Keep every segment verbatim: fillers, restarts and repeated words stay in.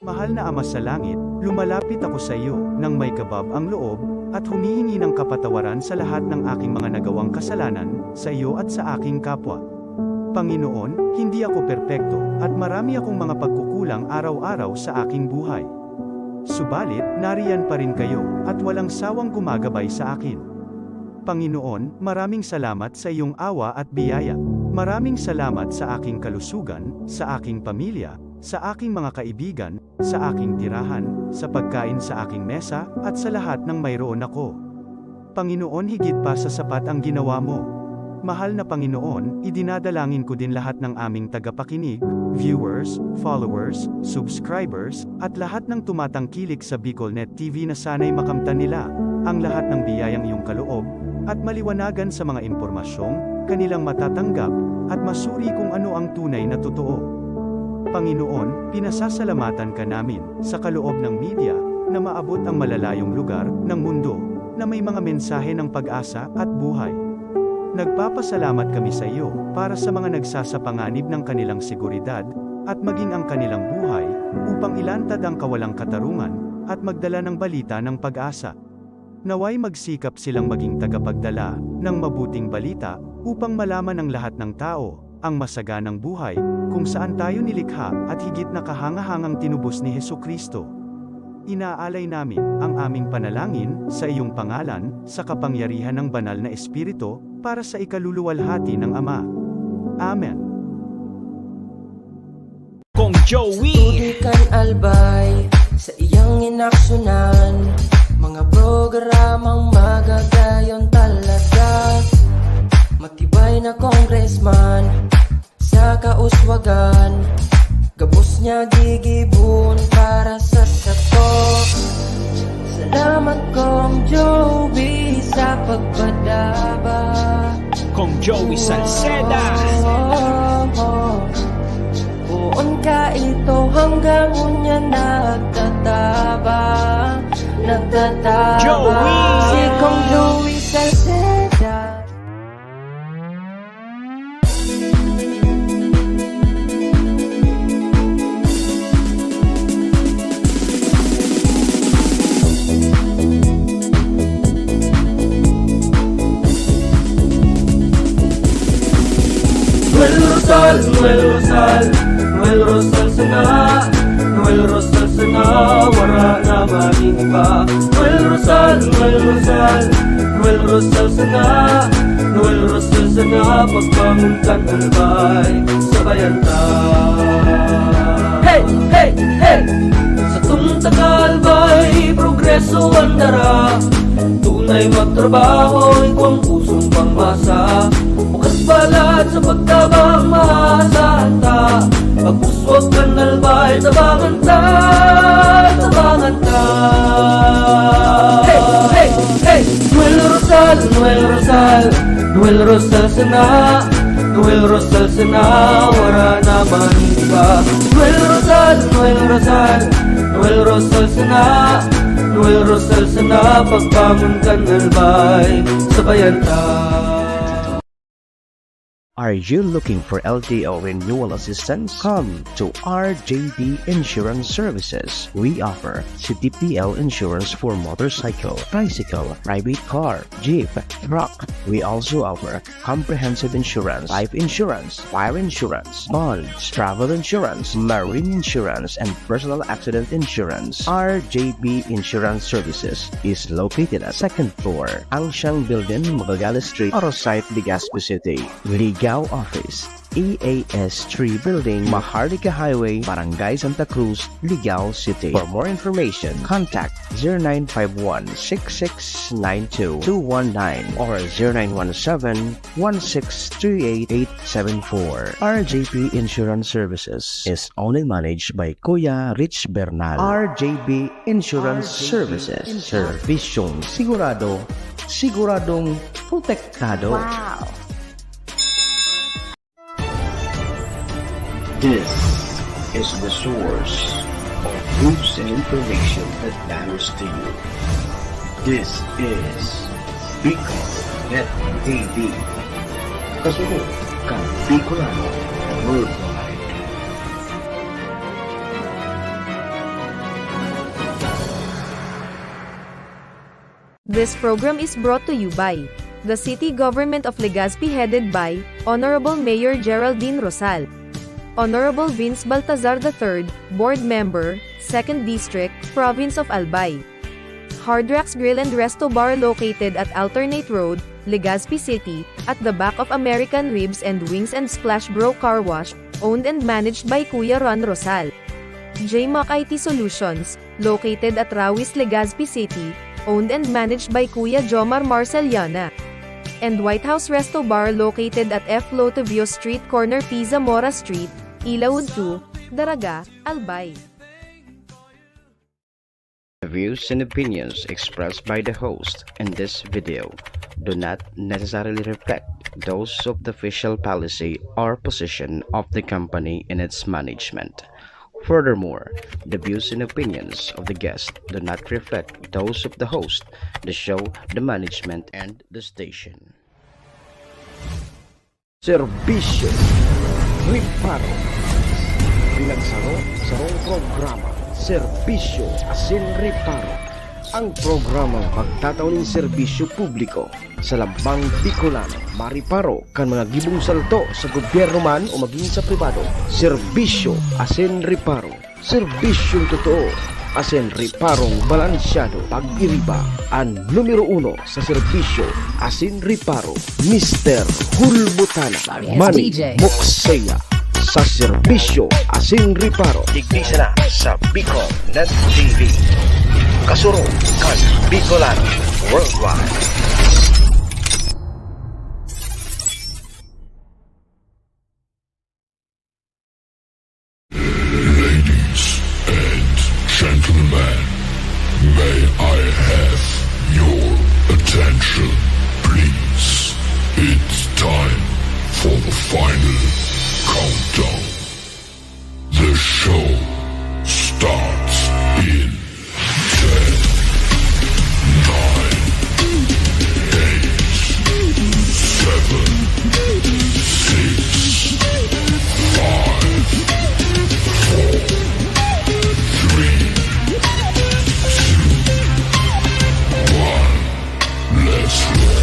Mahal na Ama sa Langit, lumalapit ako sa iyo nang may kabab ang loob at humihingi ng kapatawaran sa lahat ng aking mga nagawang kasalanan sa iyo at sa aking kapwa. Panginoon, hindi ako perpekto at marami akong mga pagkukulang araw-araw sa aking buhay. Subalit, nariyan pa rin kayo at walang sawang gumagabay sa akin. Panginoon, maraming salamat sa iyong awa at biyaya. Maraming salamat sa aking kalusugan, sa aking pamilya, sa aking mga kaibigan, sa aking tirahan, sa pagkain sa aking mesa, at sa lahat ng mayroon ako. Panginoon, higit pa sa sapat ang ginawa mo. Mahal na Panginoon, idinadalangin ko din lahat ng aming tagapakinig, viewers, followers, subscribers, at lahat ng tumatangkilik sa BicolNet T V na sana'y makamtan nila ang lahat ng biyayang iyong kaloob at maliwanagan sa mga impormasyong kanilang matatanggap at masuri kung ano ang tunay na totoo. Panginoon, pinasasalamatan ka namin sa kaloob ng media na maabot ang malalayong lugar ng mundo na may mga mensahe ng pag-asa at buhay. Nagpapasalamat kami sa iyo para sa mga nagsasapanganib ng kanilang seguridad at maging ang kanilang buhay upang ilantad ang kawalang katarungan at magdala ng balita ng pag-asa. Naway magsikap silang maging tagapagdala ng mabuting balita upang malaman ng lahat ng tao ang masaganang buhay kung saan tayo nilikha at higit na kahangahangang tinubos ni Jesu-Cristo. Inaalay namin ang aming panalangin sa iyong pangalan, sa kapangyarihan ng Banal na Espiritu, para sa ikaluluwalhati ng Ama. Amen. Kong Joey. Tutukan Albay sa iyang inaksyonan, mga programang magagayon talaga. Matibay na congressman sa kauswagan, gabos niya gigibon para sa sato. Salamat, Kong Joey, sa pagpadaba. Kong Joey Salceda. Poon ka ito hanggang unya nagtatabang, nagtatabang. Joey! Si Kong Joey Salceda. Noel Rosal, Noel Rosal, Noel Rosal sana, Noel Rosal sana, wara na man iba. Noel Rosal, Noel Rosal, Noel Rosal sana, Noel Rosal sana, pagbangon kan Albay, sabayan ta. Hey! Hey! Hey! Satong taga-Albay, progreso an dara. Tunay magtrabaho, igwang pusong pangmasa. Bukas palad sa pagtabang, maasahan ta. Pag-uswag kan Albay, tabangan ta, tabangan ta. Hey! Hey! Hey! Noel Rosal, Noel Rosal, Noel Rosal sana, Noel Rosal sana, wara na man iba. Noel Rosal, Noel Rosal, Noel Rosal sana, Noel Rosal sana, pagbangon kan Albay, sabayan ta. Are you looking for L T O renewal assistance? Come to R J B Insurance Services. We offer C T P L insurance for motorcycle, tricycle, private car, jeep, truck. We also offer comprehensive insurance, life insurance, fire insurance, bonds, travel insurance, marine insurance, and personal accident insurance. R J B Insurance Services is located at second floor, Ancang Building, Magallanes Street, Arosite, Legazpi City. Ligao Office, E A S three Building, Maharlika Highway, Barangay Santa Cruz, Ligao City. For more information, contact zero nine five one, six six nine two, two one nine or zero nine one seven, one six three eight, eight seven four. R J P Insurance Services is owned and managed by Kuya Rich Bernal. R J P Insurance Services. Servisyong sigurado, siguradong protektado. Wow! This is the source of news and information that matters to you. This is Bicol Net T V. Kasunod kan Bicolano Worldwide. This program is brought to you by the City Government of Legazpi, headed by Honorable Mayor Geraldine Rosal, Honorable Vince Baltazar the third, Board Member, Second District, Province of Albay. Hard Rocks Grill and Resto Bar, located at Alternate Road, Legazpi City, at the back of American Ribs and Wings and Splash Bro Car Wash, owned and managed by Kuya Ron Rosal. J Mac I T Solutions, located at Rawis, Legazpi City, owned and managed by Kuya Jomar Marceliana. And White House Resto Bar, located at F Lotovio Street, corner P Zamora Street, Ilaud two, Daraga, Albay. The views and opinions expressed by the host in this video do not necessarily reflect those of the official policy or position of the company and its management. Furthermore, the views and opinions of the guest do not reflect those of the host, the show, the management, and the station. Serbisyo Reparo. Pinagsaro, sarong programa, Serbisyo asin Reparo. Ang programang magtatao nin serbisyo publiko sa lambang Bicolano, mareparo kan mga gibong salto sa gobyerno man o magin sa pribado. Serbisyo asin Reparo. Serbisyong totoo asin reparong balansyado. Pag-iriba, an numero uno sa serbisyo asin reparo, Mister Hulbutana. Manny Moksea sa serbisyo asin reparo. Digdi sana sa Bicol Net T V. Kasurog kan Bicolano Worldwide. Ladies and gentlemen, may I have your attention, please? It's time for the final countdown. The show starts in ten, nine, eight, seven, six, five, four, three, two, one. Let's roll.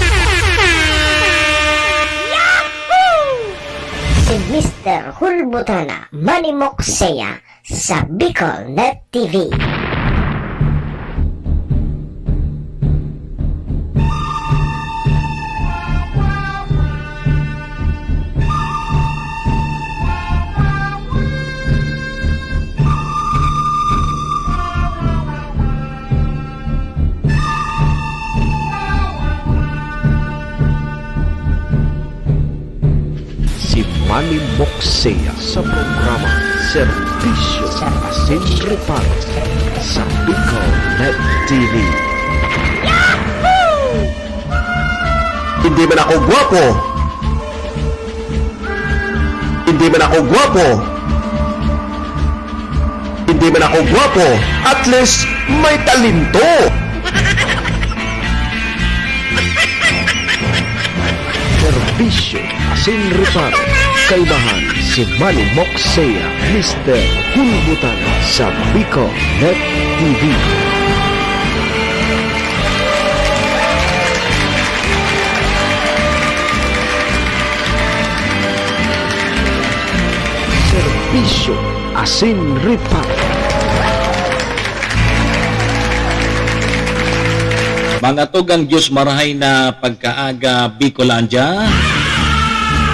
Si Mister Hulbutana, Manny Moksea, sa Bicol Net T V. Si Manny Moksea sa programa Serbisyo asin Reparo sa Bicol Net T V. Hindi man ako gwapo. Hindi man ako gwapo. Hindi man ako gwapo, at least may talento. Serbisyo asin reparo. Kaibahan si Manny Moksea, Mister Hulbutana sa Bicol Net T V. Serbisyo asin reparo. Mga tugang Diyos, marahay na pagkaaga, Bicolandia.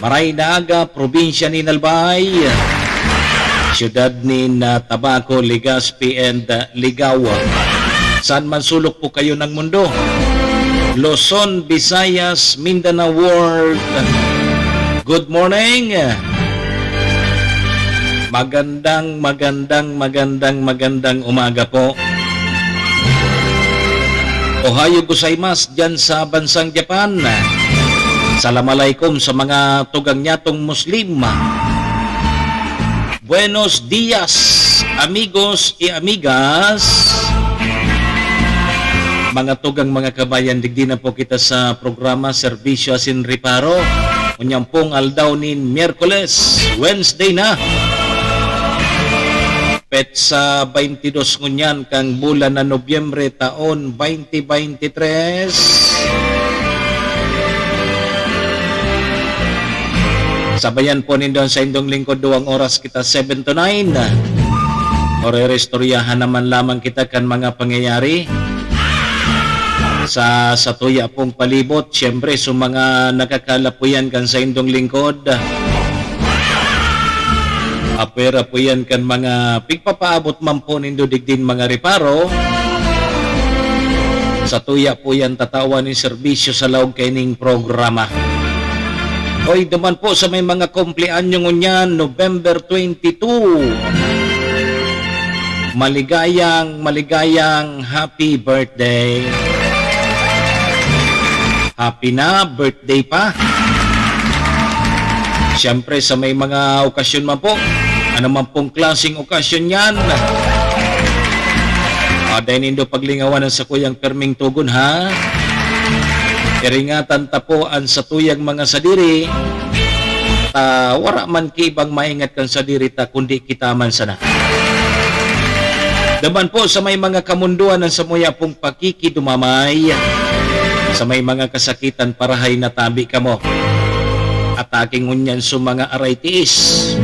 Marahay na aga, probinsya nin Albay, siyudad nin, ah, Tabaco, Legazpi, and, ah, Ligao. Saan man sulok po kayo ng mundo, Luzon, Visayas, Mindanao World, good morning. Magandang, magandang, magandang, magandang umaga po. Ohayo gozaimasu diyan sa bansang Japan. Salam alaikum sa mga tugang nyatong Muslim. Buenos dias, amigos y amigas. Mga tugang, mga kabayan, digdi na po kita sa programa Serbisyo asin Reparo. Unyang pong aldaw nin Miyerkules, Wednesday na. petsa baynte dos ngunyan kan bulan na Nobyembre, taon baynte baynte tres. Sabayan po nindo an saindong lingkod, duwang oras kita, seven to nine. Ore-, orerestoryahan naman lamang kita kan mga pangyayari sa satuya pong palibot. Siyempre, sa mga nakakalapuyan kan saindong lingkod, apwera po yan kan mga pigpapaabot man po nindo digdin mga reparo. Satuya po yan tatawan nin serbisyo sa laog kaining programa. Hoy, duman po sa may mga kumpleanyo ngunyan, November twenty-two. Maligayang, maligayang happy birthday. Happy na birthday pa. Siyempre, sa may mga okasyon man po, ano man pong klaseng okasyon yan, ah, dai nindo paglingawan ang sakuyang perming tugon, ha? Iringatan ta po an satuyang mga sadiri, ta wara man ki ibang maingat kan sadiri ta, kundi kita man sana. Duman po sa may mga kamundoan, an samuya pong pakikidumamay. Sa may mga kasakitan, parahay na tabi kamo. Atake ngunyan sa mga aray tiis.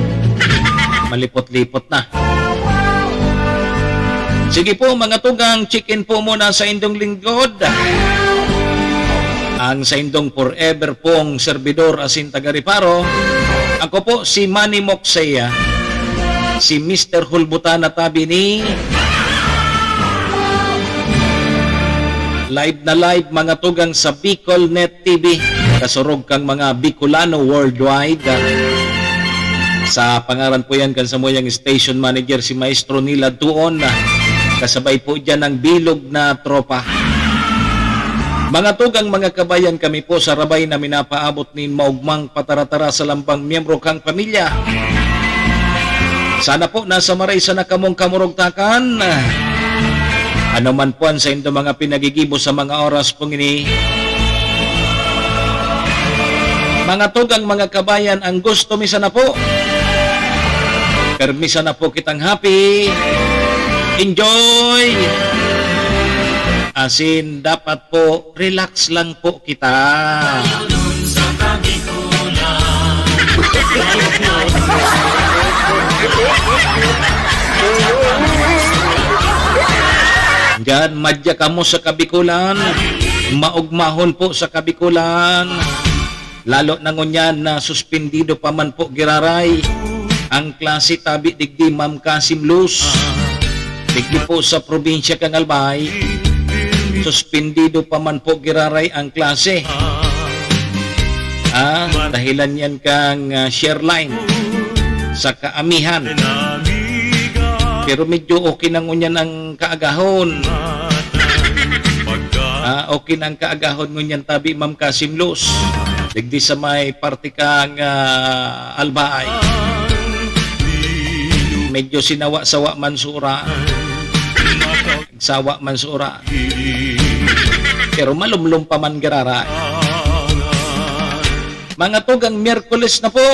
Malipot-lipot na. Sige po, mga tugang, check-in po muna sa indong lingkod. Ang saindong forever pong serbidor asin taga-reparo, ako po si Manny Moksea, si Mister Hulbutan na tabi ni Live na live, mga tugang, sa Bicol Net T V, kasurog kang mga Bicolano worldwide. Sa pangaran po yan kan samuyang station manager, si Maestro Nila Tuon, kasabay po dyan ang bilog na tropa. Mga tugang, mga kabayan, kami po sa Rabay na minapaabot nin maugmang pataratara sa lambang miyembro kang pamilya. Sana po nasa maray sana kamong kamurugtakan. Ano man po an saindo mga pinagigibo sa mga oras pong ini. Mga tugang, mga kabayan, ang gusto mi sana po, permi sana po kitang happy, enjoy, asin dapat po, relax lang po kita. Diyan, madya kamo sa Kabikulan. Maugmahon po sa Kabikulan. Lalo na ngunyan na suspendido pa man po giraray ang klase tabi digdi, Ma'am Kasim Luz. Digdi po sa probinsya kan Albay, suspendido pa man po giraray ang klase. Ah, dahilan yan kang, ah, share line sa kaamihan. Pero medyo okay na ngunyan ang kaagahon. Ah, okay na ang kaagahon ngunyan tabi, Ma'am Kasim Luz. Digdi sa may parte kang, ah, Albay. Medyo sinawa-sawa man sura. Sawa man sura. Pero malumlom pa man giraray. Mga tugang, Miyerkules na po.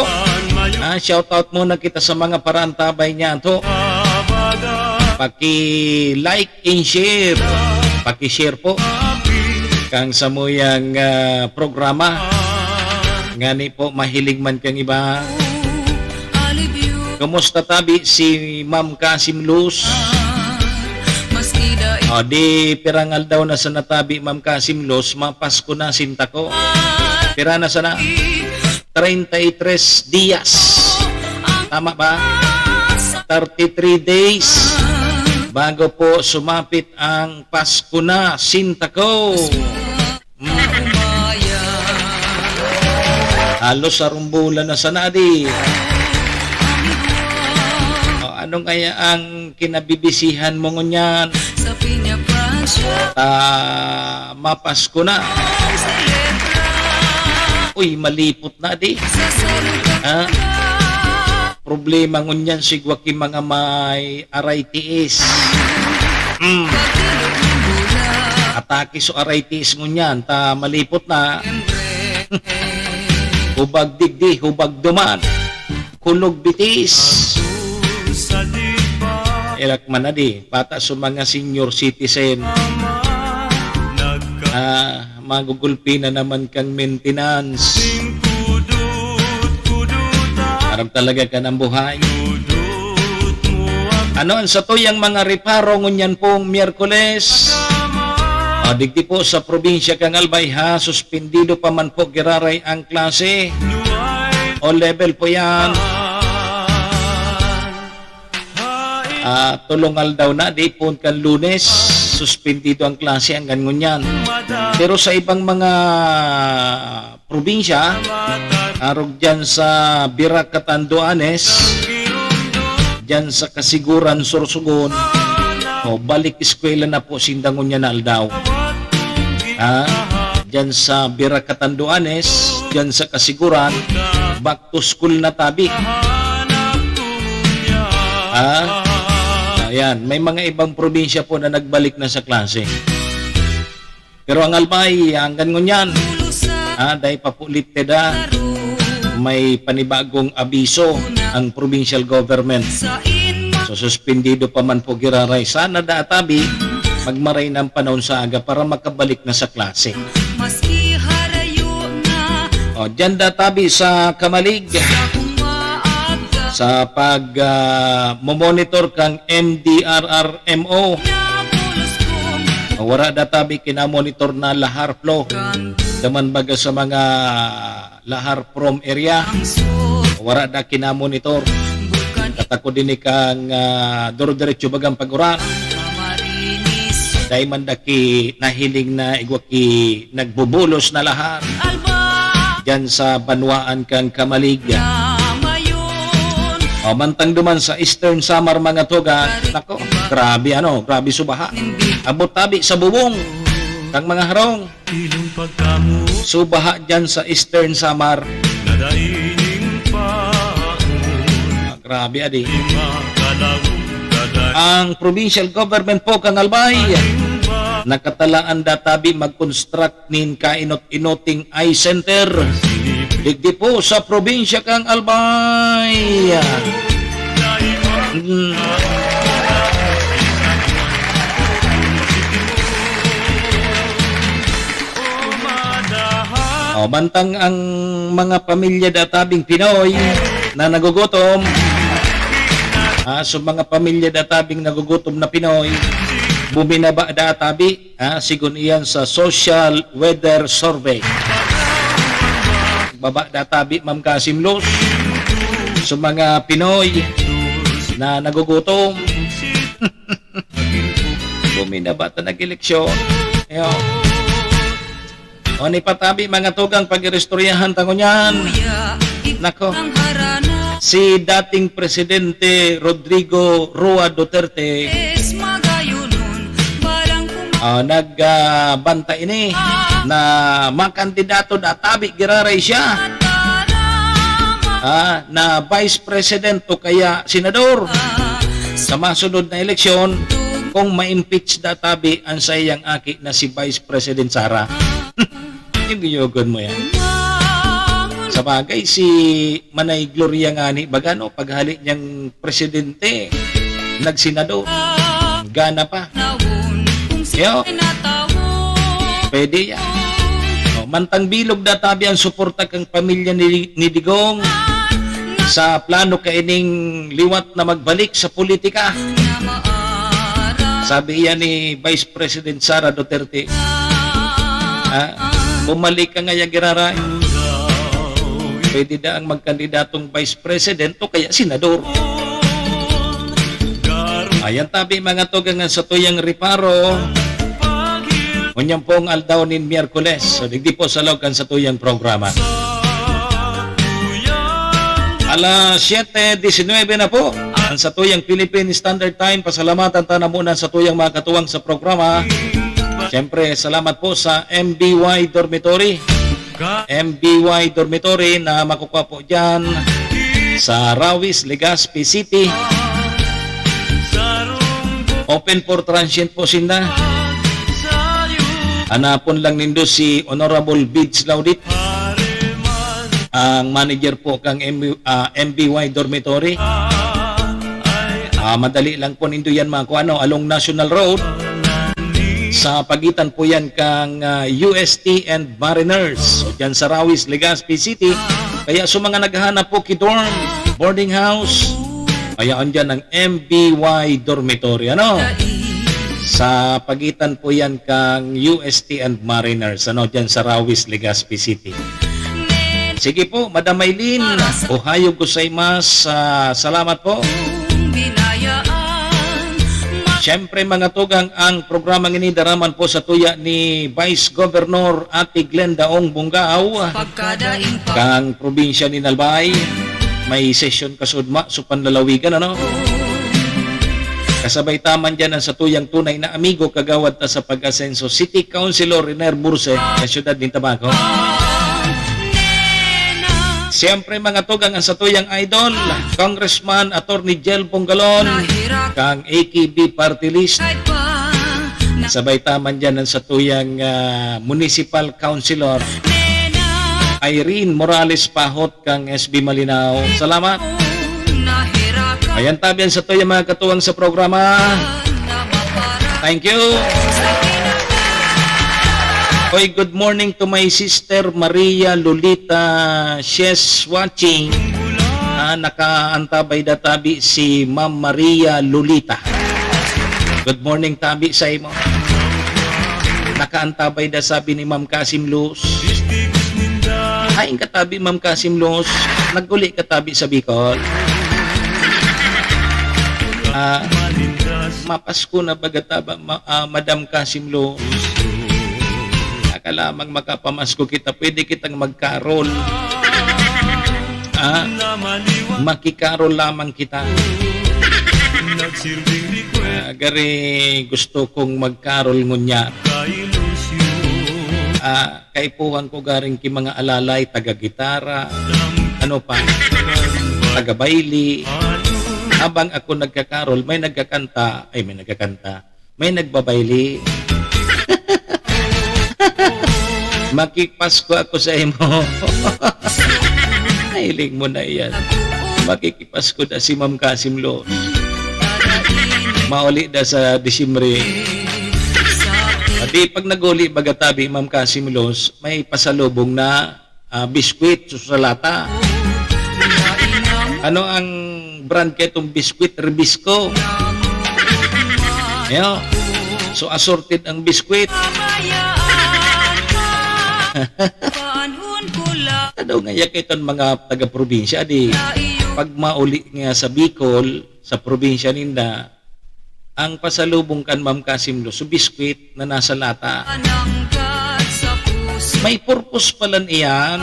Ah, shout out muna kita sa mga paraantabay niya to. Paki-like and share. Paki-share po kang samuyang, ah, programa. Ngani po, mahiling man kang iba. Kumusta tabi si Ma'am Kasim Luz? O, di pirang aldaw na sana tabi, Ma'am Kasim Luz, mapasko na, sinta ko. Pira na sana? Treinta y tres dias. Tama ba? Thirty-three days bago po sumapit ang Pasko na, sinta ko. Mm. Halos sarong bulan na sana, di. O, ano kaya ang kinabibisihan mo ngunyan? Ta, mapasko na. Uy, malipot na, di. Ha? Problema ngunyan, sigwa ki mga may aray tiis. Mm. Atake so aray tiis ngunyan, ta malipot na. Hubag digdi, hubag duman. Kulog bitis. Irak man na di, pata sa mga senior citizen. Ah, magugulpi na naman kang maintenance. Aram talaga ka ng buhay. Ano ang satuyang mga reparo ngunyan pong Miyerkules? Ah, digdi po sa probinsya kang Albay ha, suspendido pa man po giraray ang klase. O level po yan. Ah, tulong aldaw na, di po kan Lunes, suspendido ang klase hanggang ngunyan. Pero sa ibang mga probinsya, arog dyan sa Birac, Catanduanes, dyan sa Casiguran, Sorsogon, o, balik eskwela na po sinda ngunyan na aldaw. Ha? Dyan sa Birac, Catanduanes, dyan sa Casiguran, back to school na tabi. Ha? Ayan, may mga ibang probinsya po na nagbalik na sa klase. Pero ang Albay, hanggang ngunyan, ha, dai pa po lifted, ha. May panibagong abiso ang provincial government. So, suspendido pa man po giraray. Sana da tabi, magmaray na ang panahon sa aga para makabalik na sa klase. Maski harayo na. O, dyan da tabi sa Camalig. Sa pag, ah, momonitor kang M D R R M O. Wara da tabi kinamonitor na lahar flow. Daman baga sa mga lahar from area. Wara da kinamonitor. Katakod din kang, ah, duro-diretso bagang pag-uran. Dai man da ki nahiling na igwa ki nagbubulos na lahar. Diyan sa banwaan kang Camalig. O, mantang duman sa Eastern Samar, mga tugang. Nako, grabe ano, grabe subaha. Abot tabi sa bubong kang mga harong. Subaha diyan sa Eastern Samar. Ah, grabe, adi. Ang provincial government po kang Albay, nakatalaan da tabi mag-construct nin kainot-inoting eye center digdi po sa probinsya kang Albay. Mm. O, mantang ang mga pamilya da tabing Pinoy na nagugutom, ah, so mga pamilya da tabing nagugutom na Pinoy, buminaba da tabi. Ah, sigon iyan sa Social Weather Survey. Baba da tabi, Ma'am Kasim Luz, sa mga Pinoy na nagugutom. Buminaba ta nag-eleksyon. Ayo. O, ni patabi, mga tugang, pag-iristoryahan ta ngunyan. Nako. Si dating Presidente Rodrigo Roa Duterte, ah, nag, ah, banta ini na makandidato da tabi giraray siya, ah, na Vice President o kaya Senador sa masunod na eleksyon kung ma-impeach da tabi ang saiyang aki na si Vice President Sara. Yung giyogon mo yan. Sa bagay, si Manay Gloria ngani, baga, no, paghali niyang presidente, nagsenador, gana pa. Yo. Pwede yan. O, mantang bilog da tabi ang suporta kang pamilya ni, ni Digong sa plano kaining liwat na magbalik sa politika. Sabi iyan ni Vice President Sara Duterte, ah, bumalik ka ngaya giraray. Pwede da ang magkandidatong Vice President o kaya Senador. Ayan tabi, mga tugang, ang satuyang reparo. Ngunyan pong aldaw nin Miyerkules. So, digdi po sa log kan satuyang programa. Alas siyete disinwebe na po ang satuyang Philippine Standard Time. Pasalamatan ta na muna sa tuyang mga katuwang sa programa. Siyempre, salamat po sa M B Y Dormitory. M B Y Dormitory na makukuha po dyan sa Rawis, Legazpi City. Open for transient po sinda. Hanapon lang nindo si Honorable Bids Laudit, ang manager po kang M-, ah, M B Y Dormitory. Ah, madali lang po nindo yan makuha, no? Along National Road, sa pagitan po yan kang, ah, U S T and Mariners. So, dyan sa Rawis, Legazpi City. Kaya sa mga naghahanap po ki dorm, boarding house, kaya andyan ang M B Y dormitory, ano? Sa pagitan po yan kang U S T and Mariners, ano? Dyan sa Rawis, Legazpi City. Sige po, Madam Maylin. Ohayo gozaimasu. Ah, salamat po. Siyempre, mga tugang, ang programa ngini daraman po sa tuya ni Vice Governor Ate Glenda Ong Bongao, kang probinsya ni Albay. May sesyon kasudma, so panlalawigan, ano? Kasabay ta man dyan ang satuyang tunay na amigo, kagawad ta sa pag-asenso, City Councilor Riner Burse, sa siyudad nin Tabaco. Siyempre, mga tugang, ang satuyang idol, Congressman Attorney Jel Bongalon, kang A K B Party List. Sabay ta man dyan ang satuyang, ah, Municipal Councilor, Irene Morales Pahot, kang S B Malinao. Salamat. Ayan, tabi ang satuyang mga katuwang sa programa. Thank you. Oy, good morning to my sister Maria Lolita. She's watching. Ah, nakaantabay da tabi si Ma'am Maria Lolita. Good morning, tabi sa imo. Nakaantabay da, sabi ni Ma'am Kasim Luz. Hain ka tabi, Ma'am Kasim Luz? Nag-uli ka tabi sa Bicol? Ah, mapasko na baga ta ba, ma-, ah, Madam Kasim Luz? Aka lamang makapamasko kita, pwede kitang magkarol. Ah, makikarol lamang kita. Ah, gari gusto kong magkarol ngunyan. Ah, kaipuhan ko garing ki mga alalay, taga-gitara, ano pa, taga-baili. Habang ako nagkakarol, may nagkakanta, ay, may nagkakanta, may nagbabaili. Makipasko ako sa imo. Nahiling mo na iyan. Makikipasko na si Ma'am Kasim Luz. Mauli na sa Disyembre. Pati pag nag-uli, baga tabi, Ma'am Kasim Luz, may pasalubong na, ah, biskwit sa lata. Ano ang brand kaitong biskwit? Rebisco. Ayo. So, assorted ang biskwit. Ano nga ya kaiton mga taga-probinsya, di pag mauli nga sa Bicol, sa probinsya ninda, ang pasalubong kan Ma'am Kasim Luz, so biskwit na nasa lata. May purpose palan iyan.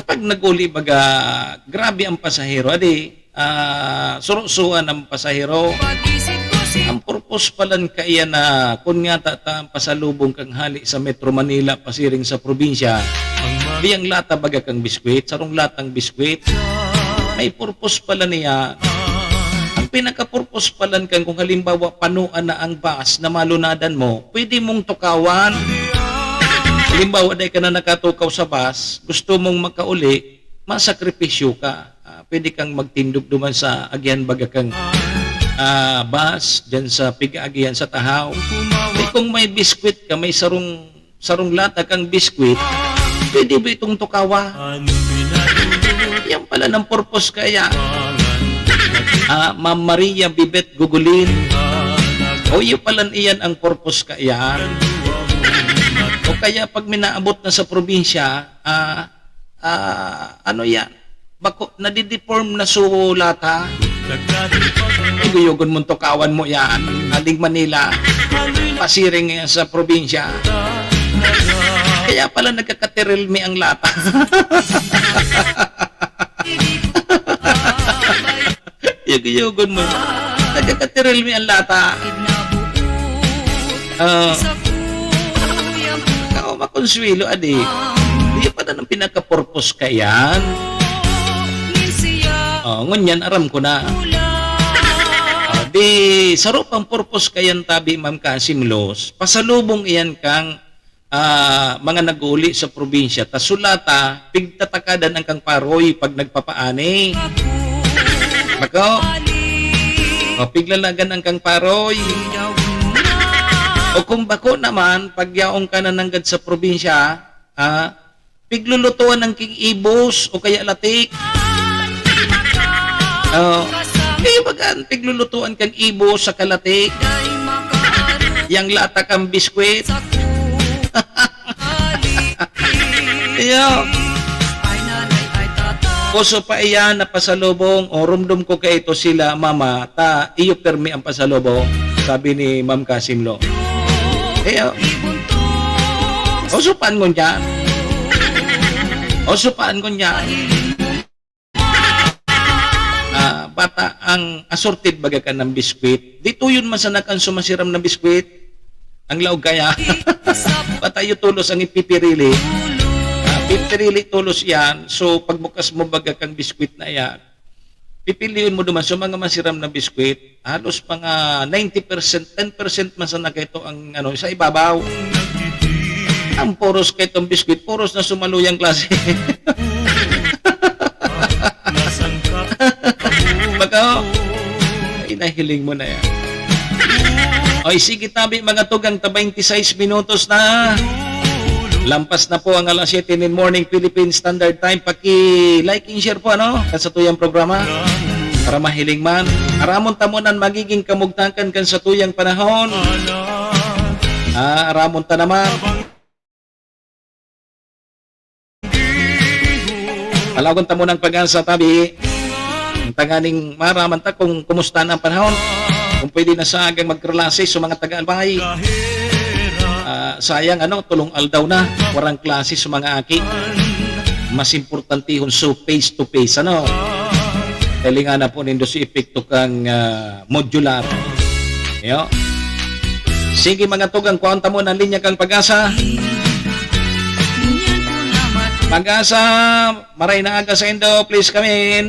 Kapag nag-uli, baga, grabe ang pasahero, adi, ah, surusuan ang pasahero. Ang purpose palan kaiyan na, kun nga ta, ta ang pasalubong kang hali sa Metro Manila, pasiring sa probinsya, di ang lata baga kang biskwit, sarong latang biskwit. May purpose palan iyan. Ang pinaka-purpose palan kan, kung halimbawa, panoan na ang bus na malunadan mo, pwede mong tukawan. Halimbawa, dai ka na nakatukaw sa bus, gusto mong makauli, masakripisyo ka. Ah, pwede kang magtindog duman sa agihan baga kang, ah, bus, dyan sa pig-aagihan sa Tahaw. Di kung may biskwit ka, may sarong sarong lata kang biskwit, pwede ba itong tukawan? Yan pala ang purpose kaya. Ah, Ma'am Maria Bibet Gugulin. O, yun pala, iyan ang purpose kaya. O kaya pag minaabot na sa probinsya, ah, ah, ano yan? Bako, nadideform na su lata. Iguyogon mong tukawan mo yan. Aling Manila. Pasiring yan sa probinsya. Kaya pala nagkakatirilmi ang lata. Iguyogon mo. Nagkakatirilmi ang lata. Ah. Kao makonsuelo, adi. Di pa na ang pinaka-purpose kaiyan. Oh, ngunyan, aram ko na. Oh, di, saro pang purpose kaiyan tabi, Ma'am Kasim Luz. Pasalubong iyan kang, ah, mga nag-uuli sa probinsya. Ta su lata, pigtatakadan ang kang paroy pag nagpapaani. Bako? O, piglalagan ang kang paroy. O kung bako naman, pag yaon ka na nanggad sa probinsya, ah, piglulutuan ang king ibos o kaya latik. Oh, di ba kan, piglulutuan kang ibos sa kalatik? Yang lata kang biskwit. Iyo. Uso pa iyan na pasalubong, o rumdom ko kaito sila, mama, ta iyo permi ang pasalubong, sabi ni Ma'am Kasim Lo. Iyo. Uso pa ngunyan. Uso pa ngunyan. Ah, bata, ang assorted baga ka ng biskwit. Di tuyon man sana kan sumasiram na biskwit. Ang laog kaya. Bata, iyo tolos ang ipipirili. Ah, pipirili tolos yan. So, pagbukas mo baga kang biskwit na yan, pipilion mo duman sa mga masiram na biskwit. Halos mga ninety percent, ten percent man sana kaito ang, ano, sa ibabaw. Ang puros kaitong biskwit, puros na sumaluyang klase. Baka, inahiling mo na yan. Oy, sige tabi, mga tugang, ta twenty-six minutos na. Lampas na po ang alas siyete nin morning, Philippine Standard Time. Paki-like and share po, ano, kan satuyang programa. Para mahiling man. Aramon ta mo nan magiging kamugtakan kan satuyang panahon. Ah, aramon ta naman. Alagon ta mo ng pag-asa, tabi. Ang tanganing maraman ta kung kumusta na ang panahon. Kung pwede na sa agang magklase sa mga taga-Albay. Ah, sayang, ano, tulong aldaw na. Warang klase sa mga aki. Mas importantihon so face to face, ano. Kalingan na po nindo si epekto kang, ah, modular. Yo. Sige, mga tugang, kuhaan ta mo ng linya kang pag-asa. Pag-asa, maray na aga sa indo, please come in.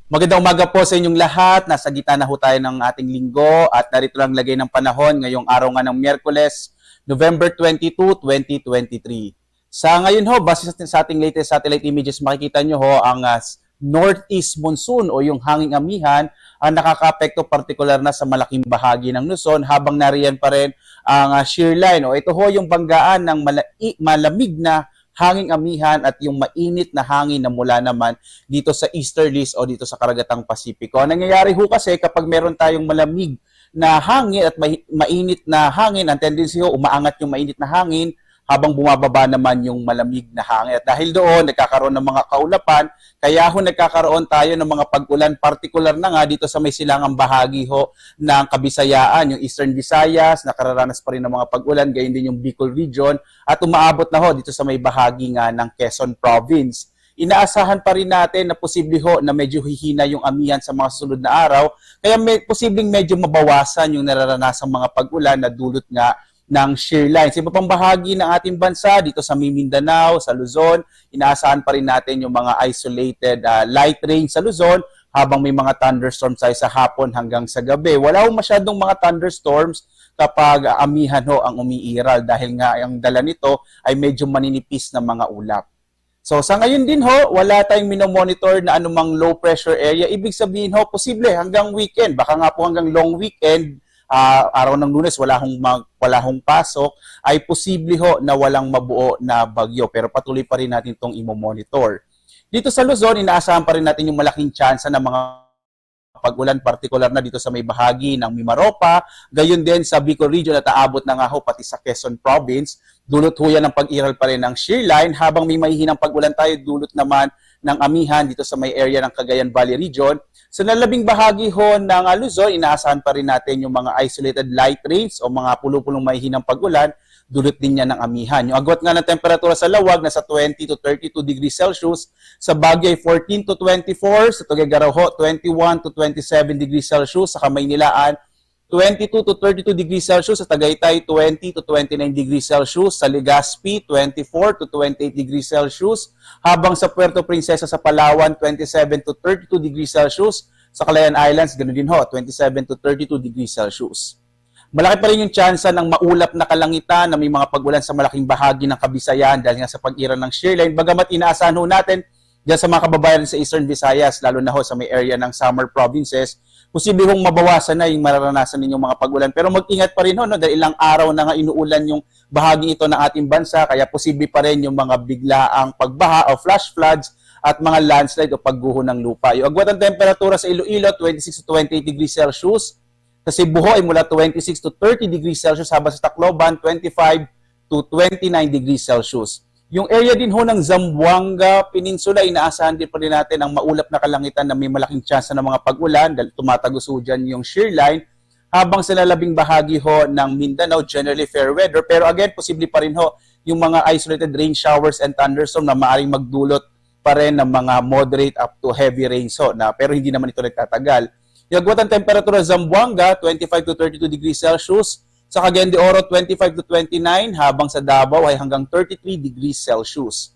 Magandang umaga po sa inyong lahat. Nasa gitna na ho tayo ng ating linggo at narito lang lagay ng panahon ngayong araw nga ng Miyerkules, November twenty-two, twenty twenty-three. Sa ngayon ho, base sa, sa ating latest satellite images, makikita nyo ho ang, ah, s-, northeast monsoon o yung hanging amihan ang nakakaapekto, partikular na sa malaking bahagi ng Luzon, habang nariyan pa rin ang, ah, shear line. O ito ho yung banggaan ng mala-, i-, malamig na hanging amihan at yung mainit na hangin na mula naman dito sa easterlies o dito sa Karagatang Pasipiko. Ang nangyayari ho kasi, kapag meron tayong malamig na hangin at mai-, mainit na hangin, ang tendency ho, umaangat yung mainit na hangin habang bumababa naman yung malamig na hangin. At dahil doon, nagkakaroon ng mga kaulapan, kaya ho nagkakaroon tayo ng mga pag-ulan, partikular na nga dito sa may silangang bahagi ho ng Kabisayaan, yung Eastern Visayas, nakararanas pa rin ng mga pag-ulan, gayon din yung Bicol Region, at umaabot na ho dito sa may bahagi nga ng Quezon Province. Inaasahan pa rin natin na posible ho na medyo hihina yung amihan sa mga susunod na araw, kaya may posibleng medyo mabawasan yung nararanasang mga pag-ulan na dulot nga ng shear line. Sa iba pang bahagi ng ating bansa, dito sa Mindanao, sa Luzon, inaasahan pa rin natin yung mga isolated, ah, light rain sa Luzon, habang may mga thunderstorms tayo sa hapon hanggang sa gabi. Wala hong masyadong mga thunderstorms kapag, ah, amihan ho ang umiiral, dahil nga ang dala nito ay medyo maninipis na mga ulap. So, sa ngayon din ho, wala tayong minomonitor na anumang low pressure area. Ibig sabihin ho, posible hanggang weekend, baka nga po hanggang long weekend, ah, araw ng Lunes, wala hong mag-, wala hong pasok, ay posible ho na walang mabuo na bagyo. Pero patuloy pa rin natin itong imo-monitor. Dito sa Luzon, inaasahan pa rin natin yung malaking tsansa ng mga pag-ulan, partikular na dito sa may bahagi ng Mimaropa, gayon din sa Bicol Region at aabot na nga ho pati sa Quezon Province. Dulot ho yan ng pag-iral pa rin ng shear line, habang may mahihinang pag-ulan tayo, dulot naman ng amihan dito sa may area ng Cagayan Valley Region. Sa nalabing bahagi ho ng, ah, Luzon, inaasahan pa rin natin yung mga isolated light rains o mga pulo-pulong mahihinang pag-ulan, dulot din yan ng amihan. Yung agwat nga ng temperatura sa Laoag, nasa twenty to thirty-two degrees Celsius, sa Baguio, fourteen to twenty-four, sa Tuguegarao ho, twenty-one to twenty-seven degrees Celsius, sa Kamaynilaan, twenty-two to thirty-two degrees Celsius, sa Tagaytay, twenty to twenty-nine degrees Celsius, sa Legazpi, twenty-four to twenty-eight degrees Celsius, habang sa Puerto Princesa sa Palawan, twenty-seven to thirty-two degrees Celsius, sa Calayan Islands, ganun din ho, twenty-seven to thirty-two degrees Celsius. Malaki pa rin yung tsansa ng maulap na kalangitan na may mga pag-ulan sa malaking bahagi ng Kabisayan dahil nga sa pag-iral ng shear line. Bagamat inaasahan ho natin Diyan sa mga kababayan sa Eastern Visayas, lalo na ho sa may area ng summer provinces, posible hong mabawasan na yung mararanasan ninyong mga pag-ulan. Pero mag-ingat pa rin ho, no? Dahil ilang araw na nga inuulan yung bahaging ito ng ating bansa, kaya posible pa rin yung mga biglaang pagbaha o flash floods at mga landslide o pagguho ng lupa. Yung agwat ng temperatura sa Iloilo, twenty-six to twenty-eight degrees Celsius. Sa Cebu ho ay mula twenty-six to thirty degrees Celsius, habang sa Tacloban, twenty-five to twenty-nine degrees Celsius. Yung area din ho ng Zamboanga Peninsula, inaasahan din pa rin natin ang maulap na kalangitan na may malaking tsansa ng mga pag-ulan dahil tumatagos ho dyan yung shear line. Habang sa lalabing bahagi ho ng Mindanao, generally fair weather. Pero again, posible pa rin ho yung mga isolated rain showers and thunderstorm na maaaring magdulot pa rin ng mga moderate up to heavy rains ho, na, pero hindi naman ito nagtatagal. Yung agwat ng temperatura sa Zamboanga, twenty-five to thirty-two degrees Celsius. Sa Cagayan de Oro, twenty-five to twenty-nine, habang sa Davao ay hanggang thirty-three degrees Celsius.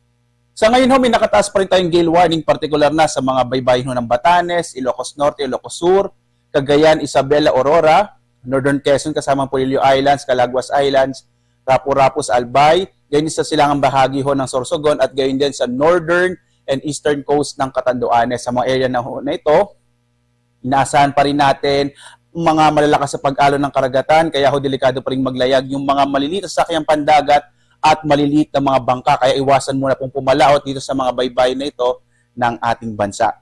Sa ngayon ho, may nakataas pa rin tayong gale warning, partikular na sa mga baybayin ho ng Batanes, Ilocos Norte, Ilocos Sur, Cagayan, Isabela, Aurora, Northern Quezon, kasama ang Polillo Islands, Calaguas Islands, Rapu-Rapus, Albay, gayon din sa silangang bahagi ho ng Sorsogon at gayon din sa northern and eastern coast ng Catanduanes. Sa mga area na, ho, na ito, inaasahan pa rin natin mga malalakas sa pag-alon ng karagatan, kaya ho delikado pa rin maglayag yung mga maliliit na sasakyang pandagat at maliliit na mga bangka. Kaya iwasan muna pong pumalaot dito sa mga baybayin na ito ng ating bansa.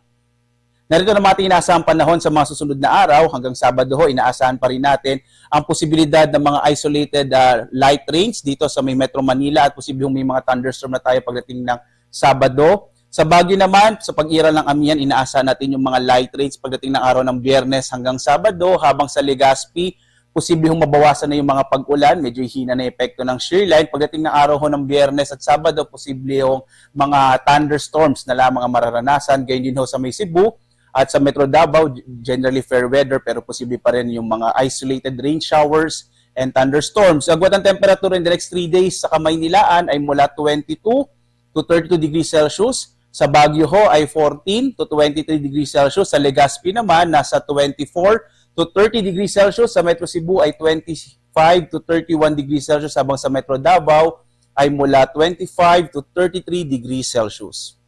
Narito naman ating inaasahang panahon sa mga susunod na araw. Hanggang Sabado ho, inaasahan pa rin natin ang posibilidad ng mga isolated, ah, light rains dito sa may Metro Manila at posibleng may mga thunderstorm na tayo pagdating ng Sabado. Sa Baguio naman, sa pag-iral ng amihan, inaasahan natin yung mga light rains pagdating ng araw ng Biyernes hanggang Sabado, habang sa Legazpi, posible hong mabawasan na yung mga pag-ulan, medyo hina na yung epekto ng shear line. Pagdating ng araw ho ng Biyernes at Sabado, posible hong mga thunderstorms na lamang ang mararanasan. Gayon din ho sa may Cebu at sa Metro Davao, generally fair weather, pero posible pa rin yung mga isolated rain showers and thunderstorms. Agwat ng temperatura in the next three days sa Kamaynilaan ay mula twenty-two to thirty-two degrees Celsius. Sa Baguio ho ay fourteen to twenty-three degrees Celsius. Sa Legazpi naman, nasa twenty-four to thirty degrees Celsius. Sa Metro Cebu ay twenty-five to thirty-one degrees Celsius, habang sa Metro Davao ay mula twenty-five to thirty-three degrees Celsius.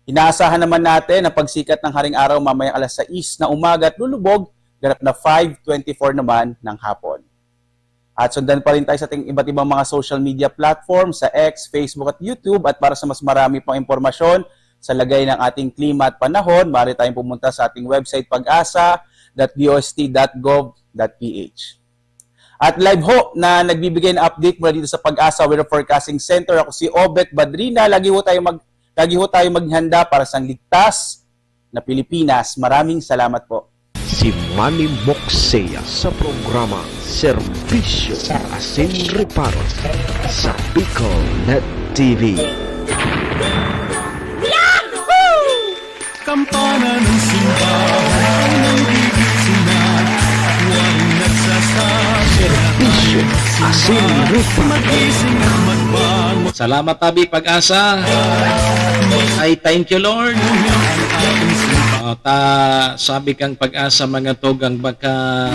Inaasahan naman natin ang pagsikat ng haring araw mamayang alas sais na umaga at lulubog, ganap na five twenty-four naman ng hapon. At sundan pa rin tayo sa ating iba't ibang mga social media platforms, sa X, Facebook at YouTube. At para sa mas marami pang impormasyon sa lagay ng ating klima at panahon, maaari tayong pumunta sa ating website, pag-asa.dost.gov.ph. At live ho na nagbibigay ng update mula dito sa Pag-asa Weather Forecasting Center, ako si Obet Badrina. Lagi ho tayo mag-, lagi ho tayo maghanda para sa ligtas na Pilipinas. Maraming salamat po. Si Manny Moxea sa programa Serbisyo Asin Reparo sa Bicol Net T V. Kampana ng simbahan ang gigising na, huwag nagsasabi. Serbisyo Asin Reparo. Magising na magbangon. Salamat, Abi Pag-asa. Ay, thank you, Lord. Uh, ta, sabi kang Pag-asa, mga tugang, baka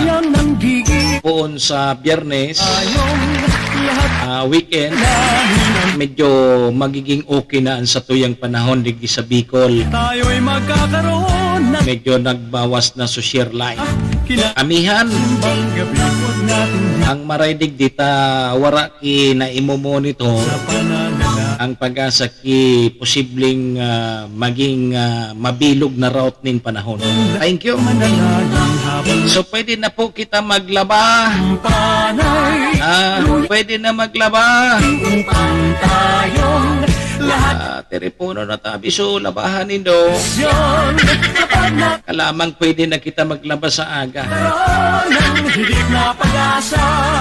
poon sa Biyernes, uh, weekend, medyo magiging okay na ang satuyang panahon digdi sa Bicol. Medyo nagbawas na sa share line. Amihan, ang maray digdi ta wara ki naimo-monitor ang Pag-asa ki posibleng, ah, maging, ah, mabilog na route nin panahon. Thank you. So, pwede na po kita maglaba. Ah, pwede na maglaba. Ah, telepono na tabi. So, labahan nindo. Kalamang pwede na kita maglaba sa aga.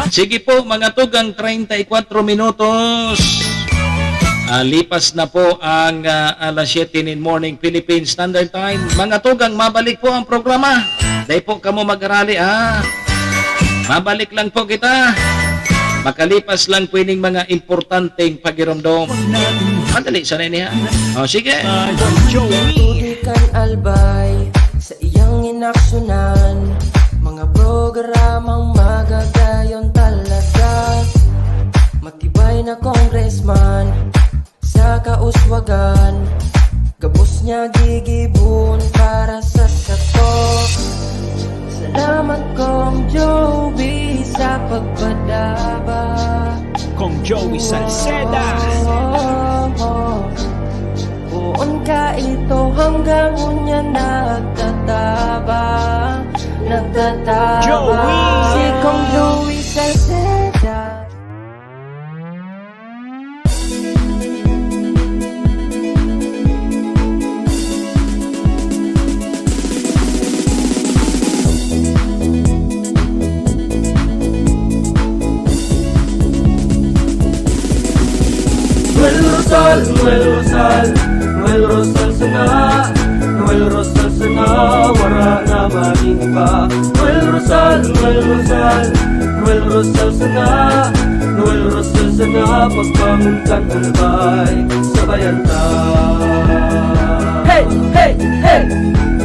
Sige po, mga tugang, treinta y cuatro minutos. Ah, lipas na po ang, ah, alas siyete nin morning Philippine Standard Time. Mga tugang, mabalik po ang programa. Dai po kamo mag-arali, ha? Mabalik lang po kita. Makalipas lang po ining mga importanteng pagiromdom. Madali, sanay niya. O, sige. Tutukan albay sa iyang inaksyonan. Mga programang magagayon talaga. Matibay na congressman sa kauswagan. Gabos niya gigibohon para sa sato. Salamat, Kong Joey, sa pagpadaba. Kong Joey Salceda. Oh, oh, oh. Poon ka ito hanggang unya nagtatabang, nagtatabang. Joey! Si Kong Joey Salceda. Noel Rosal, Noel Rosal, Noel Rosal sana, Noel Rosal sana, wara na magin iba. Noel Rosal, Noel Rosal, Noel Rosal sana, Noel Rosal sana, pagbangon kan Albay, sabayan ta. Hey, hey, hey!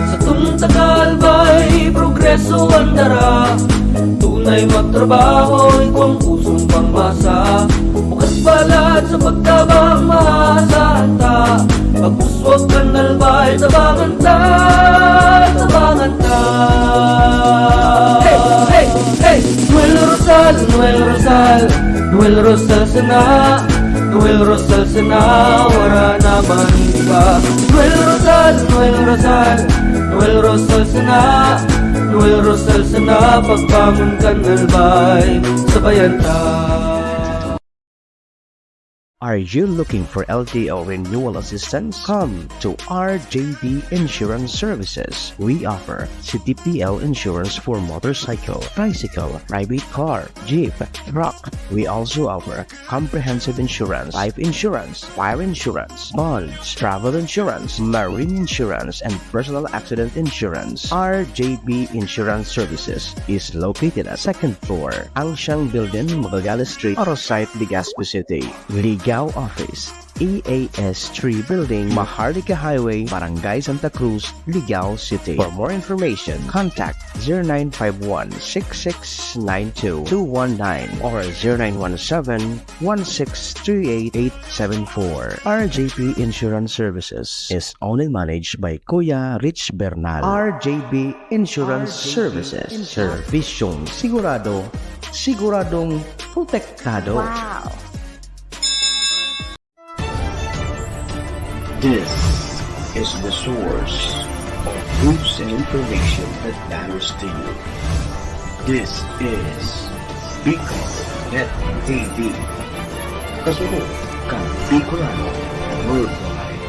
Satong taga-Albay, progreso an dara. Tunay magtrabaho, igwang pusong pangmasa. Bukas palad sa pagtabang, maasahan ta. Pagpuswag kan Albay, tabangan ta, tabangan ta. Hey, hey, hey! Noel Rosal, Noel Rosal, Noel Rosal sana, Noel Rosal sana, wara na magin iba. Noel Rosal, Noel Rosal, Noel Rosal sana, Noel Rosal sana, pagbangon kan Albay, sabayan ta. Are you looking for L T O renewal assistance? Come to R J B Insurance Services. We offer C T P L insurance for motorcycle, tricycle, private car, jeep, truck. We also offer comprehensive insurance, life insurance, fire insurance, bonds, travel insurance, marine insurance, and personal accident insurance. R J B Insurance Services is located at second floor, Angsiang Building, Magallanes Street, Arosite, Legazpi City. Ligao Office, E A S three Building, Maharlika Highway, Barangay Santa Cruz, Ligao City. For more information, contact zero nine five one, six six nine two, two one nine or zero nine one seven, one six three eight, eight seven four. R J P Insurance Services is owned and managed by Kuya Rich Bernal. R J P Insurance Services. Servisyong sigurado, siguradong protektado. Wow! This is the source of news and information that matters to you. This is Bicol Net T V. Kasunod kan Bicolano Worldwide.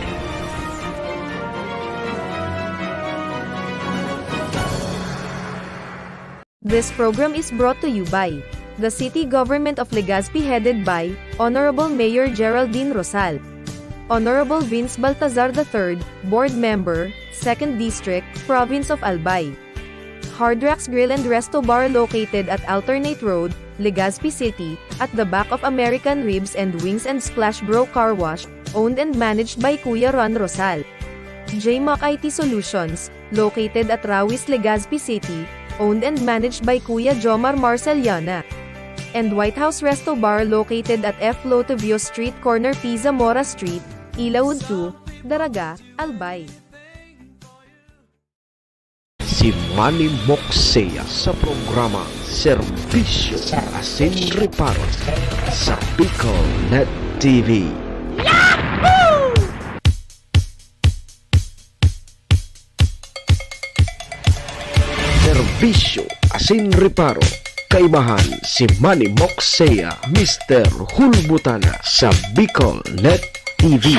This program is brought to you by the City Government of Legazpi, headed by Honorable Mayor Geraldine Rosal. Honorable Vince Baltazar the third, Board Member, Second District, Province of Albay. Hard Rocks Grill and Resto Bar, located at Alternate Road, Legazpi City, at the back of American Ribs and Wings and Splash Bro Car Wash, owned and managed by Kuya Ron Rosal. J Mac I T Solutions, located at Rawis, Legazpi City, owned and managed by Kuya Jomar Marceliana. And White House Resto Bar, located at F Lotovio Street, corner P Zamora Street, Ilaud two, Daraga, Albay. Si Manny Moksea sa programa Serbisyo Asin Reparo sa Bicol Net T V. Serbisyo asin reparo. Kaibahan si Manny Moksea, Mister Hulbutana sa Bicol Net T V.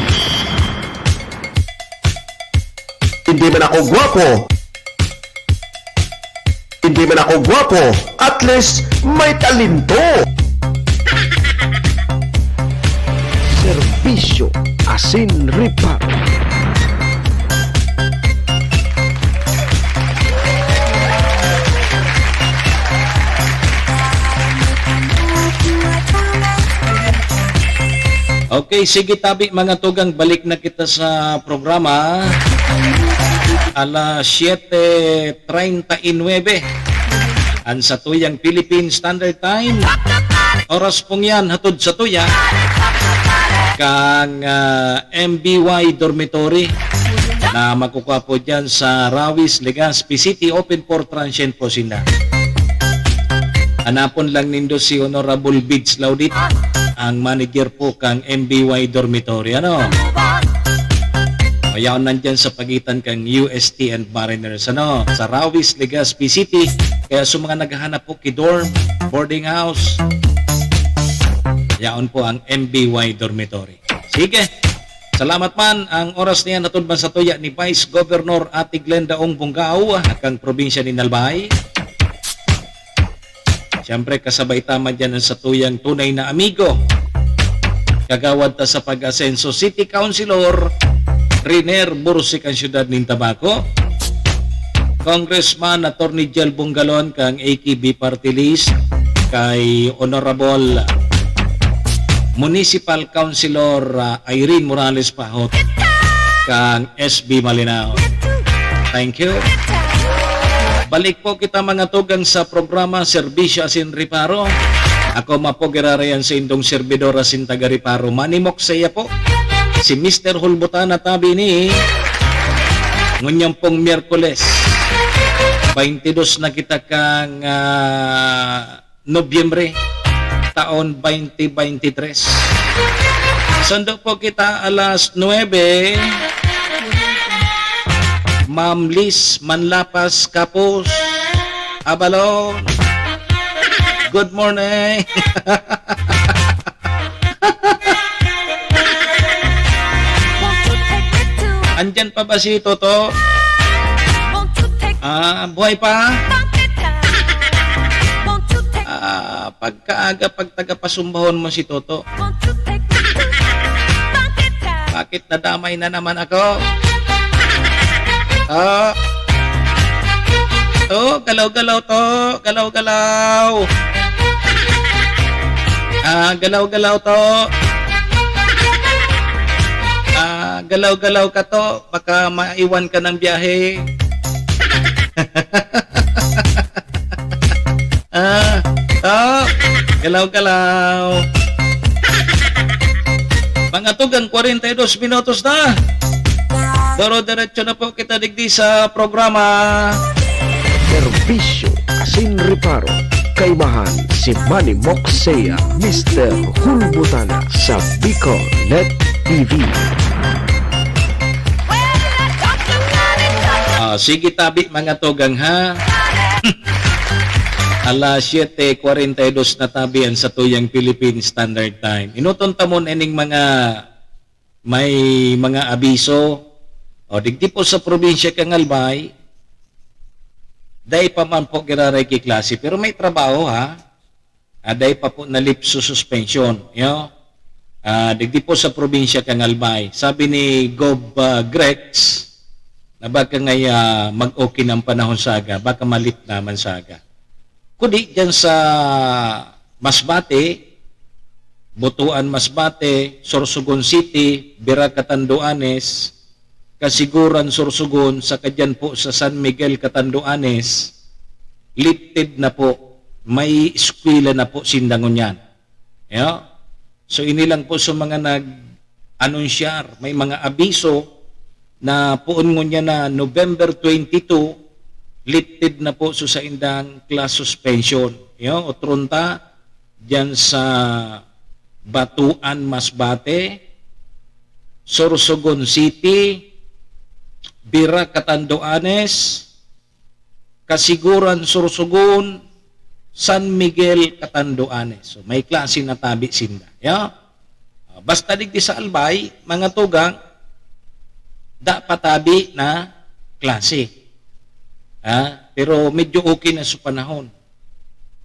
Hindi man ako gwapo. Hindi man ako gwapo, at least may talento. Serbisyo asin reparo. Okay, sige tabi mga tugang, balik na kita sa programa. Alas siyete treinta y nueve an satuyang Philippine Standard Time. Oras pong yan, hatod satuya kan, ah, M B Y Dormitory. na makukuha po dyan sa Rawis, Legazpi City. Open for transient po sinda. Hanapon lang nindo si Honorable Bids Laudit, ang manager po kang M B Y Dormitory. Ano? Mayaon nandyan sa pagitan kang U S T and Mariners. Ano? Sa Rawis, Legazpi City. Kaya sa mga naghahanap po ki dorm, boarding house, yaon po ang M B Y Dormitory. Sige. Salamat man. Ang oras niya natud man sa tuya ni Vice Governor Ate Glenda Ong Bongao, kang probinsya ni Albay. Siyempre, kasabay ta man dyan ang satuyang tunay na amigo. Kagawad ta sa Pag-asenso, City Councilor Riner Bursik, ang siyudad nin Tabaco. Congressman Attorney Jel Bongalon kang A K B Party List, kay Honorable Municipal Councilor, ah, Irene Morales Pahot kang S B Malinao. Thank you. Balik po kita, mga tugang, sa programa Serbisyo Asin Reparo. Ako man po giraray an saindong servidor asin taga-reparo, Manny Moksea po. Si Mister Hulbutana tabi ni ngunyan pong Miyerkules, baynte dos na kita kang, ah, Nobyembre, taon twenty twenty-three. Sundo po kita alas nuebe. Ma'am Liz Manlapas Kapos Abalon. Good morning. Andyan pa ba si Toto? Ah, buhay pa? Ah, pagkaaga, pagtagapasumbahon mo si Toto. Bakit nadamay na naman ako? Oh. To, galaw-galaw to. Galaw-galaw. Ah, galaw-galaw to. Ah, galaw-galaw ka to. Baka maiwan ka ng biyahe. Ah, to. Galaw-galaw. Mga tugang, kwarenta y dos minutos na. Doro-diretso na po kita digdi sa programa. Serbisyo asin reparo. Kaibahan si Manny Moksea, Mister Hulbutana sa Bicol Net T V. Ah, sige tabi, mga tugang, ha? Alas siyete kwarenta y dos na tabi an satuyang Philippine Standard Time. Enoton ta mo na ining mga, may mga abiso. O, digdi po sa probinsya kang Albay, dai pa man po giraray ki klase, pero may trabaho, ha? Ah, dai pa po na-lift sa suspension, yo? Ah, digdi po sa probinsya kang Albay. Sabi ni Gov, ah, Grex, na baka ngay, ah, mag-okay na ang panahon sa aga, baka ma-lift naman sa aga. Kudi diyan sa Masbate, Butuan Masbate, Sorsogon City, Bira Catanduanes, Kasiguran Sorsogon, saka diyan po sa San Miguel Catanduanes, lifted na po, may eskwela na po sinda ngunyan. Yo? So, ini lang po sa mga nag-anunsyar, may mga abiso na poon ngunyan na November twenty-two, lifted na po sa saindang class suspension. Yo, otron ta, diyan sa Batuan, Masbate, Sorsogon City, Bira, Catanduanes, Kasiguran, Sorsogon, San Miguel, Catanduanes. So, may klase na tabi sinda. Ya? Ah, basta digdi sa Albay, mga tugang, da pa tabi na klase. Ha? Pero medyo okay na sa panahon.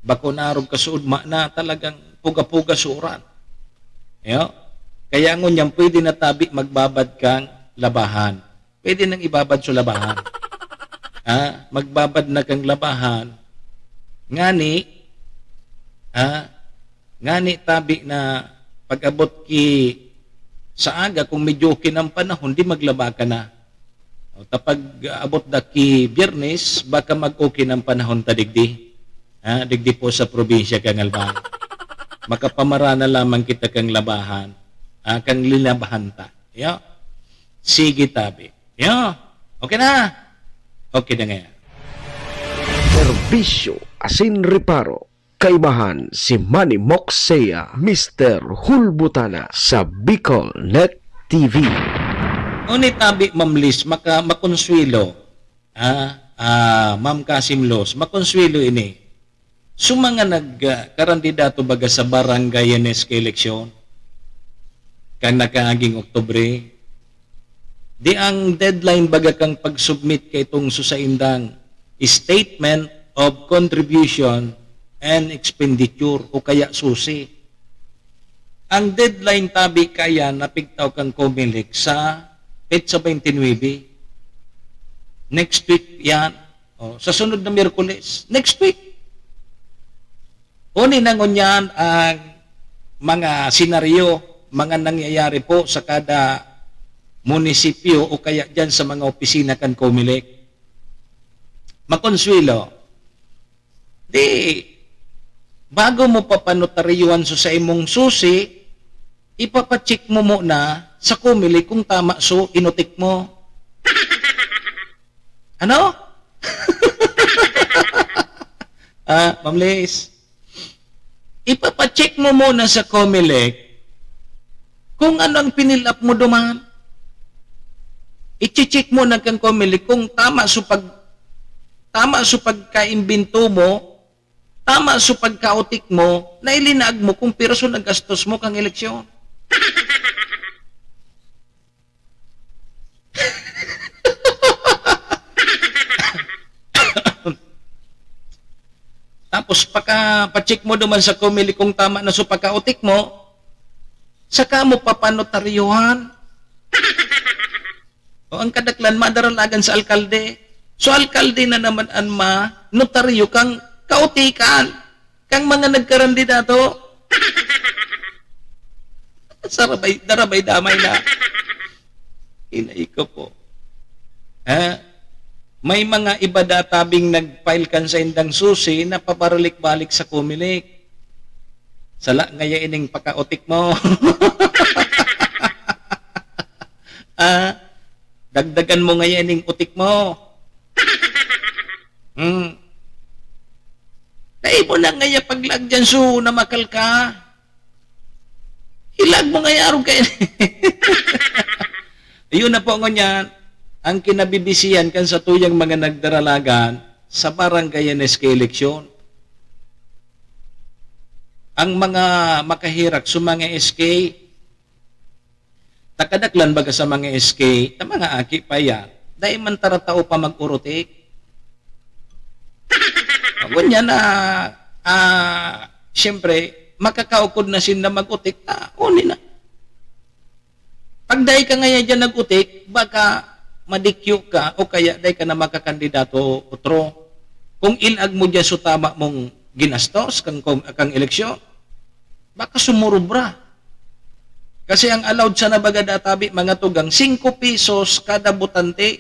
Bako na arog kasuodma na talagang puga-puga sa uran. Yo? Kaya ngunyan, pwede na tabi magbabad kang labahan. Pwede nang ibabad sa labahan. Ha? Magbabad na kang labahan. Ngani, ha? Ngani tabi na pag-abot ki sa aga, kung medyo okay ng panahon, di maglaba ka na. O, ta pag-abot da ki Biyernes, baka mag-okay ng panahon ta digdi. Ha? Digdi po sa probinsya kang Albay. Makapamara na lamang kita kang labahan. Ha? Kang linabahan ta. Yo? Sige, tabi. Yo, okay na. Okay na ngayon. Serbisyo asin reparo. Kaibahan si Manny Moxea, Mister Hulbutana sa Bicol Net T V. Ngunit tabi, Ma'am Liz, maka-, makonsuelo, ah, ah, Ma'am Kasim Luz, makonsuelo ini. Sa mga nag-, ah, karandidato baga sa barangay N S K eleksyon, kan nakaaging Oktubre, di ang deadline baga kang pag-submit kaitong susaindang Statement of Contribution and Expenditure o kaya susi. Ang deadline tabi kaya napigtaw kang Comelec sa petsa twenty-nine. Next week yan. O, sa sunod na Miyerkules. Next week. Uni na ngunyan ang mga senaryo, mga nangyayari po sa kada munisipyo o kaya dyan sa mga opisina kan Comelec. Makonsuelo, di, bago mo papanotaryuhan sa, sa imong susi, ipapacheck mo muna sa Comelec kung tama so inutik mo. Ano? Ah, Ma'am Liz, ipapacheck mo muna sa Comelec kung ano ang pinil-up mo duman. Iche-check mo na kan Comelec kung tama so pag-, tama so pagkaimbento mo, tama so pagkaotik mo, na ilinaag mo kung piraso na gastos mo kang eleksyon. Tapos paka, pa-check mo duman sa Comelec kung tama na so pagkaotik mo, saka mo papanotaryuhan. O ang kadaklan, madaralagan sa alkalde. So, alkalde na naman an ma-notaryo kang kaotikan, kang mga nagkarandidato. Sarabay, darabay damay na. Inay ko po. Ha? May mga iba databing nag-file kan saindang susi na pabalik-balik sa Comelec. Sala ngaya ining pakaotik mo. Ah, dagdagan mo ngaya ining utik mo. Hmm. Dai mo na ngaya paglaag diyan, so, namakal ka. Ilag mo ngaya arog kayo. Ayun na po, ngunyan, ang kinabibisihan kan satuyang mga nagdaralagan sa barangay N S K eleksyon. Ang mga makahirak sa mga S K, takadaklan baga sa mga S K, na mga aki pa yan, dai man taratao pa mag-urutik. Ngunyan na, ah, siyempre, makakaukod na sinda mag-utik, ta, uni na. Pag dai ka ngaya diyan nag-utik, baka madikyo ka o kaya dai ka na makakandidato otro. Kung ilag mo diyan so tama mong ginastos kang kom-, kang eleksyon, baka sumurubra. Kasi ang allowed sana baga databi, mga tugang, singko pesos kada botante,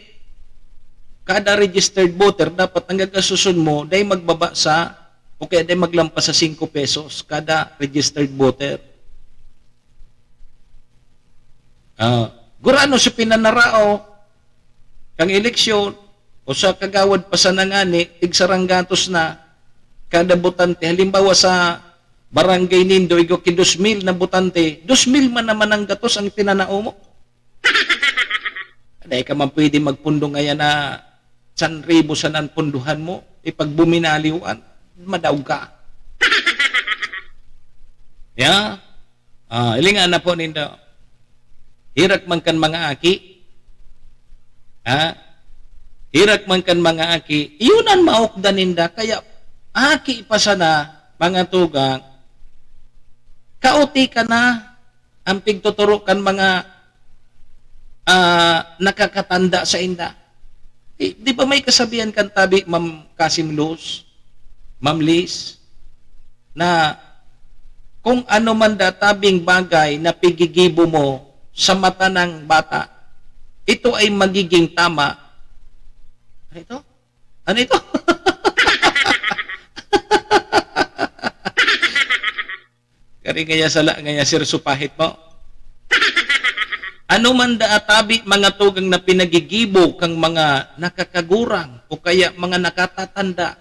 kada registered voter, dapat ang gagastuson mo, dai magbaba sa, o kaya dai maglampas sa singko pesos kada registered voter. Ah, gurano si pinanarao kang eleksyon o sa kagawad pa sana ngani, tigsaranggatos na kada botante. Halimbawa, sa barangay nindo, igwa ki dos mil na botante, dos mil man naman ang gatos ang pinanao mo. Dai ka man pwede magpundo ngaya na san ribo sana an punduhan mo, ipagbuminaliwan, madaog ka. Ya? Ah, hilinga na po nindo. Hirak man kan mga aki. Ha? Hirak man kan mga aki. Iyon an maukdan ninda. Kaya aki pa sana, mga tugang, kaotika na ang pigtuturo kan mga, ah, nakakatanda sainda. Di, di ba may kasabihan kan tabi, Ma'am Kasim Luz, Ma'am Liz, na kung ano man databing bagay na pigigibo mo sa mata ng bata, ito ay magiging tama. Ano ito? Ano ito? Kari ngaya sala ngaya, Sir, supahit mo. Ano man daa tabi, mga tugang, na pinagigibo kan mga nakakagurang o kaya mga nakatatanda,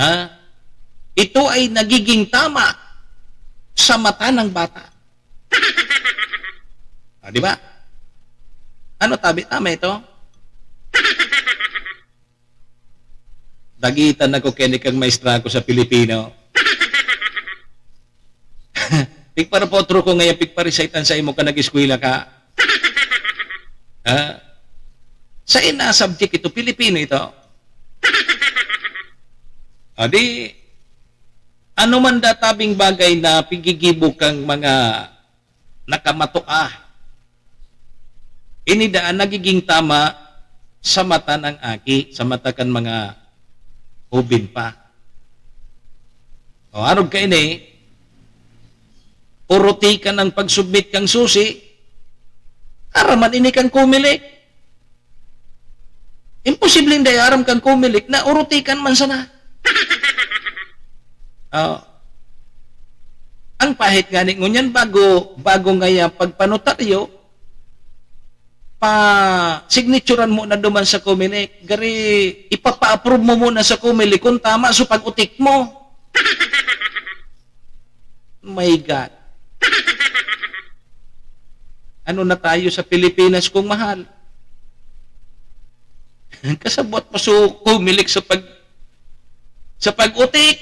ha? Ito ay nagiging tama sa mata ng bata. Ah, di ba? Ano tabi? Tama ito? Dagitan ako kini kang maestra ko sa Pilipino. Pigpara pa otro ko ngayon, pigpa-recite an sa imo ka nag-eskwela ka. Ha? Sa ina subject ito, Pilipino ito. Adi, ano man databing bagay na pigigibo kang mga nakamato ka, ini daan nagiging tama sa mata ng aki, sa mata kan mga hoben pa. O, arog kaini, uruti kan ang pagsubmit kang susi, aram man ini kan Comelec. Imposible hindi aram kan Comelec na uruti kan man sana. Oh. Ang pahit ngani ngunyan, bago, bago ngaya pagpanotaryo, pa-signaturan mo na duman sa Comelec. Gari, ipapa-approve mo muna sa Comelec kung tama sa pag-utik mo. My God. Ano na tayo sa Pilipinas, kong mahal? Kasabwat pa sa Comelec sa pag-, sa pag-utik.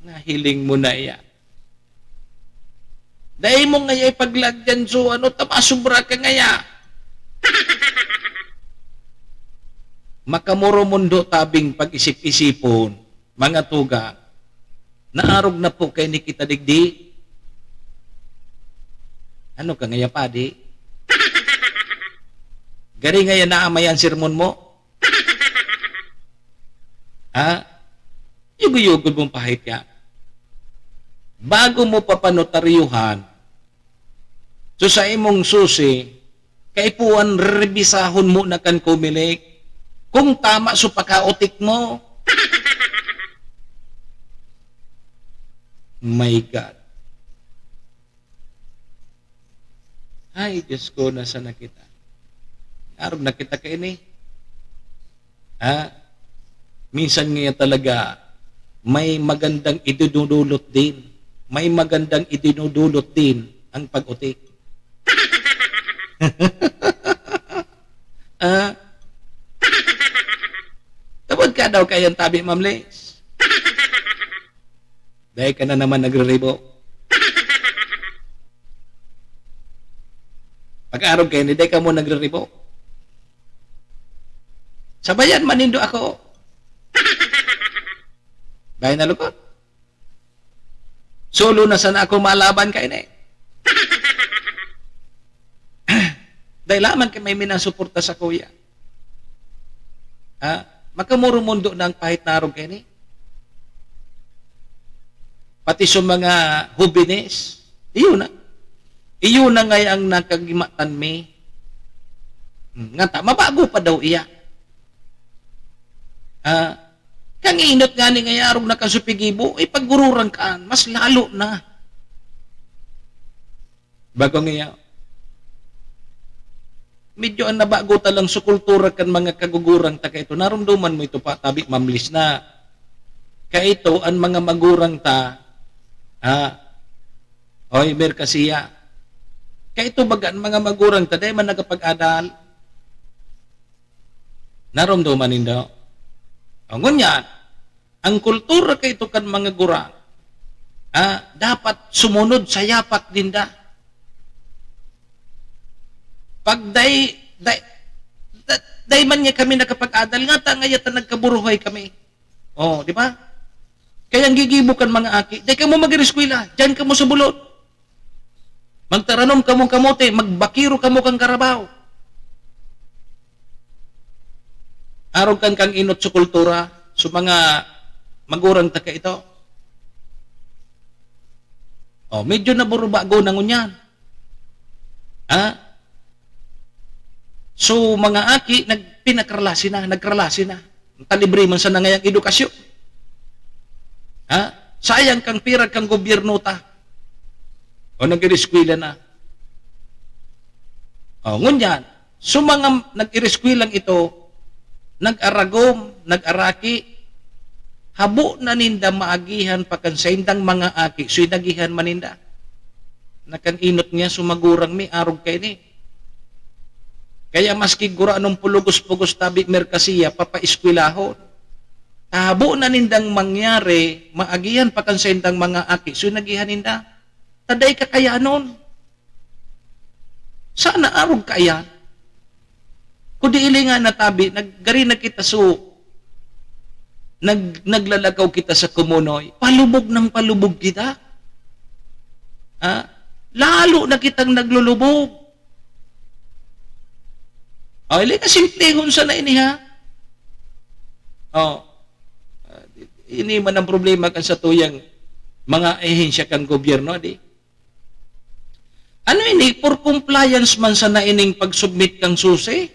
Nahiling mo na iya. Dai mo ngaya ipaglagyan, so ano, tama, sobra ka ngaya. Makamoromundo tabing pag-isip-isipon, mga tugang, naarog na po kay ni kita digdi. Ano ka ngaya, padi? Gari ngaya naamay ang sermon mo? Ha? Yugo-yugod mong pahit ka. Bago mo papanotaryuhan, so sa imong susi, kaipuhan, rebisahon mo na kan Comelec kung tama so pakautik mo. My God. Ay, Diyos ko, nasa na kita? Arog na kita kaini. Ha? Minsan ngaya talaga, may magandang idudulot din. May magandang idinudulot din ang pag-utik. Ah? Tawag ka daw kayang tabi, Ma'am Liz. Dai ka na naman nagriribo. Pag-arog kayo ni, dai ka mo nagriribo. Sabayan man nindo ako. Dai na lukot. Solo na sana ako malaban kayo ni. Dai lamang kay may minasuporta sa kuya. Ha? Makamuro mundo na ang pahit na arog kaini. Pati sa mga hubines, iyo na. Iyo na ngay ang nakagimatan mi. Hmm, nga ta, mabago pa daw iya. Ha? Kang inot nga ni ngay arog na kasupigibo, ipaggururan kaan, mas lalo na. Bago ngaya, medyo an nabago ta lang sa kultura kan mga kagugurang ta kaito. Narumduman mo ito pa, tabi, Ma'am Liz, na kaito an mga magurang ta, ha? Hoy, Mercasia. Kaito baga an mga magurang ta, dai man nagapag-adal. Narumduman nindo? O, ngunyan, ang kultura kaito kan mga gurang, ah, dapat sumunod sa yapak ninda. Pag dai, dai, da-, dai man niya kami nakapag-adal, nga ta ngaya ta nagkaburuhay kami. Oh, di ba? Kaya ang gigibo kan mga aki, dai kamo mag-eskwela, diyan kamo sa bulod. Magtaranom kamong kamote, magbakiro kamo kan karabaw. Arog kan kang inot sa kultura, sa mga magurang ta kaito. Oh, medyo naburubago na ngunyan. Ha? So, mga aki, nagpinakralasi na, nagkralasi na. Talibre man sana ngayang edukasyon. Ha? Sayang kang pira kang gobyerno ta. O nag-ireskwela na. O, ngunyan, so mga nag-ireskwela ito, nag-aragom, nag-araki, habo na ninda maagihan pa kan saindang mga aki, so inagihan man ninda. Nakan-inot niya, sumagurang mi, arog kaini. Kaya maski gura anong pulugos-pugos tabi merkasiya, papaeskwelahon. Habo na nindang mangyari, maagihan pa kan saindang mga aki, so inagihan ninda. Taday kakayanon. Sana arog kaiyan. Kung di ili nga natabi, nag-, gari na kita so, nag-, naglalakaw kita sa kumunoy. Palubog ng palubog kita. Ha? Lalo na kitang naglulubog. O, ili ka simplehon sana ini, ha? O. Ah, ini man ang problema kan sa tuyang mga ahensya kan gobyerno, di? Ano ini? For compliance man sana ining pag-submit kang susi?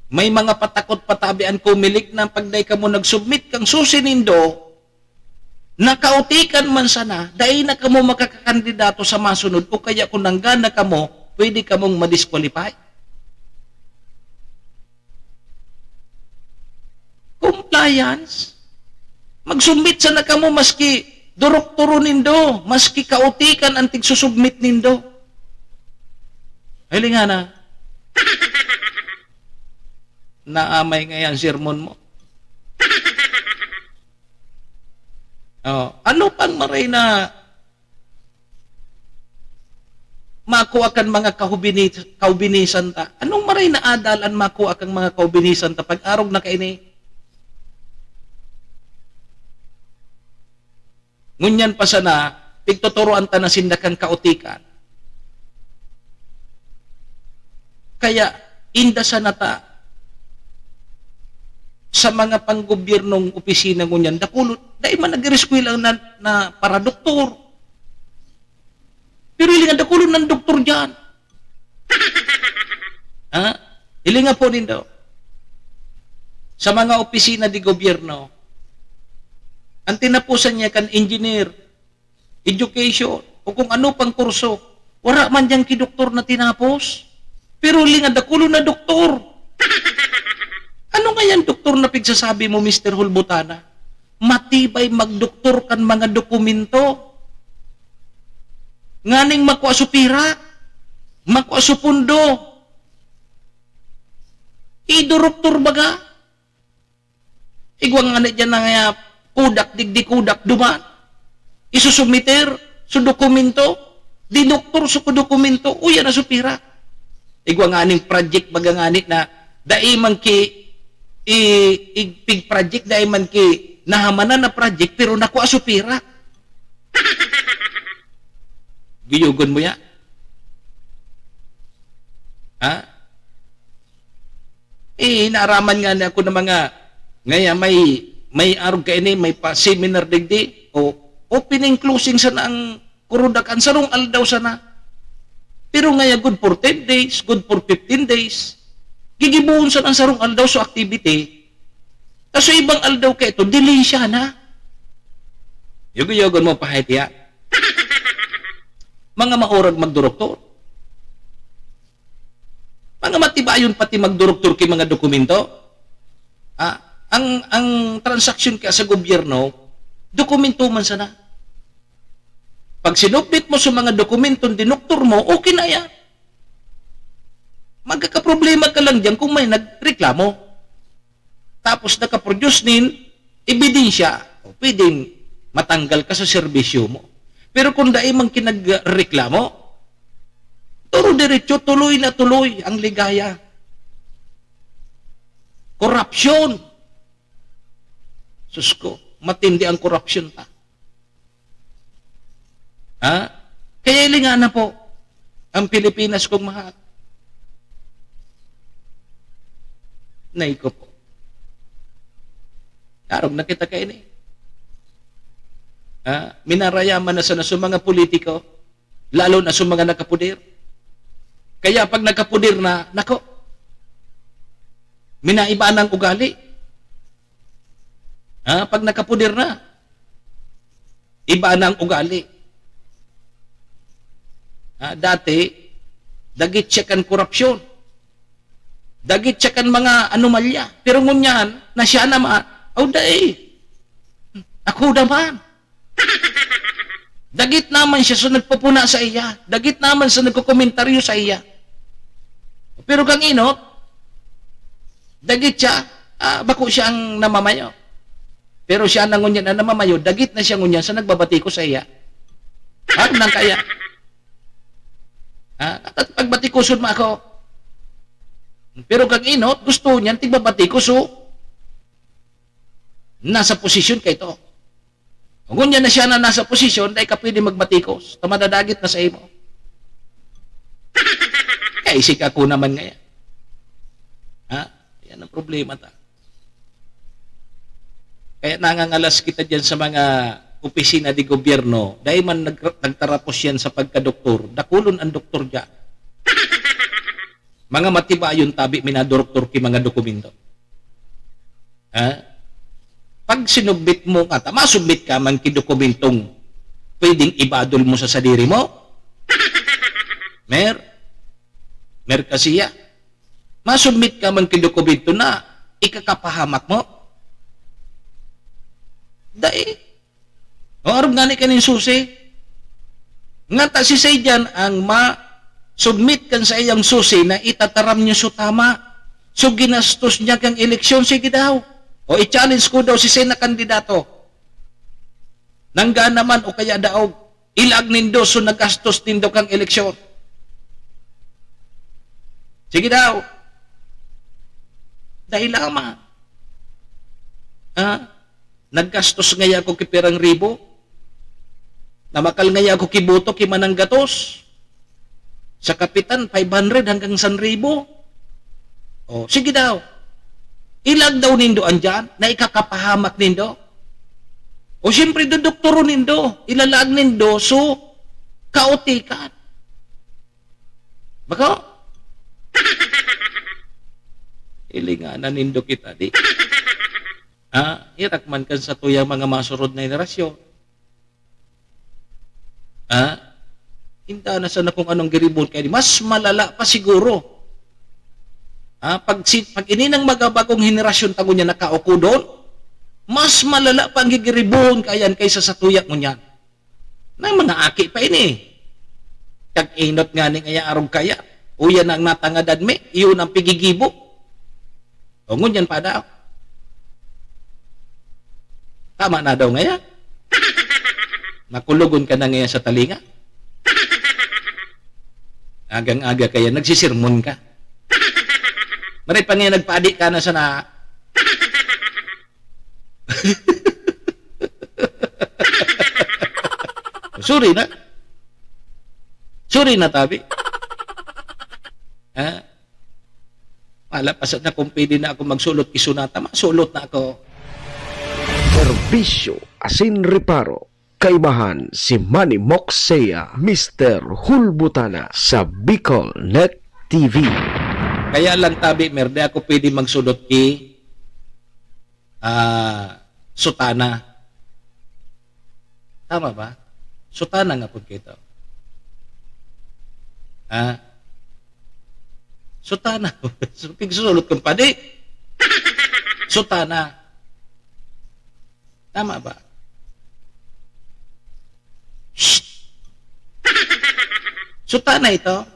May mga patakot patabi an Comelec na pag dai kamo nag-submit kang susi nindo, nakautikan man sana, dai na kamo makakakandidato sa masunod o kaya kung nanggana kamo, pwede kamong ma-disqualify. Compliance. Mag-submit sana kamo maski doroktoron nindo, maski kautikan an tigsusubmit nindo. Hilinga na. Naamay nga yan, sermon mo. Oh, ano pang maray na makua kan mga kahubini-, kahubinisan ta? Anong maray na adal an makua kan mga kahubinisan ta pag arog na kaini? Ngunyan pa sana, pigtuturoan ta na sinda kan kautikan. Kaya, inda sana ta sa mga panggobyernong opisina ngunyan, dakulon, dai man nag-ireskwela na, na para doktor. Pero hilinga, dakulon ng doktor diyan. Ha? Hilinga po nindo. Sa mga opisina de gobyerno, ang tinapusan niya kan engineer, education, o kung ano pang kurso, wala man diyang kidoktor na tinapos. Pero hilinga, dakulon na doktor. Ano nga yan, doktor, na pigsasabi mo, Mister Hulbutana? Matibay magdoktor kan mga dokumento. Nganing makua so pira, makua so pondo. Idoroktor baga? Igwa ngani diyan na nga kudak digdi, kudak duman. Isusumiter so dokumento, dinoktor so dokumento, uya na so pira. Igwa nganing project baga ngani na dai man ki i-, i-, pig project, dai man ki nahamanan na project, pero nakua so pira. Giyugon mo ya? Ha? Eh, naaraman nga na ako ng mga, ngaya may, may arog kaini, may pa-seminar digdi, o opening closing sana ang kurudak, ang sarong aldaw sana. Pero ngaya good for ten days, good for fifteen days. Gigibohon sana ang sarong aldaw so activity. Kaso ibang aldaw kaito, dilensya na. Yugo-yugon mo pa, hetiya. Mga maurag magdoroktor. Mga matibayon pati magdoroktor ki mga dokumento. Ah, ang, ang transaksyon kaya sa gobyerno, dokumento man sana. Pag sinubmit mo sa mga dokumentong dinoktor mo, okay na yan. Magkakaproblema ka lang dyan kung may nagreklamo. Tapos nakaproduce nin ebidensya, o, pwedeng matanggal ka sa serbisyo mo. Pero kung dai man kinagreklamo, turo diretso, tuloy na tuloy ang ligaya. Korupsyon. Sus ko, matindi ang korupsyon ta. Ha? Kaya hilinga na po ang Pilipinas kong mahal. Nay ko po. Arog na kita kaini. Ha? Minarayaman na sana sa mga politiko, lalo na sa mga nakapuder. Kaya pag nakapuder na, nako, minaiba na ang ugali. Ha? Pag nakapuder na, iba na ang ugali. Ah, dati, dagit siya kan korupsyon. Dagit siya kan mga anomalya. Pero ngunyan, na siya naman, aw dai. Ako naman. Dagit naman siya sa nagpupuna sa iya. Dagit naman sa nagkokomentaryo sa iya. Pero kang inot, dagit siya, ah, bako siya ang namamayo. Pero siya na ngunyan ang namamayo, dagit na siya ngunyan sa nagbabati ko sa iya. Ano nang kaya? Ha? At, at pagbatikuson mo ako. Pero kang inot, gusto niyan, tigbabati ko, so, nasa posisyon ka ito. Ngunyan na siya na nasa posisyon, dai ka pwede magbatikos. Ta madadagit na sa imo. Kaisig ako naman ngayon. Ha? Yan ang problema ta. Kaya nangangalas kita diyan sa mga opisina de gobyerno. Dahil man nag-, nagtarapos yan sa pagkadoktor, dakulon ang doktor diyan. Mga matibayon tabi minadoroktor ki mga dokumento. Ha? Pag sinubmit mo nga, ta, masubmit ka man ki dokumentong pwedeng ibadol mo sa sadiri mo? Mer? Mer ka siya? Masubmit ka man ki dokumento na ikakapahamak mo? Dai. O, arog ngani kaning susi. Nga ta si Seijan ang ma-submit kan saiyang susi na itataram niyo so tama. So, ginastos niya kang eleksyon, sige daw. O, i-challenge ko daw si Sena kandidato. Nangga naman o kaya daog. Ilag nindo so nagastos nindo kang eleksyon. Sige daw. Dahil lamang. Ha? Naggastos ngaya ako ki pirang ribo. Namakal ngaya ako ki boto, ki manang gatos. Sa kapitan, five hundred hanggang san ribo. O, sige daw. Ilag daw nindo andyan na ikakapahamak nindo. O, siyempre, dodoktoron nindo. Ilalag nindo, so, kaotikan. Bako? Ilinganan nindo kita, di? Ha? Hirak man kan satuyang mga masurod na henerasyon. Ha? Inda na sana kung anong giribon kaya di, mas malala pa siguro. Ha? Pag si, pag ini nang magabagong henerasyon ta ngunyan nakaukodon, mas malala pa ang gigiribon kaya kaysa sa tuya ngunyan. Nang mga aki pa ini. Kag inot ngani ngaya arog kaya, uya na ang natangadan mi, iyon ang pigigibo. O, ngunyan pa daw. Tama na daw ngaya. Nakulogon ka na ngaya sa talinga. Agang-aga kaya, nagsisirmon ka. Maray pa ngaya, nagpaadi ka na sana. Sorry na. Sorry na, tabi. Ha? Malapas na kung pwede na ako magsulot ki Sonata, masulot na ako. Serbisyo asin reparo, kaibahan si Manny Moxea, Mister Hulbutana sa Bicol Net T V. Kaya lang, tabi, Mer, di ako pwede magsulot ki, ah, Sutana. Tama ba? Sutana nga pud kayo to. Ha? Sutana. Pigsusulot kong padi. Sutana. Tama ba? Shh! Sutana ito.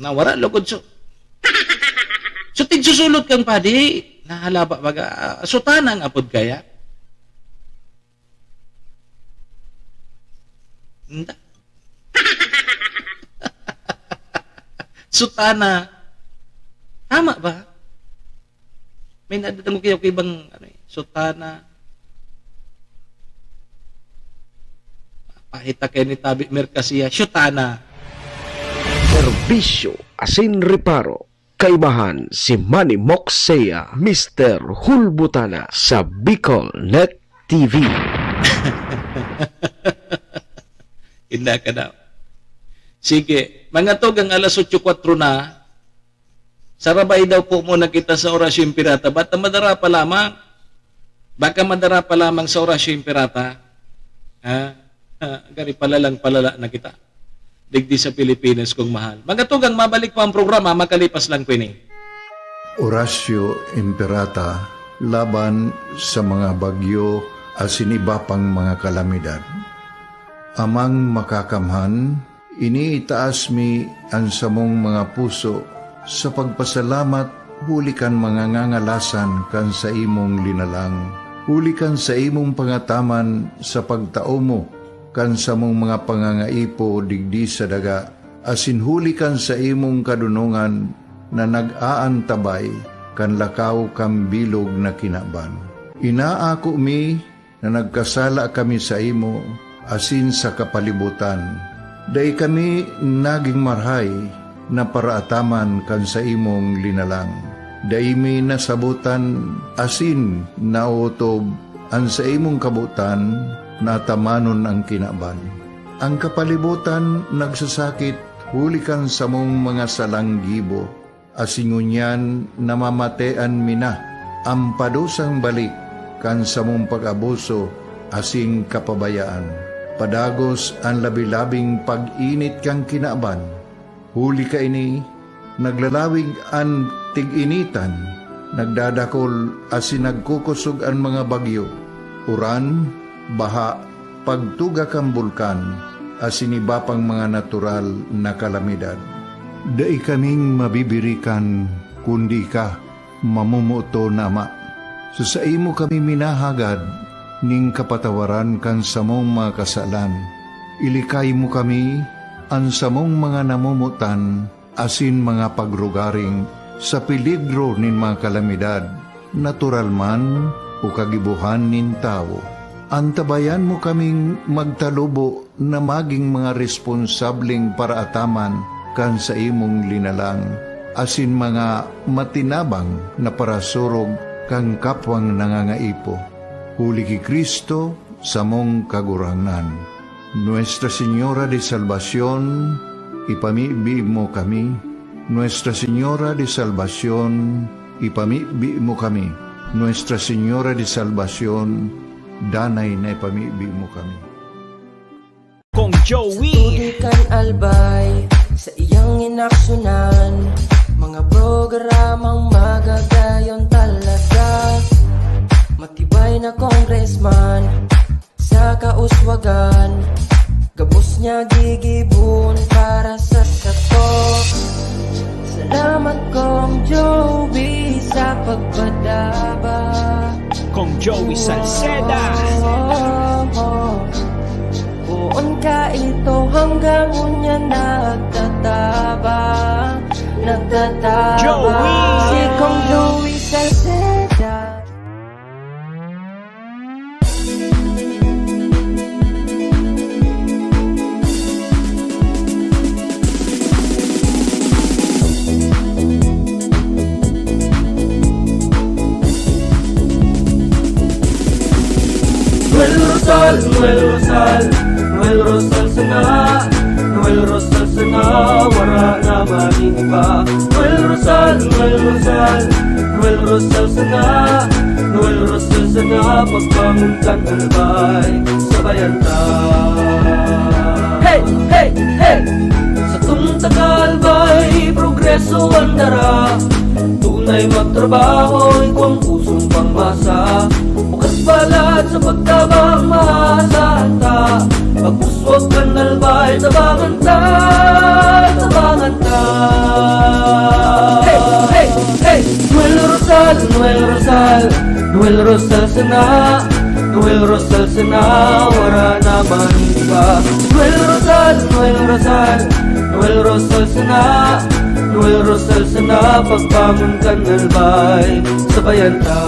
Nawara lugod so. So, tigsusulot kang padi. Nahalaba baga. Sutana nga pud kaya. Nda. Sutana. Tama ba? May nadadangog kayo kay ibang, ano eh, sutana. Pahita kayo ni Tabi Mercasia, sutana. Serbisyo asin reparo, kaibahan si Manny Moxea, Mister Hulbutana sa Bicol Net T V. Inda ka daw. Sige, mga tugang alas otso kwatro na, sarabay daw po muna kita sa Orasyon Pirata. Baka madara pa lamang. Baka madara pa lamang sa Orasyon Pirata. Ha? Ah, gari palalang palala na kita digdi sa Pilipinas, kong mahal. Mga tugang, mabalik pa ang programa makalipas lang ko ini. Oratio Imperata laban sa mga bagyo asin iba pang mga kalamidad. Amang Makakamhan, iniitaas mi an samong mga puso sa pagpasalamat huli kan mga ngangalasan kan saimong linalang, huli kan saimong pangataman sa pagtao mo kan samong mga pangangaipo digdi sa daga, asin huli kan saimong kadonongan na nag-aantabay kan lakaw kan bilog na kinaban. Inaako mi na nagkasala kami saimo asin sa kapalibotan. Dai kami nagin marahay na paraataman kan saimong linalang. Dai mi nasabotan asin naotob an saimong kabotan na atamanon an kinaban. An kapalibotan nagsasakit huli kan samong mga salang gibo, asin ngunyan namamatean mi na an padusang balik kan samong pag-abuso asin kapabayaan. Padagos an labi-labing pag-init kan kinaban. Huli kaini, naglalawig an tig-initan, nagdadakol asin nagkukosog an mga bagyo, uran, baha, pagtuga kan bulkan, asin iba pang mga natural na kalamidad. Dai kaming mabibirikan, kundi ika, mamomoton na Ama. Sa saimo kami minahagad nin kapatawaran kan samong mga kasalan. Ilikay mo kami, an samong mga namomotan, asin mga pagrugaring sa peligro nin mga kalamidad, natural man o kagibohan nin tawo. Antabayan mo kaming magtalubo na magin mga responsableng paraataman kan saimong linalang, asin mga matinabang na parasurog kan kapwang nangangaipo. Huli ki Cristo, samong Kagurangnan. Nuestra Señora de Salvacion, ipamibi mo kami. Nuestra Señora de Salvacion, ipamibi mo kami. Nuestra Señora de Salvacion, danay na ipamibi mo kami. Kong Joey. Tubig kan Albay, sa iyang inaksyonan, mga programang magagayon talaga. Matibay na congressman, sa kauswagan, gabos niya gigibon para sa sato. Salamat, Kong Joey, sa pagpadaba. Kong Joey Salceda. Poon ka ito hanggang unya nagtatabang, nagtatabang. Joey! Si Kong Joey Salceda. Noel Rosal, Noel Rosal, Noel Rosal sana, Noel Rosal sana, wara na man iba. Noel Rosal, Noel Rosal, Noel Rosal sana, Noel Rosal sana, pagbangon kan Albay, sabayan ta. Hey, hey, hey! Sa tunta ka Albay, progreso ang dara. Tunay magtrabaho, igwang pusong pangmasa. Bukas palad sa pagtabang, maasahan ta. Pagpuswag kan Albay, tabangan ta, tabangan ta. Hey, hey, hey! Noel Rosal, Noel Rosal, Noel Rosal sana, Noel Rosal sana, wara na man iba. Noel Rosal, Noel Rosal, Noel Rosal sana, Noel Rosal sana, pagbangon kan Albay, sabayan ta.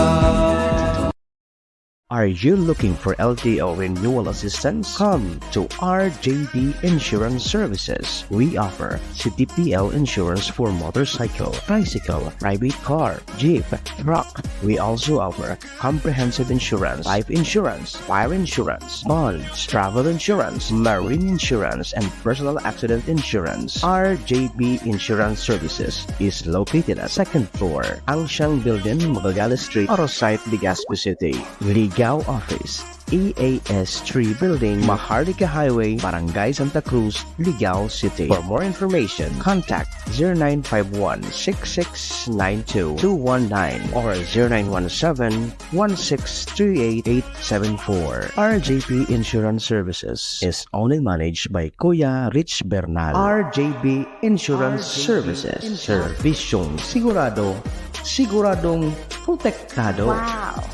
Are you looking for L T O renewal assistance? Come to R J D Insurance Services. We offer C T P L insurance for motorcycle, tricycle, private car, jeep, truck. We also offer comprehensive insurance, life insurance, fire insurance, bonds, travel insurance, marine insurance, and personal accident insurance. R J B Insurance Services is located at second floor, Angshang Building, Magallanes Street, Arosite, Legazpi City. Legal Ligao Office, E A S three Building, Maharlika Highway, Barangay Santa Cruz, Ligao City. For more information, contact zero nine five one six six nine two two one nine or zero nine one seven one six three eight eight seven four. R J P Insurance Services is only managed by Kuya Rich Bernal. R J B Insurance Services. Servisyong sigurado, siguradong protektado. Wow!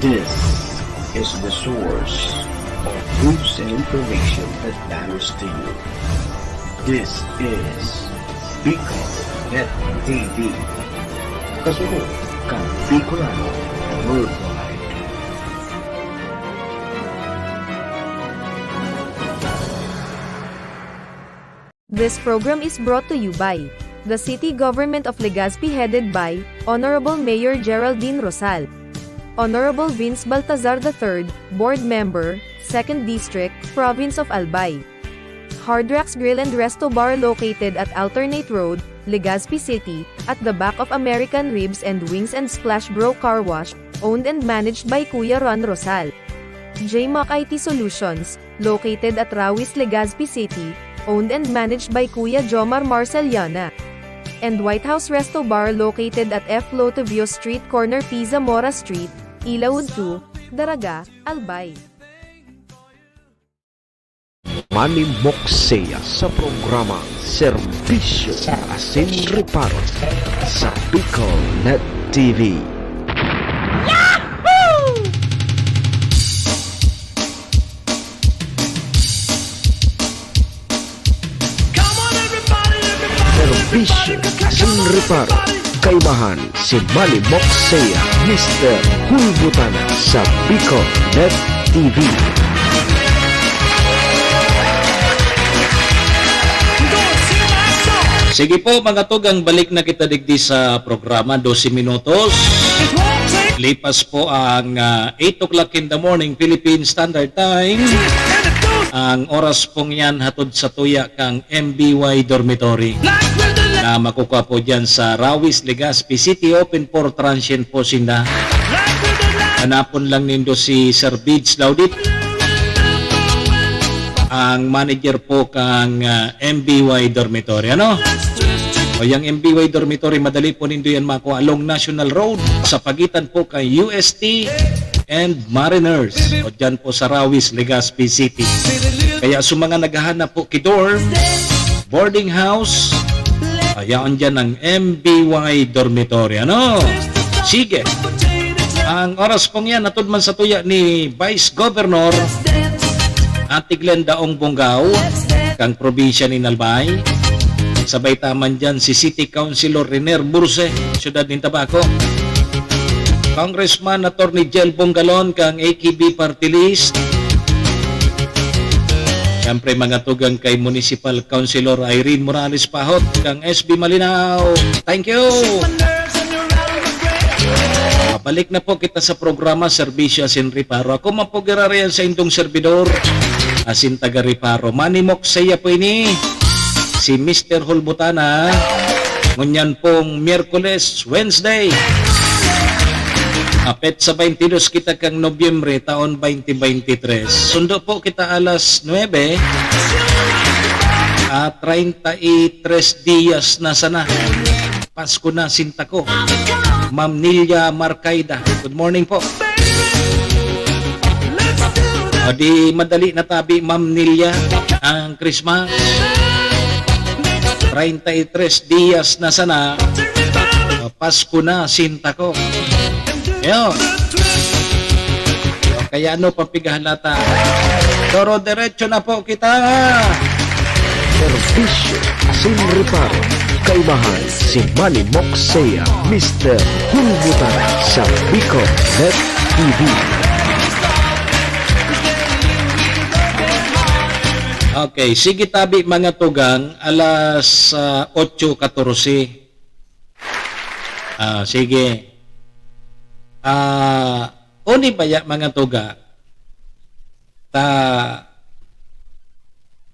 This is the source of news and information that matters to you. This is Bicol Net T V. Kasunod kan Bicolano Worldwide. This program is brought to you by the City Government of Legazpi, headed by Honorable Mayor Geraldine Rosal. Honorable Vince Baltazar the third, Board Member, Second District, Province of Albay. Hard Rocks Grill and Resto Bar, located at Alternate Road, Legazpi City, at the back of American Ribs and Wings and Splash Bro Car Wash, owned and managed by Kuya Ron Rosal. J Mac I T Solutions, located at Rawis, Legazpi City, owned and managed by Kuya Jomar Marceliana. And White House Resto Bar, located at F Lotovio Street, corner P Zamora Street, Ilaud two, Daraga, Albay. Manimok siya sa programang Serbisyo Asin Reparo sa Bicol Net T V. Serbisyo asin reparo, kaibahan si Manny Moxea, Mister Hulbutan sa Bicol Net T V. Sige po, mga tugang, balik na kita digdi sa programa, dose minutos. Lipas po ang, ah, eight o'clock in the morning, Philippine Standard Time. Ang oras pong yan, hatod sa tuya kang M B Y Dormitory na makukuha po dyan sa Rawis, Legazpi City, open for transient po sinda. Hanapon lang nindo si Sir Bids Laudit, ang manager po kang, ah, M B Y Dormitory. Ano? O, yang M B Y Dormitory, madali po nindo yan makuha along National Road sa pagitan po kay U S T and Mariners. O, dyan po sa Rawis, Legazpi City. Kaya sa mga naghahanap po ki dorm, boarding house, ayaon dyan ang M B Y Dormitory. Ano? Sige. Ang oras pong yan, hatod man sa tuya ni Vice Governor Ate Glenda Ong Bongao, kang probinsya ni Albay. Sabay ta man dyan si City Councilor Renier Burse, siyudad nin Tabaco. Congressman Attorney Jel Bongalon, kang A K B Party List. Siyempre, mga tugang kay Municipal Councilor Irene Morales Pahot, kang S B Malinao. Thank you! Pabalik na po kita sa programa, Serbisyo Asin Reparo. Ako man po giraray an saindong serbidor, asin taga Reparo. Manimok saya po ini, si Mister Hulbutana. Ngunyan pong Miyerkules, Wednesday. Apet sa twenty-dos kita kang Nobyembre, taon twenty twenty-three. Sundo po kita alas nuebe. Ah, treinta y tres dias na sana. Pasko na, sinta ko. Ma'am Nilia Marcaida. Good morning po. O di madali na tabi, Ma'am Nilia, ang Christmas. Treinta y tres dias na sana. O, Pasko na, sinta ko. Yo. Kaya ano pang pighahalata? Doro-derecho na po kita. Serbisyo asin reparo. Kaibahan si Manny Moxea, Mister Hulbutan sa Bicol Net T V. Okay, sige tabi mga tugang, alas, ah, otso katorse. Ah, sige. Ah, uni baya mga tuga, ta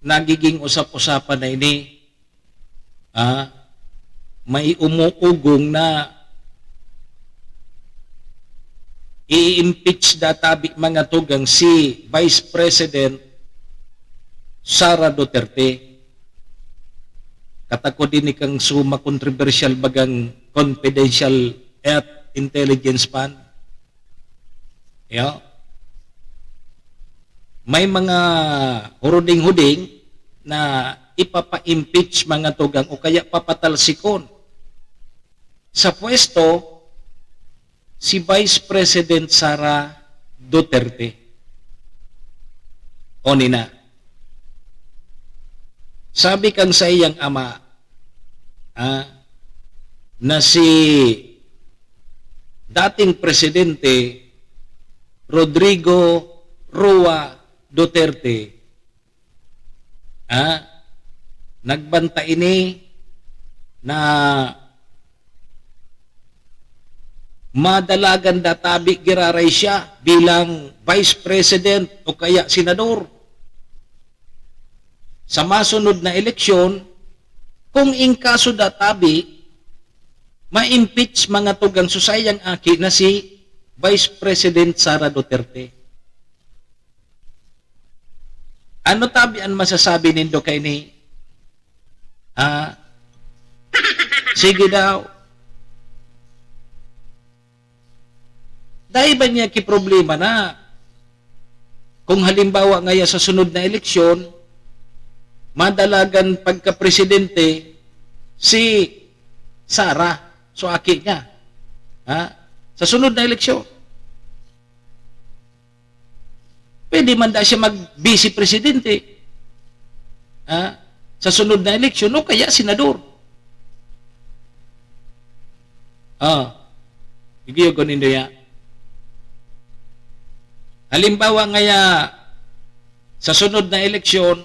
nagiging usap-usapan na ini, ah, may umuugong na i-impeach da tabi, mga tugang, si Vice President Sara Duterte. Katakod ini kan suma kontrobersyal bagang confidential at intelligence fund. Yo. May mga huruding-huding na ipapa-impeach, mga tugang, o kaya papatalsikon sa pwesto si Vice President Sara Duterte. O nina, sabi kan saiyang ama, ah, na si dating Presidente Rodrigo Roa Duterte, ah, nagbanta ini na madalagan da tabi giraray siya bilang Vice President o kaya Senador. Sa masunod na eleksyon, kung in kaso da tabi, ma-impeach, mga tugang, so saiyang aki na si Vice President Sara Duterte. Ano tabi an masasabi nindo kaini? Ah, sige daw. Dai ba niya ki problema na kung halimbawa ngaya sa sunod na eleksyon, madalagan pagka-presidente si Sara, so aki niya, ha? Sa sunod na eleksyon. Pwede man da siya mag-vice presidente, ha? Sa sunod na eleksyon, o kaya senador. Ah, igiyogon nindo ya. Halimbawa ngaya, sa sunod na eleksyon,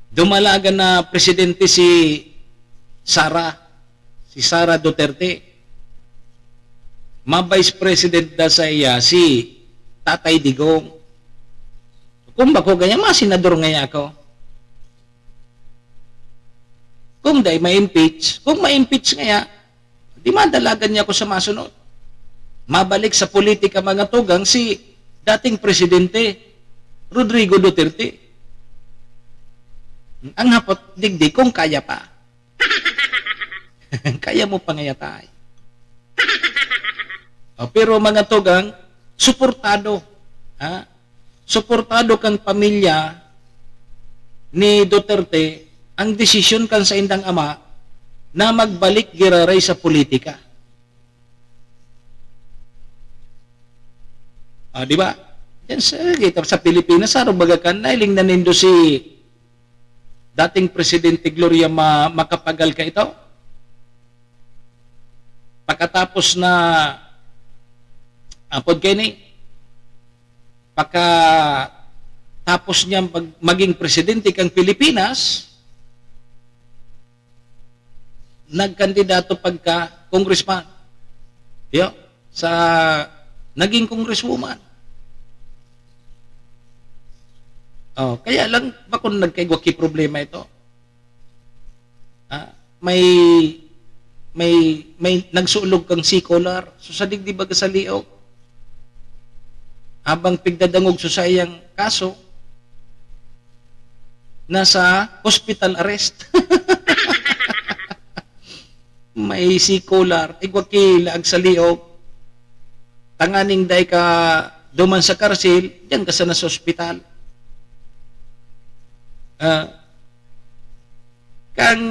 dumalagan na presidente si Sara, si Sara Duterte. Ma-vice president da sa iya si Tatay Digong. Kung bako ganyan, mga senador ngaya ako. Kung dai ma-impeach, kung ma-impeach ngaya, di madalagan niya ako sa masunod. Mabalik sa politika, mga tugang, si dating presidente Rodrigo Duterte. Ang hapot, digdi, kung kaya pa. Kaya mo pangayatay. O, pero mga tugang, suportado. Ha? Suportado kang pamilya ni Duterte ang desisyon kan saindang ama na magbalik giraray sa politika. Ah, di ba? Yan sa, kita sa Pilipinas, sa baga kan, nailing na nindo si dating Presidente Gloria Ma-, Macapagal ka ito? Pagkatapos na, apod kaini, pagkatapos niya mag-, maging presidente kang Pilipinas, nagkandidato pagka congressman. Yo, sa naging congresswoman. Oh, kaya lang, bakon nagkaigwa ki problema ito. Ah, may, may, may nagsulog kang secular. So, sa digdi baga sa liog, habang pigdadangog sa saiyang kaso, nasa hospital arrest. May secular, igwa ki laag sa liog. Tanganing dai ka duman sa karsil, diyan ka sana sa ospital. Ah, kang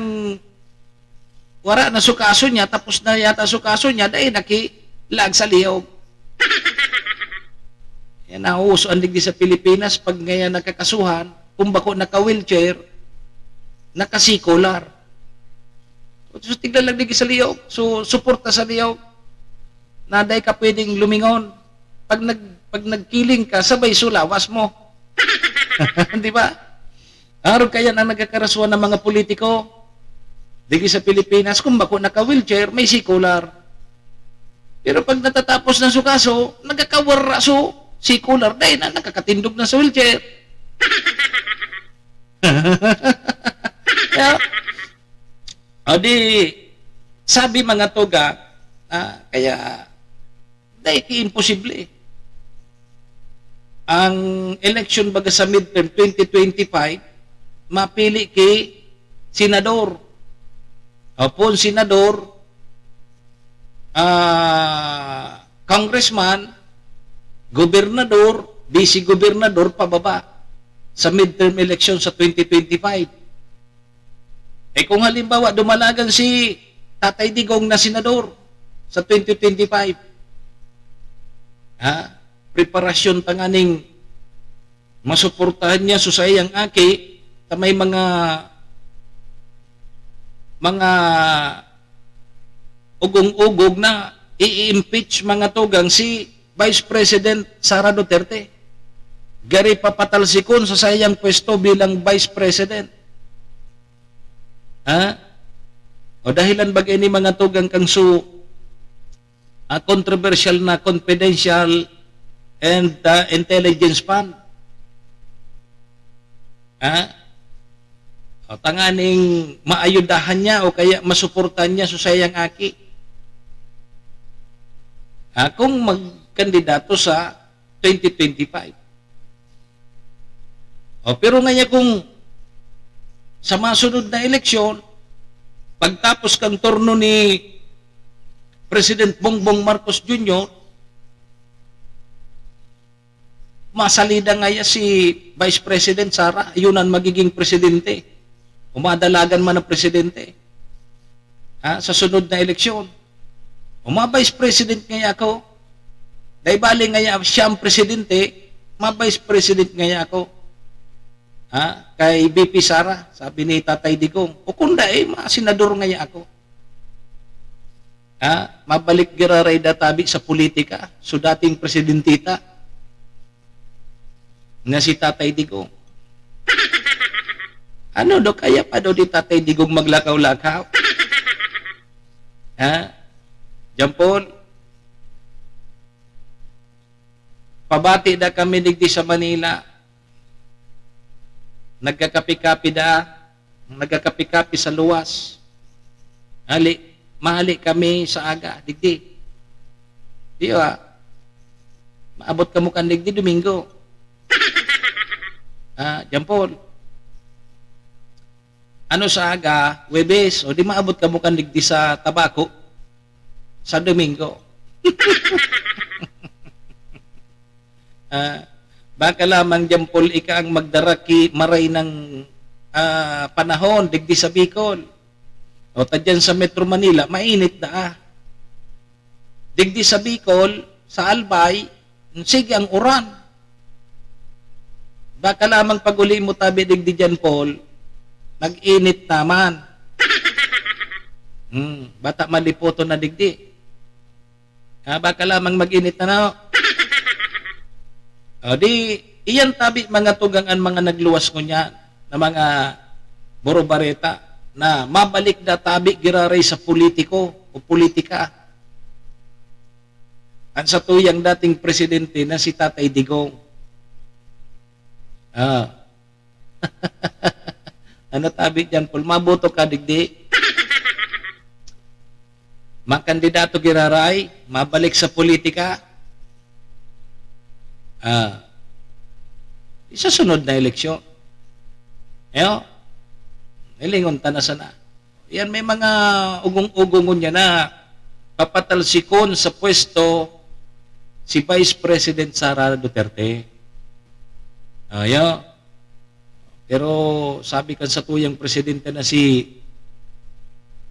wara na su kaso niya, tapos na yata su kaso niya, dai na ki laag sa liog. Yan ang uso ang digdi sa Pilipinas, pag ngayon nakakasuhan, kung bako naka-wheelchair, naka-secular. So, tignan lang digdi sa liog. So, suporta sa liog. Na dai ka pwedeng lumingon. Pag nag-, pag nagkiling ka, sabay su lawas mo. Di ba? Arog kaya ang nagkakarasuhan ng mga politiko. Digdi sa Pilipinas, kung bako naka-wheelchair, may secular. Pero pag natatapos na su kaso, nagkakawara su secular. Dai na, nakakatindog na sa wheelchair. Kaya, o di, sabi mga tugang, ah, kaya, Dai ki imposible. Ang election baga sa midterm twenty twenty-five, mapili ki senador. Apo, senador, ah, congressman, gobernador, vice-gobernador, pababa sa midterm election sa twenty twenty-five. Eh, kung halimbawa, dumalagan si Tatay Digong na senador sa twenty twenty-five, ha? Preparasyon tanganing masuportahan niya so saiyang aki, ta may mga, mga ugong-ugog na i-impeach, mga tugang, si Vice President Sara Duterte. Gari papatalsikon sa saiyang pwesto bilang Vice President. Ha? O dahilan ba ini, mga tugang, kang su-, ah, controversial na confidential and, ah, intelligence fund? Ha? O, tanganing maayudahan niya o kaya masuportahan niya so saiyang aki. Ha? Kung magkandidato sa twenty twenty-five. O, pero ngaya kung sa masunod na eleksyon, pagtapos kang turno ni President Bongbong Marcos Junior, masalida ngaya si Vice President Sara, yun ang magiging presidente. O madalagan man ang presidente. Ha, sa sunod na eleksyon. O ma-vice president ngaya ako. Dai bali ngaya siya ang presidente, ma-vice president ngaya ako. Ha? Kay V P Sara, sabi ni Tatay Digong. O kung dai, ma-senador ngaya ako. Ha? Mabalik giraray da tabi sa politika. So dating presidente ta na si Tatay Digong. Ano do, kaya pa do di Tatay Digong maglakaw-lakaw? Ha? John Paul, pabati da kami digdi sa Manila. Nagkakapi-kapi da, nagkakapi-kapi sa luwas. Hali, mahali kami sa aga, digdi. Di ba? Maabot kamo kan digdi, Domingo. Ah, John Paul. Ano sa aga, Huwebes, o di maabot kamo kan digdi sa Tabaco sa Domingo. Ah, baka lamang, John Paul, ika ang magdara ki maray ng, ah, panahon digdi sa Bicol. O ta dyan sa Metro Manila, mainit na, ah. Digdi sa Bicol, sa Albay, sige ang uran. Baka lamang pag-uli mo tabi digdi dyan, Paul, nag-init naman. Hmm, bata maliputon na digdi. Ha, baka lamang mag-init na, no? O, di, iyan tabi, mga tugang, ang mga nagluwas ngunyan na mga borobareta na mabalik na tabi giraray sa politiko o politika. Ang satuyang dating presidente na si Tatay Digong. Ah. Ano tabi diyan, Paul? Maboto ka digdi? Makandidato giraray, mabalik sa politika? Ah. Sa sunod na eleksyon. Ayo? Hilingon ta na sana. Yan, may mga ugong-ugong niya na papatalsikon sa pwesto si Vice President Sara Duterte. Ayo. Pero sabi kan satuyang presidente na si,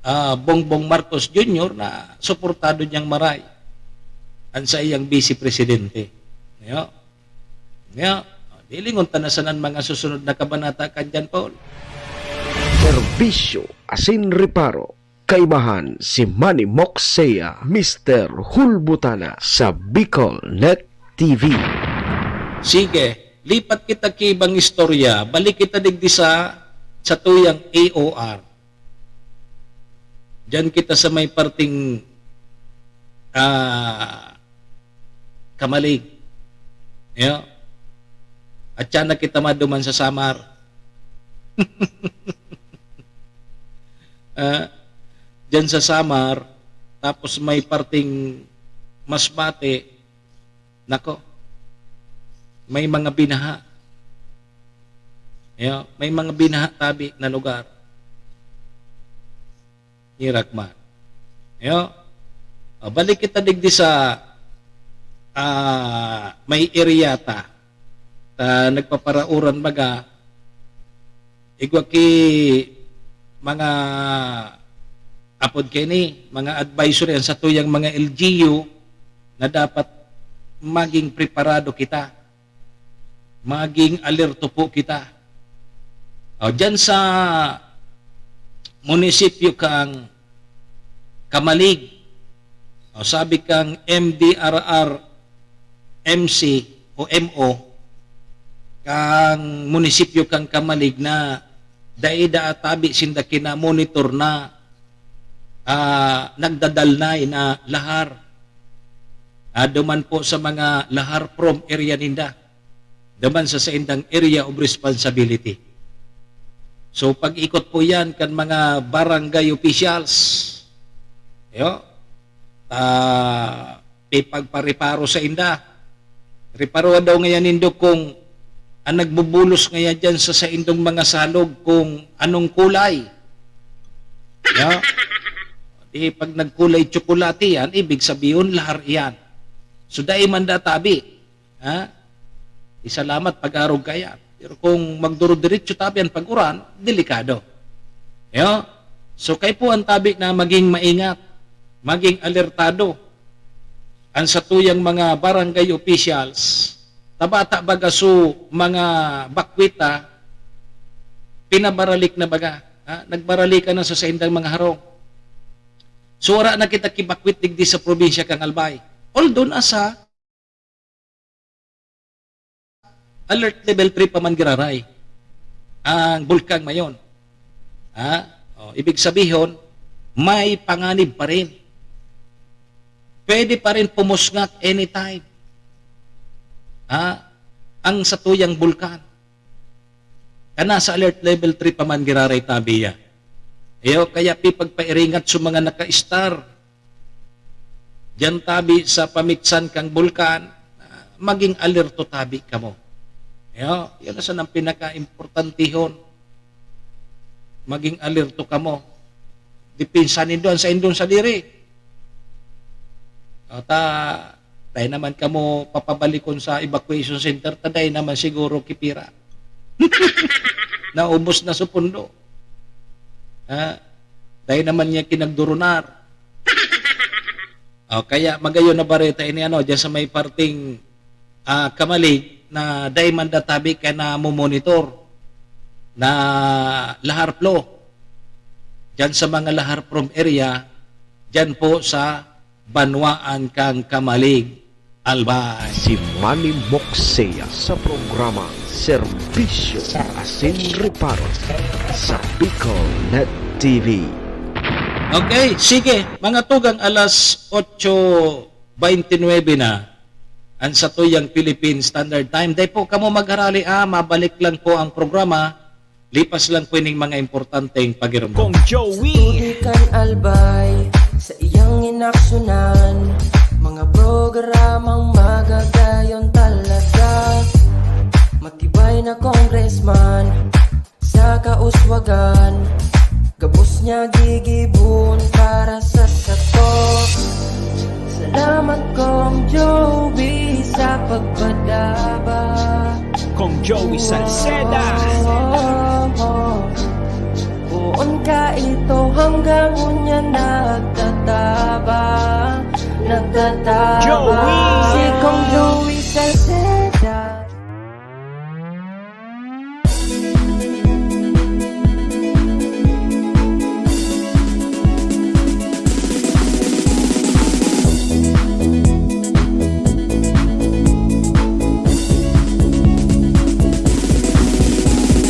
ah, Bongbong Marcos Junior na suportado niyang maray ang sa iyang vice presidente. Ayo. Ayo. Dilingon ta na sanan mga susunod na kabanata kan John Paul. Serbisyo asin reparo. Kaibahan si Manny Moksea, Mister Hulbutana sa Bicol Net T V. Sige, lipat kita ki ibang istorya. Balik kita digdi sa, sa tuyang A O R. Diyan kita sa may parting, ah, Kamalig. Yo. At siya na kita maduman sa Samar. Ah, diyan sa Samar, tapos may parting Masbate, nako, may mga binaha. Yo, may mga binaha tabi na lugar. Hirak man. Yo, ah, balik kita digdi sa, ah, may area ta. Ta nagpaparauran baga, igwa ki mga apod kaini, mga advisory, an satuyang mga L G U na dapat maging preparado kita, maging alerto po kita. O, diyan sa munisipyo kang Camalig, o, sabi kang M D R R M C o M O, kang munisipyo kang Camalig na dai daa tabi sinda kina-monitor na, ah, nagdadalnay na lahar. Ah, duman po sa mga lahar-prone area ninda. Duman sa saindang area of responsibility. So, pag-ikot po yan kan mga barangay officials. Yo, ah, ipagpareparo sainda. Reparoha daw ngayan nindo kung an nagbubulos ngayan diyan sa saindong mga salog kung anong kulay. Ya? Di pag nagkulay tsokolate yan, ibig sabihon lahar iyan. So, dai man da tabi. Ha? Isalamat pag-arog kaiyan. Pero kung magduro-diretso tabi an pag-uran, delikado. Yo? So, kaipuhan tabi na maging maingat, maging alertado an satuyang mga barangay officials, ta bata baga so mga bakwit, ah, pinabaralik na baga, ha? Nagbaralikan na sa saindang mga harong. So, wara na kita kibakwit digdi sa probinsya kan Albay. Although nasa alert level three pa man giraray ang Bulkan Mayon. Ha? O, ibig sabihon, may panganib pa rin. Pwede pa rin pumusngak anytime. Ha? Ang satuyang bulkan. Kan nasa alert level three pa man giraray tabi ya. Iyo, kaya pipagpairingat sa mga naka-star diyan tabi sa pamitsan kang bulkan, ah, maging alerto tabi kamo. Yo, yan na sana ang pinaka-importantehon. Maging alerto kamo. Depensa nindo an saindong sadiri. O ta, dai naman kamo papabalikon sa evacuation center, ta dai naman siguro kipira. Naubos na sa pundo. Ha? Dai naman niya kinagdurunar. O, kaya magayon na bareta ini, ano, diyan sa may parting, ah, Camalig na dai man da tabi kaya namomonitor na lahar flow. Diyan sa mga lahar prone area, diyan po sa banwaan kang Camalig, Albay. Si Manny Moxea sa programa Serbisyo Asin Reparo sa Bicol Net T V. Okay, sige. Mga tugang alas otso twenty-nine na, ang satuyang Philippine Standard Time. Dai po kamo magharali, ah, mabalik lang po ang programa. Lipas lang po ining mga importanteng pagirumdom. Kong Joey. Sa tubig kan Albay, sa iyang inaksyonan, mga programang magagayon talaga. Matibay na congressman, sa kauswagan, gabos niya gigibon para sa sato. Salamat, Kong Joey, sa pagpadaba. Kong Joey Salceda. Poon ka ito hanggang unya nagtatabang, nagtatabang. Joey! Si Kong Joey Salceda.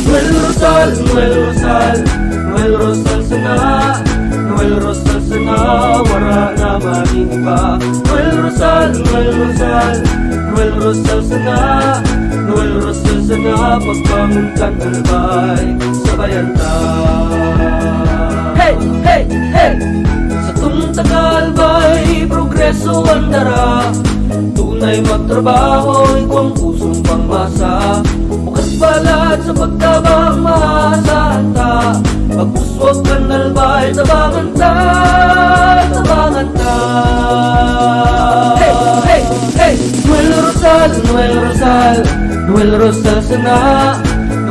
Noel Rosal, Noel Rosal, Noel Rosal sana, Noel Rosal sana, wara na maning iba. Noel Rosal, Noel Rosal, Noel Rosal sana, Noel Rosal sana, pagbangon kan Albay, sabayan ta. Hey, hey, hey! Satong taga-Albay, May progreso ang dara, tunay magtrabaho, ikaw ang pusong pangmasa. Bukas balat sa pagtabang, maasahan ta. Pagpuswag kan Albay, tabangan ta, tabangan ta. Hey, hey, hey! Noel Rosal, Noel Rosal, Noel Rosal sana,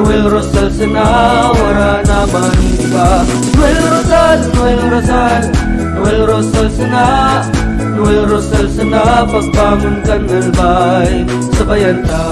Noel Rosal sana, wala na man iba. Noel Rosal, Noel Rosal, Noel Rosal sana, Noel Rosal sana, pagbangon kan Albay, sabayan ta.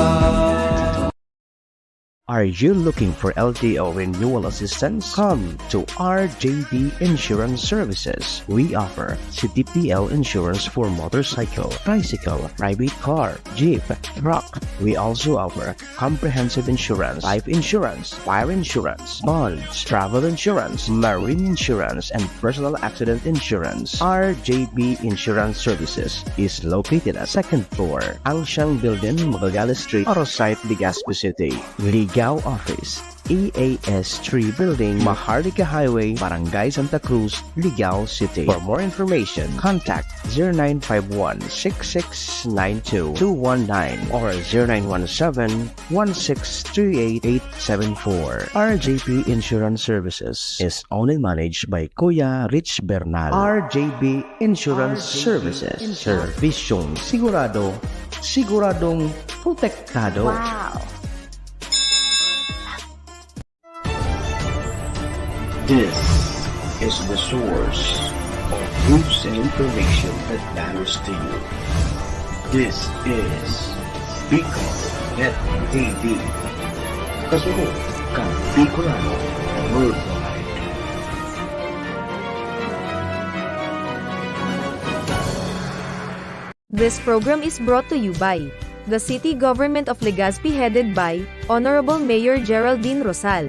Are you looking for L T O renewal assistance? Come to R J B Insurance Services. We offer C T P L insurance for motorcycle, tricycle, private car, jeep, truck. We also offer comprehensive insurance, life insurance, fire insurance, bonds, travel insurance, marine insurance, and personal accident insurance. R J B Insurance Services is located at second floor, Angsiang Building, Magallanes Street, Oro Site, Legazpi City. Ligao Office, E A S three Building, Maharlika Highway, Barangay Santa Cruz, Ligao City. For more information, contact zero nine five one six six nine two two one nine or zero nine one seven one six three eight eight seven four. R J P Insurance Services is owned and managed by Kuya Rich Bernal. R J B Insurance Services. Servisyong sigurado, siguradong protektado. Wow! This is the source of news and information that matters to you. This is Bicol Net T V. Kasunod kan Bicolano Worldwide. This program is brought to you by the City Government of Legazpi, headed by Honorable Mayor Geraldine Rosal,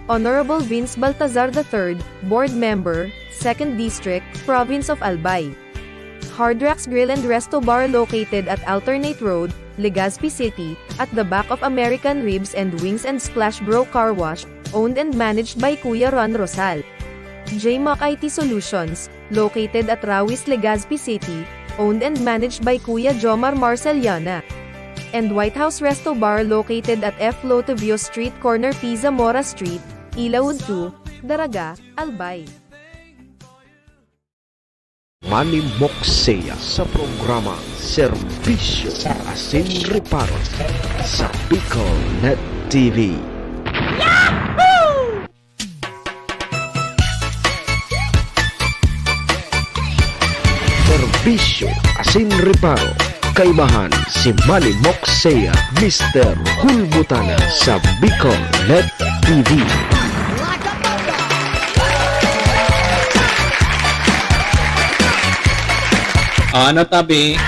Honorable Vince Baltazar the third, Board Member, Second District, Province of Albay. Hard Rocks Grill and Resto Bar, located at Alternate Road, Legazpi City, at the back of American Ribs and Wings and Splash Bro Car Wash, owned and managed by Kuya Ron Rosal. J Mac I T Solutions, located at Rawis, Legazpi City, owned and managed by Kuya Jomar Marceliana. And White House Resto Bar, located at F Lotivio Street, corner P Zamora Street, Ilaud two, Daraga, Albay. Manimok siya sa programa Serbisyo Asin Reparo sa Bicol Net T V. Serbisyo Asin Reparo, kaibahan si Manimok siya, Mister Hulbutana sa Bicol Net T V. Ano tabi?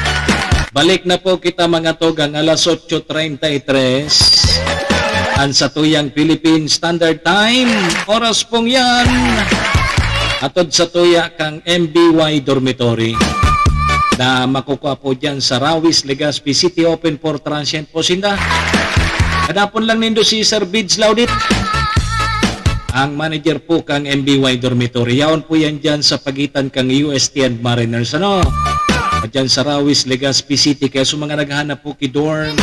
Balik na po kita, mga tugang, alas otso treinta y tres. Ang satuyang Philippine Standard Time. Oras pong yan. Atod sa tuya kang M B Y Dormitory na makukuha po dyan sa Rawis, Legazpi City. Open for transient po sinda. Kadapon lang nindo si Sir Bids Laudit, ang manager po kang M B Y Dormitory. Yaon po yan dyan sa pagitan kang U S T and Mariners, ano? Dyan sa Rawis, Legazpi City. Kaya sa mga naghahanap po ki dorm,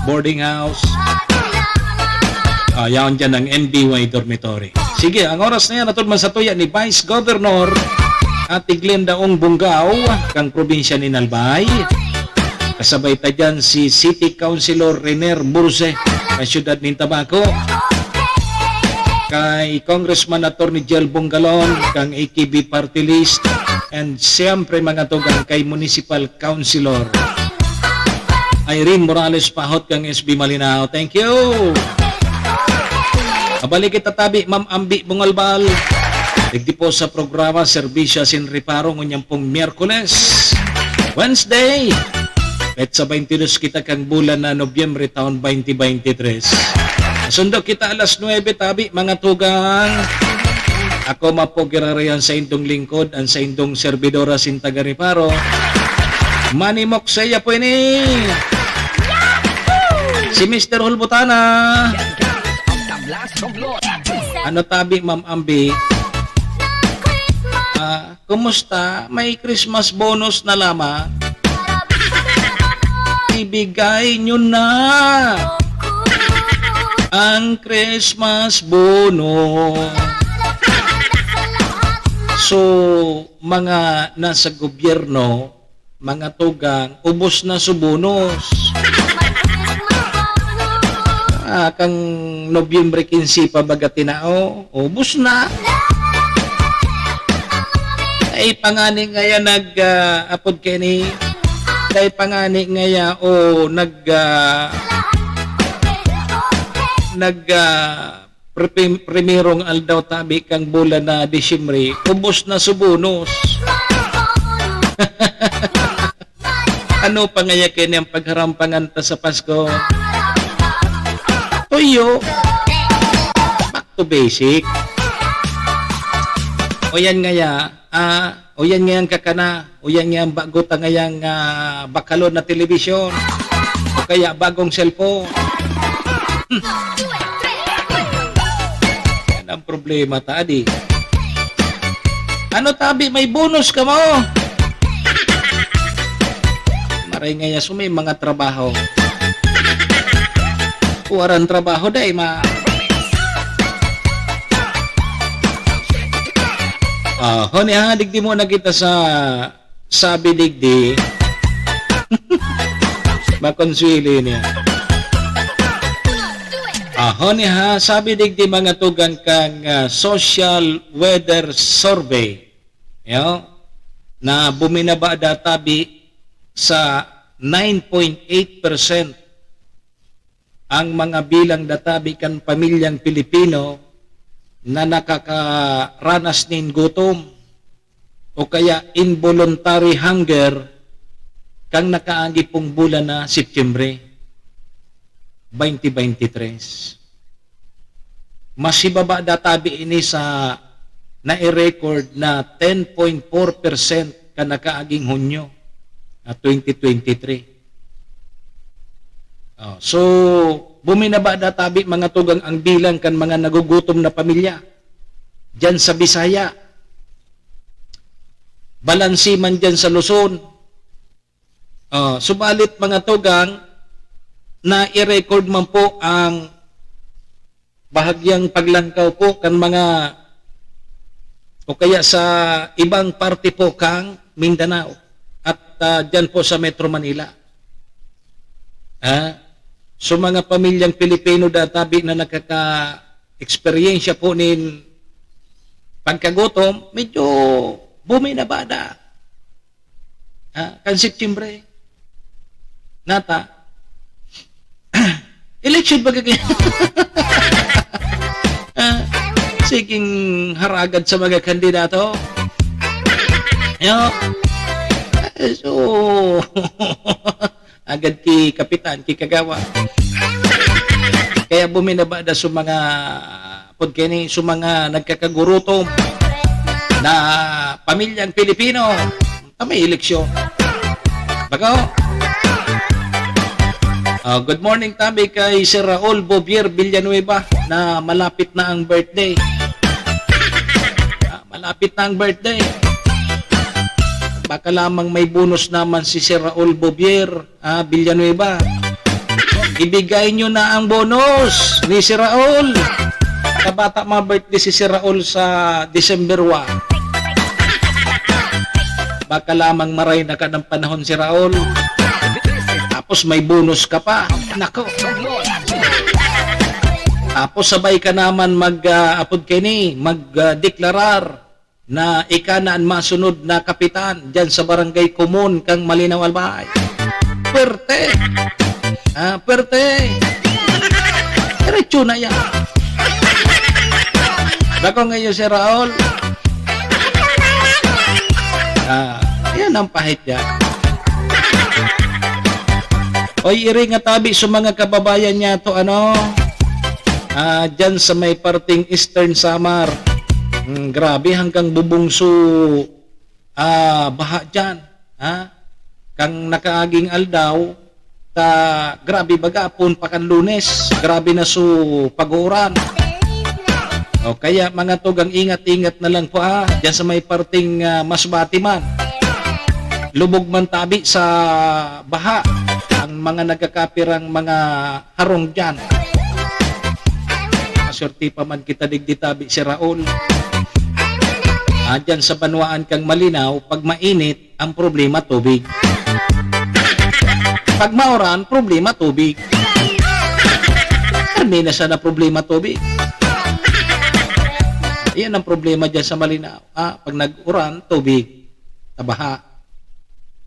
boarding house, ah, yaon dyan ang M B Y Dormitory. Sige, ang oras na yan, atod man sa tuya ni Vice Governor Ate Glenda Ong Bungao, kang probinsya ni Albay. Kasabay ta dyan si City Councilor Rener Burse, kan siyudad nin Tabaco. Kay Congressman Attorney Jel Bongalon, kang A K B Party List. And siyempre, mga tugang, kay Municipal Councilor Irene Morales Pahot, kang S B Malinao. Thank you! Mabalik kita tabi, Ma'am Ambi Bungalbal. Digdi po sa programa, Serbisyo Asin Reparo, ngunyan pong Miyerkules, Wednesday, petsa twenty-two kita kang bulan na Nobyembre, taon twenty twenty-three. Sundo kita alas nuebe tabi, mga tugang. Ako mapo girarayan sa indong lingkod, ang sa indong servidora sin taga Reparo. Manimok saya po ini. Si Mister Hulbutana. Ano tabi, Ma'am Ambi? Ah, kumusta? May Christmas bonus na lamang? Ibigay nyo na ang Christmas bonus. So, mga nasa gobyerno, mga tugang, ubos na su bonus. Ah, kan Nobyembre quince pa baga tinao, ubos na. Ay, pangani ngaya nag, ah, apod kini. Kay pangani ngaya o nag, ah, nag, ah, pri-, primerong aldaw tabi kan bulan na Disyembre, ubos na su bonus. Ano pa ngaya kini ang pagharampangan ta sa Pasko? Tuyo. Back to basic. O yan ngaya, ah, o yan ngayang kakana, o yan ngayang bago ta ngayang, ah, bakalon na telebisyon, o kaya bagong cellphone. Yan ang problema ta, adi. Ano tabi, may bonus ka mo? Maray ngaya su may mga trabaho. Waran trabaho, day, ma. Ah, honi ha, digdi mo na kita sa sabi digdi. Makonsuelo niya. Ah, honi ha, sabi digdi mga tugang kan, ah, Social Weather Survey. Yo, na buminaba da tabi sa nine point eight percent ang mga bilang da tabi kan pamilyang Pilipino na nakakaranas nin gutom o kaya involuntary hunger kan nakaagi pong bulan na Setyembre twenty twenty-three. Mas hibaba da tabi ini sa nai-record na ten point four percent kan nakaaging Hunyo na twenty twenty-three. Oh, so, buminaba da tabi, mga tugang, ang bilang kan mga nagugutom na pamilya diyan sa Bisaya. Balansi man diyan sa Luzon. Oh, subalit, mga tugang, nai-record man po ang bahagyang paglangkaw po kan mga, o kaya sa ibang parte po kang Mindanao at, ah, diyan po sa Metro Manila. Ah, so, mga pamilyang Pilipino da tabi na nakaka-eksperyensya po nin pagkagutom, medyo buminaba da. Ah, kan Setyembre. Nata. Eleksyon ba kaya? Ah, siging haragad sa mga kandidato. Yo. Eh, so, agad ki kapitan, ki kagawa. Kaya buminaba da sa mga, pod kini, sa mga nagkakagurutom na pamilyang Pilipino. Ah, may eleksyon. Bako? Ah, good morning tabi kay Sir Raul Bobier Villanueva na malapit na ang birthday. Ah, malapit na ang birthday. Baka lamang may bonus naman si Sir Raul Bobier, ah, Villanueva. Ibigay nyo na ang bonus ni Sir Raul. Kabata mga birthday si Sir Raul sa December one. Baka lamang maray na ka ng panahon si Raul. Tapos may bonus ka pa. Nako. Tapos sabay ka naman mag, ah, apod kini, mag, ah, deklarar na ika na an masunod na kapitan diyan sa Barangay Komon kang Malinaw, Albay. Puwerte! Ah, puwerte! Diretso na yan. Bako ngayon si Raul. Ah, yan ang pahit yan. Oy, iri nga tabi sa mga kababayan niya to, ano? Ah, dyan sa may parting Eastern Samar. Hmm, grabe, hanggang bubong su, ah, baha dyan, ha? Kang nakaaging aldaw, ta, grabe baga, apon pa kan Lunes, grabe na su pag-uuran. O kaya, mga tugang, ingat-ingat na lang po, ha, diyan sa may parteng, ah, Masbate man. Lubog man tabi sa baha ang mga nagkakapirang mga harong diyan. Maswerte pa man kita digdi tabi, Sir Raul. Ah, diyan sa banwaan kang Malinaw, pag mainit, ang problema, tubig. Pag mauran, problema, tubig. Karne na sana problema, tubig. Iyan ang problema diyan sa Malinaw. Ah, pag nag-uran, tubig. Tabaha.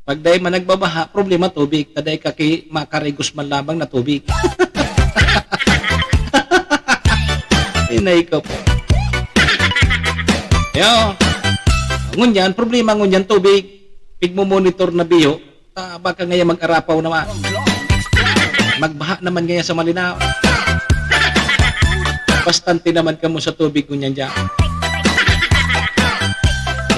Pag dai man nagbabaha, problema, tubig. Taday ka ki makarigos man lamang na tubig. Inay ko po. Yo. Ngunyan, problema ngunyan, tubig. Pigmo-monitor na biyo. Ta, baka ngaya mag-arapaw naman. Magbaha naman ngaya sa Malinaw. Bastante naman kamo sa tubig ngunyan diyan.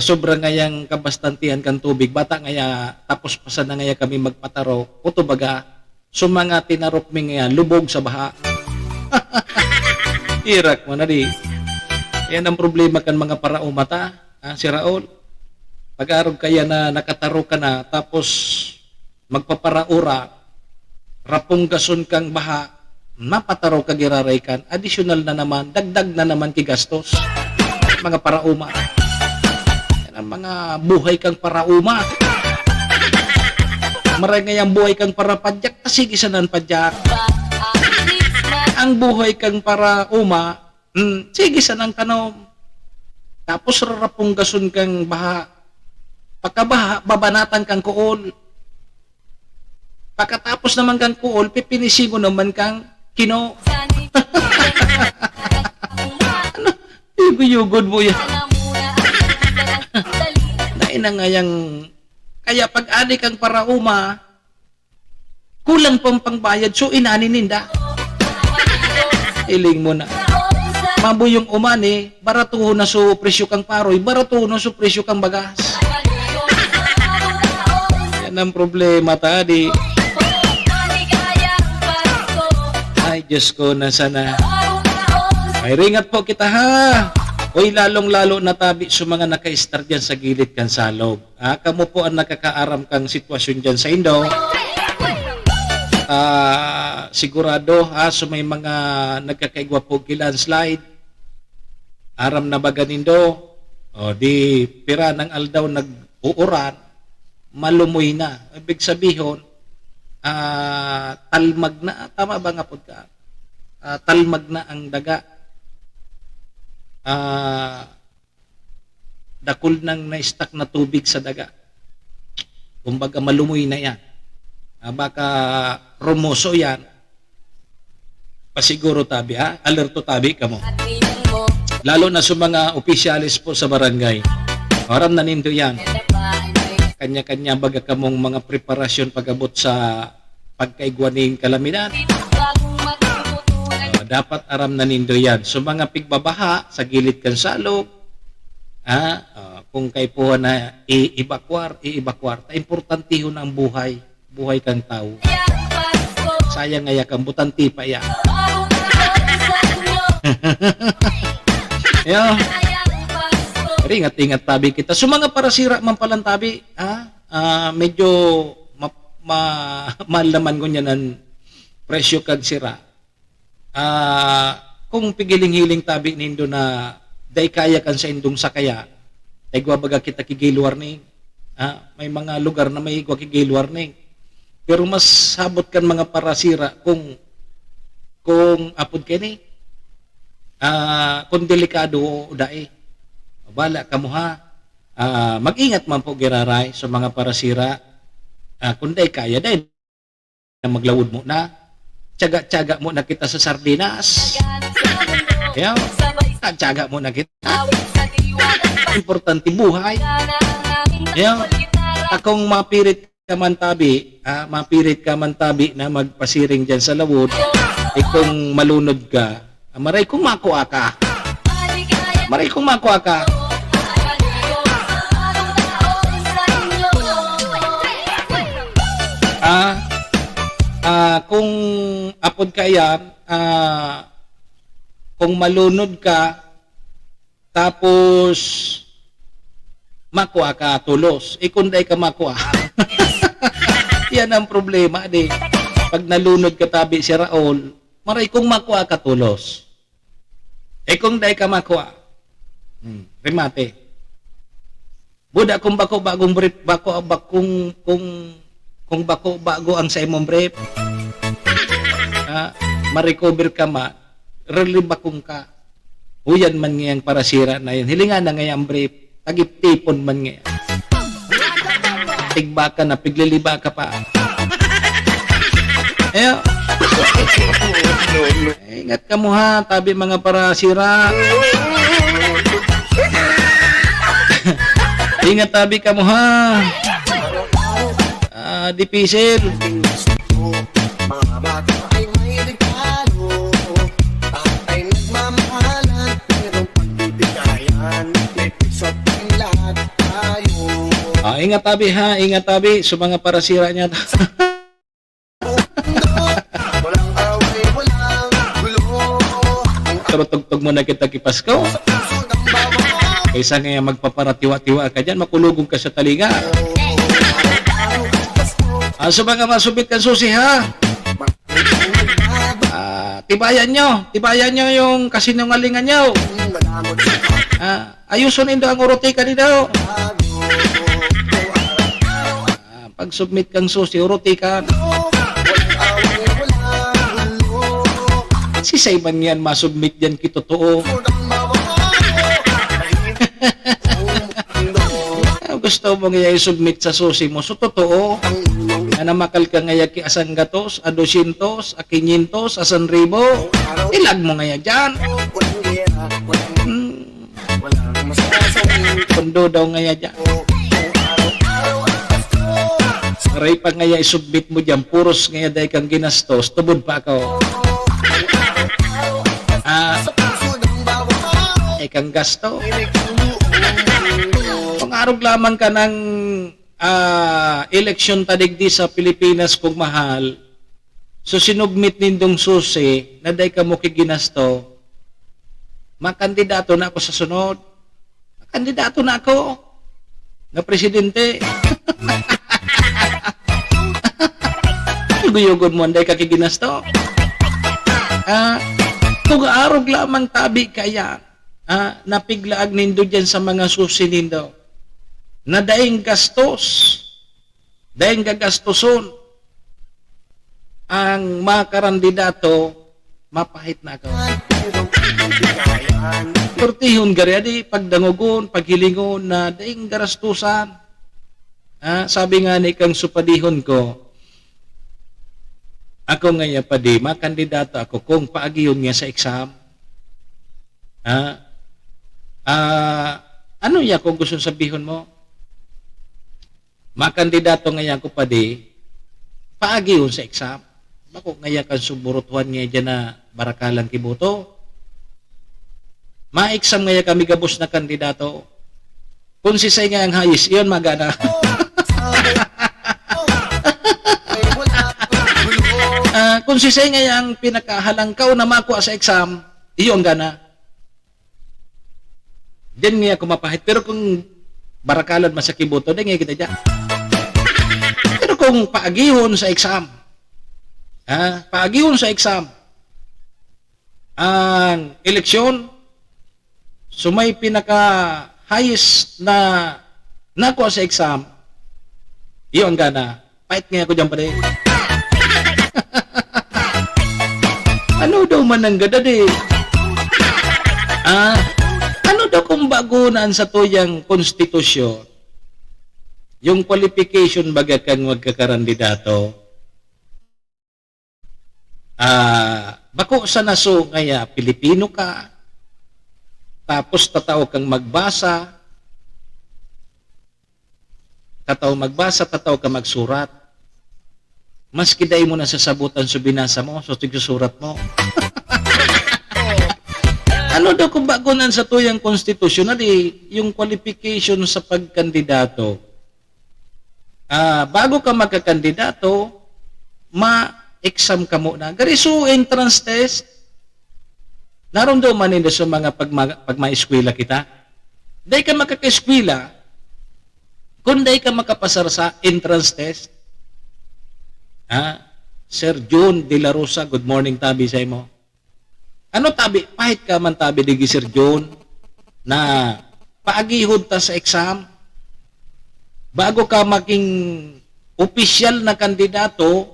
Sobra ngayang kabastantihan kan tubig. Bata ngaya, tapos pa sana ngaya kami magpataro. Kuto baga, so mga tinarok mi ngaya, lubog sa baha. Irak mo na di. Yan ang problema kan mga parauma ta, ha, si Raul. Pag-arog kaya na nakataro ka na, tapos magpaparaura, rapunggason kang baha, mapataro ka giraray kan, adisyonal na naman, dagdag na naman ki gastos. Mga parauma. Yan ang mga buhay kang parauma. Maray ngayang buhay kang parapadyak, ah, sige sana ang padyak. Ang buhay kang parauma, mm, sige sana ang tanom. Tapos rarapunggason kang baha. Pagkabaha, babanatan kang kuol. Pagkatapos naman kang kuol, pipinisingon naman kang kino. Ano? Yugod-yugod mo yan. Dai na ngayang, kaya pag ali kang parauma, kulang pang pangbayad, so inani ninda. Iling mo na. Mabuyong umani, baratuhon na so presyo kang paroy, baratuhon na so presyo kang bagas. Yan ang problema, tadi. Ay, Diyos ko, na sana. Ay, ringat po kita, ha? Uy, lalong-lalo na tabi sa mga naka-star dyan sa gilid kan salog. Ah, kamo po ang nakakaaram kang sitwasyon dyan sa indo. Ah, sigurado, ha, so may mga nagkakaigwa po ki landslide. Aram na baga nindo? O, di pira nang aldaw nag-uuran, malumoy na. Ibig sabihon, ah, talmag na, tama ba nga pod ka? Ah, talmag na ang daga. Ah, dakul nang na-stuck na tubig sa daga. Kumbaga, malumoy na yan. Ah, baka rumoso yan. Pasiguro tabi, ha? Alerto tabi kamo. Lalo na sa mga opisyales po sa barangay. Aram na nindo yan. Kanya-kanya baga kamong mga preparasyon pag-abot sa pagkaigwa ning kalamidad. Ah, dapat aram na nindo yan. So, mga pigbabaha sa gilid kan salog, ah, ah, kung kaipuhan na i-evacuar, i-evacuar. Ta importantehon ang buhay, buhay kang tawo. Sayang ngaya kang butante pa iya. Yo. Ringat-ingat tabi kita. So, mga parasira man palan tabi, ha? Ah, medyo ma-, ma-, mahal naman ngunyan ang presyo kag sira. Ah, kung pigiling-hiling tabi nindo na dai kaya kan saindong sakaya, ta igwa baga kita ki gale warning. Ah, may mga lugar na may igwa ki gale warning. Pero mas sabot kan mga parasira kung, kung apod kini, ah, kung delikado o dai. Bala kamo, ha. Ah, mag-ingat man po giraray sa mga parasira. Ah, kung dai kaya, dai na maglawod mo na. Tiyaga-tiyaga mo na kita sa sardinas. Yaw, tiyaga mo na kita. Importante buhay. Yaw, akong mapirit ka man tabi, ah, mapirit ka man tabi na magpasiring dyan sa lawod, eh, kung malunod ka, ah, maray kung makua ka. Maray kung makua ka. Ah, ah, kung apod ka yan, ah, kung malunod ka, Tapos, makua ka tolos. E, kung dai ka makua. Yan ang problema, di. Pag nalunod ka tabi si Raul, maray kung makua ka tolos. E, kung dai ka makua, hmm, remate. Buda kung bako bagong brief, bako, bak-, kung, kung, kung bako bago ang sa imong brief, ah, ma-recover ka man, really bakong ka. Huyan man ngayang parasira na yun. Hilingan na ngayang brief, tagip-tipon man ngayon. Tigbaka na, pigliliba ka pa. Ayo. Ingat kamo ha, tabi mga parasira. Ingat tabi kamo ha. Ah, dipisil. Mga bata ay may regalo, at ay nagmamahalan, merong pagbibigayan, may piso at lahat tayo. Ah, ingat tabi ha, ingat tabi sa mga parasira niya. Walang away, walang gulo. Pero tugtog mo na kita ki Pasko. Kaysa nga magpaparatiwa-tiwa ka dyan, makulugog ka sa talinga. Ah, sa mga masubit kan susi, ha? Ah, tibayan nyo. Tibayan nyo yung kasinungalingan nyo. Ah, ayuson nindo ang urutika nindo. Ah, pag-submit kang susi, uruti ka. Sisay man yan masubmit yan ki totoo? Ah, gusto mo nga i-submit sa susi mo, so totoo. Na namakal ka ngaya ki asang gatos, a dosyentos, a kinyentos, a san ribo. Ilag mo ngaya dyan. Hmm. Pundo daw ngaya dyan. Aray pa ngaya isubmit mo dyan, puros ngaya dai kang ginastos, tubod pa ako. Ah, ay kang gasto. Kung arog lamang ka ng, ah, eleksyon ta digdi sa Pilipinas, kung mahal, so sinubmit nindong susi na dai kamo ki ginasto, makandidato na ako sa sunod. Makandidato na ako na presidente. Yugo-yugon mo, anday ka ki ginasto. Ah, kung arog lamang tabi kaya, ah, napiglaag nindo dyan sa mga susi nindo, na daing gastos, daing gagastoson, ang mga karandidato, mapahit na ako. Kortihon gari, adi, pagdangogon, paghilingon na daing garastusan. Ah, sabi nga ni kang supadihon ko, ako ngaya padi, makandidato ako kung paagihon nga sa exam. Ah, ah, ano ya kung gusto sabihon mo? Makandidato ngaya ko padi, paagihon sa exam. Bako ngaya kan suburutuhan ngaya dyan na barakalang kiboto. Ma-exam ngaya kami gabos na kandidato. Kung sisay nga ang highest, iyon magana. Ah, kung sisay nga ang pinakahalangkaw na makua sa exam, iyo ang gana. Diyan nga ako mapahit. Pero kung barakalan man sa kiboto, di nga kita dyan. Pero kung paagihon sa exam, ha? Paagihon sa exam, ang eleksyon, so may pinaka-highest na nakuha sa exam, iyo ang gana. Pait nga ako dyan, pare. Ano daw man ang gadad eh? Ah, ano daw kung bago na ang satuyang konstitusyon? Yung qualification baga kan magkakarandidato? Ah, bako sa naso ngaya Pilipino ka, tapos tatao kang magbasa, tatao magbasa, tatao ka magsurat. Maski dai mo nasasabotan so binasa mo, so tigsusurat mo. Ano daw kung bago na sa tuyang konstitusyonal, eh, yung qualification sa pagkandidato? Ah, bago ka magkakandidato, ma-exam ka muna. Gari so entrance test, Naromdoman nindo sa mga pagma-, pagmaeskwela kita? Dai ka makakaeskwela kung dai ka makapasar sa entrance test. Ha? Sir Jun De La Rosa, good morning, tabi sa imo. Ano tabi? Pahit ka man tabi, digi, Sir Jun, na paagihon ta sa exam? Bago ka maging opisyal na kandidato,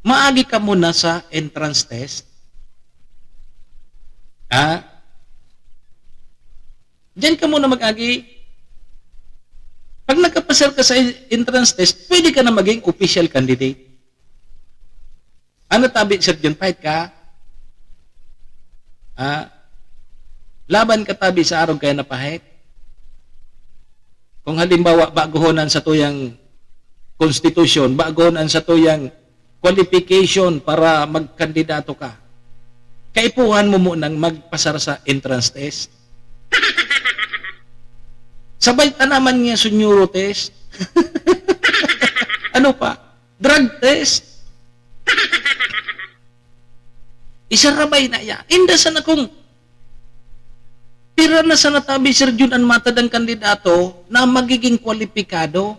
maagi ka muna sa entrance test. Ha? Diyan ka muna mag-agi. Pag nakapasar ka sa entrance test, pwede ka na maging official candidate. Ano tabi, Sir Jun? Pahit ka? Ha? Laban ka tabi sa arog kaya na pahit? Kung halimbawa, baguhon an satuyang konstitusyon, baguhon an satuyang qualification para magkandidato ka, kaipuhan mo munang magpasar sa entrance test. Sabay ta naman niya sunyuro test. Ano pa? Drug test. Isarabay na iya. Inda sana kung pira na sana tabi, Sir Jun, an matadang kandidato na magiging kwalipikado.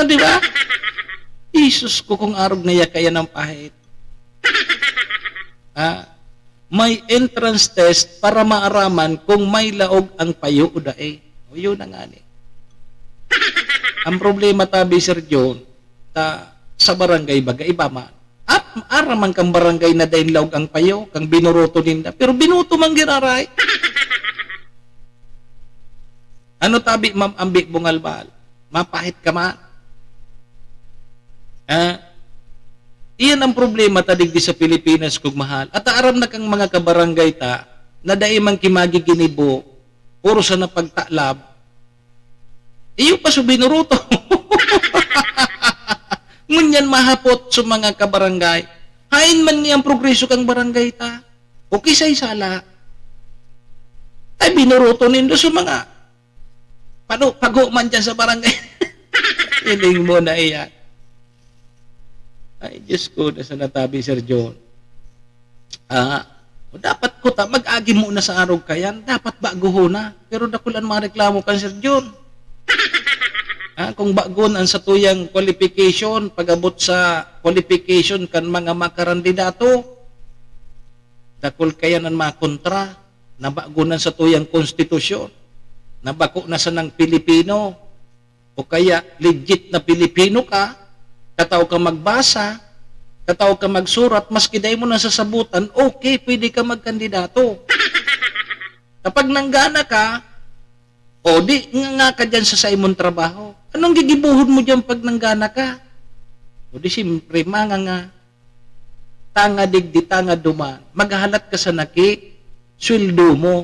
Di ba? Isus ko, kung arog na iya kaya ng pahit. Ah, may entrance test para maaraman kung may laog ang payo o dai. O, yun na nga ni. Ang problema tabi, Sir Jun, ta, sa barangay baga, iba man. At araman kang barangay na dain laog ang payo, kang binuroto ninda. Pero binuto man giraray. Ano tabi, Ma'am Ambi Bungalbal? Mapahit ka man? Ha? Iyan ang problema ta digdi sa Pilipinas, kog mahal. At aram na kang mga kabarangay ta, na dai man ki magiginibo, puro sana pagtalab. Iyo pa so binuruto. Ngunyan mahapot sa mga kabarangay. Hain man niya ang progreso kang barangay ta? O kisay sala? Ay, binuruto nindo sa mga pano, pago man dyan sa barangay. Hiling mo na iyan. Ay, Diyos ko, nasa natabi, Sir John. Ah, dapat kuta, mag-agi mo na sa arog kayan. Dapat baguhon na. Pero dakul an mga reklamo kan Sir John. Ah, kung bagon ang satuyang qualification, pag-abot sa qualification kan mga makarandidato, dakul kayan an mga kontra, na bago na satuyang konstitusyon, na bako na sanang Pilipino, o kaya legit na Pilipino ka, katao ka magbasa, katao ka magsurat, maski dai mo nasasabutan, okay, pwede ka magkandidato. Kapag nanggana ka, o di, nga, nga ka dyan sa saimong trabaho. Anong gigibuhon mo dyan pag nanggana ka? O di, siyempre, manga nga, tanga digdi, tanga duman, maghahalat ka sa naki, sweldo mo.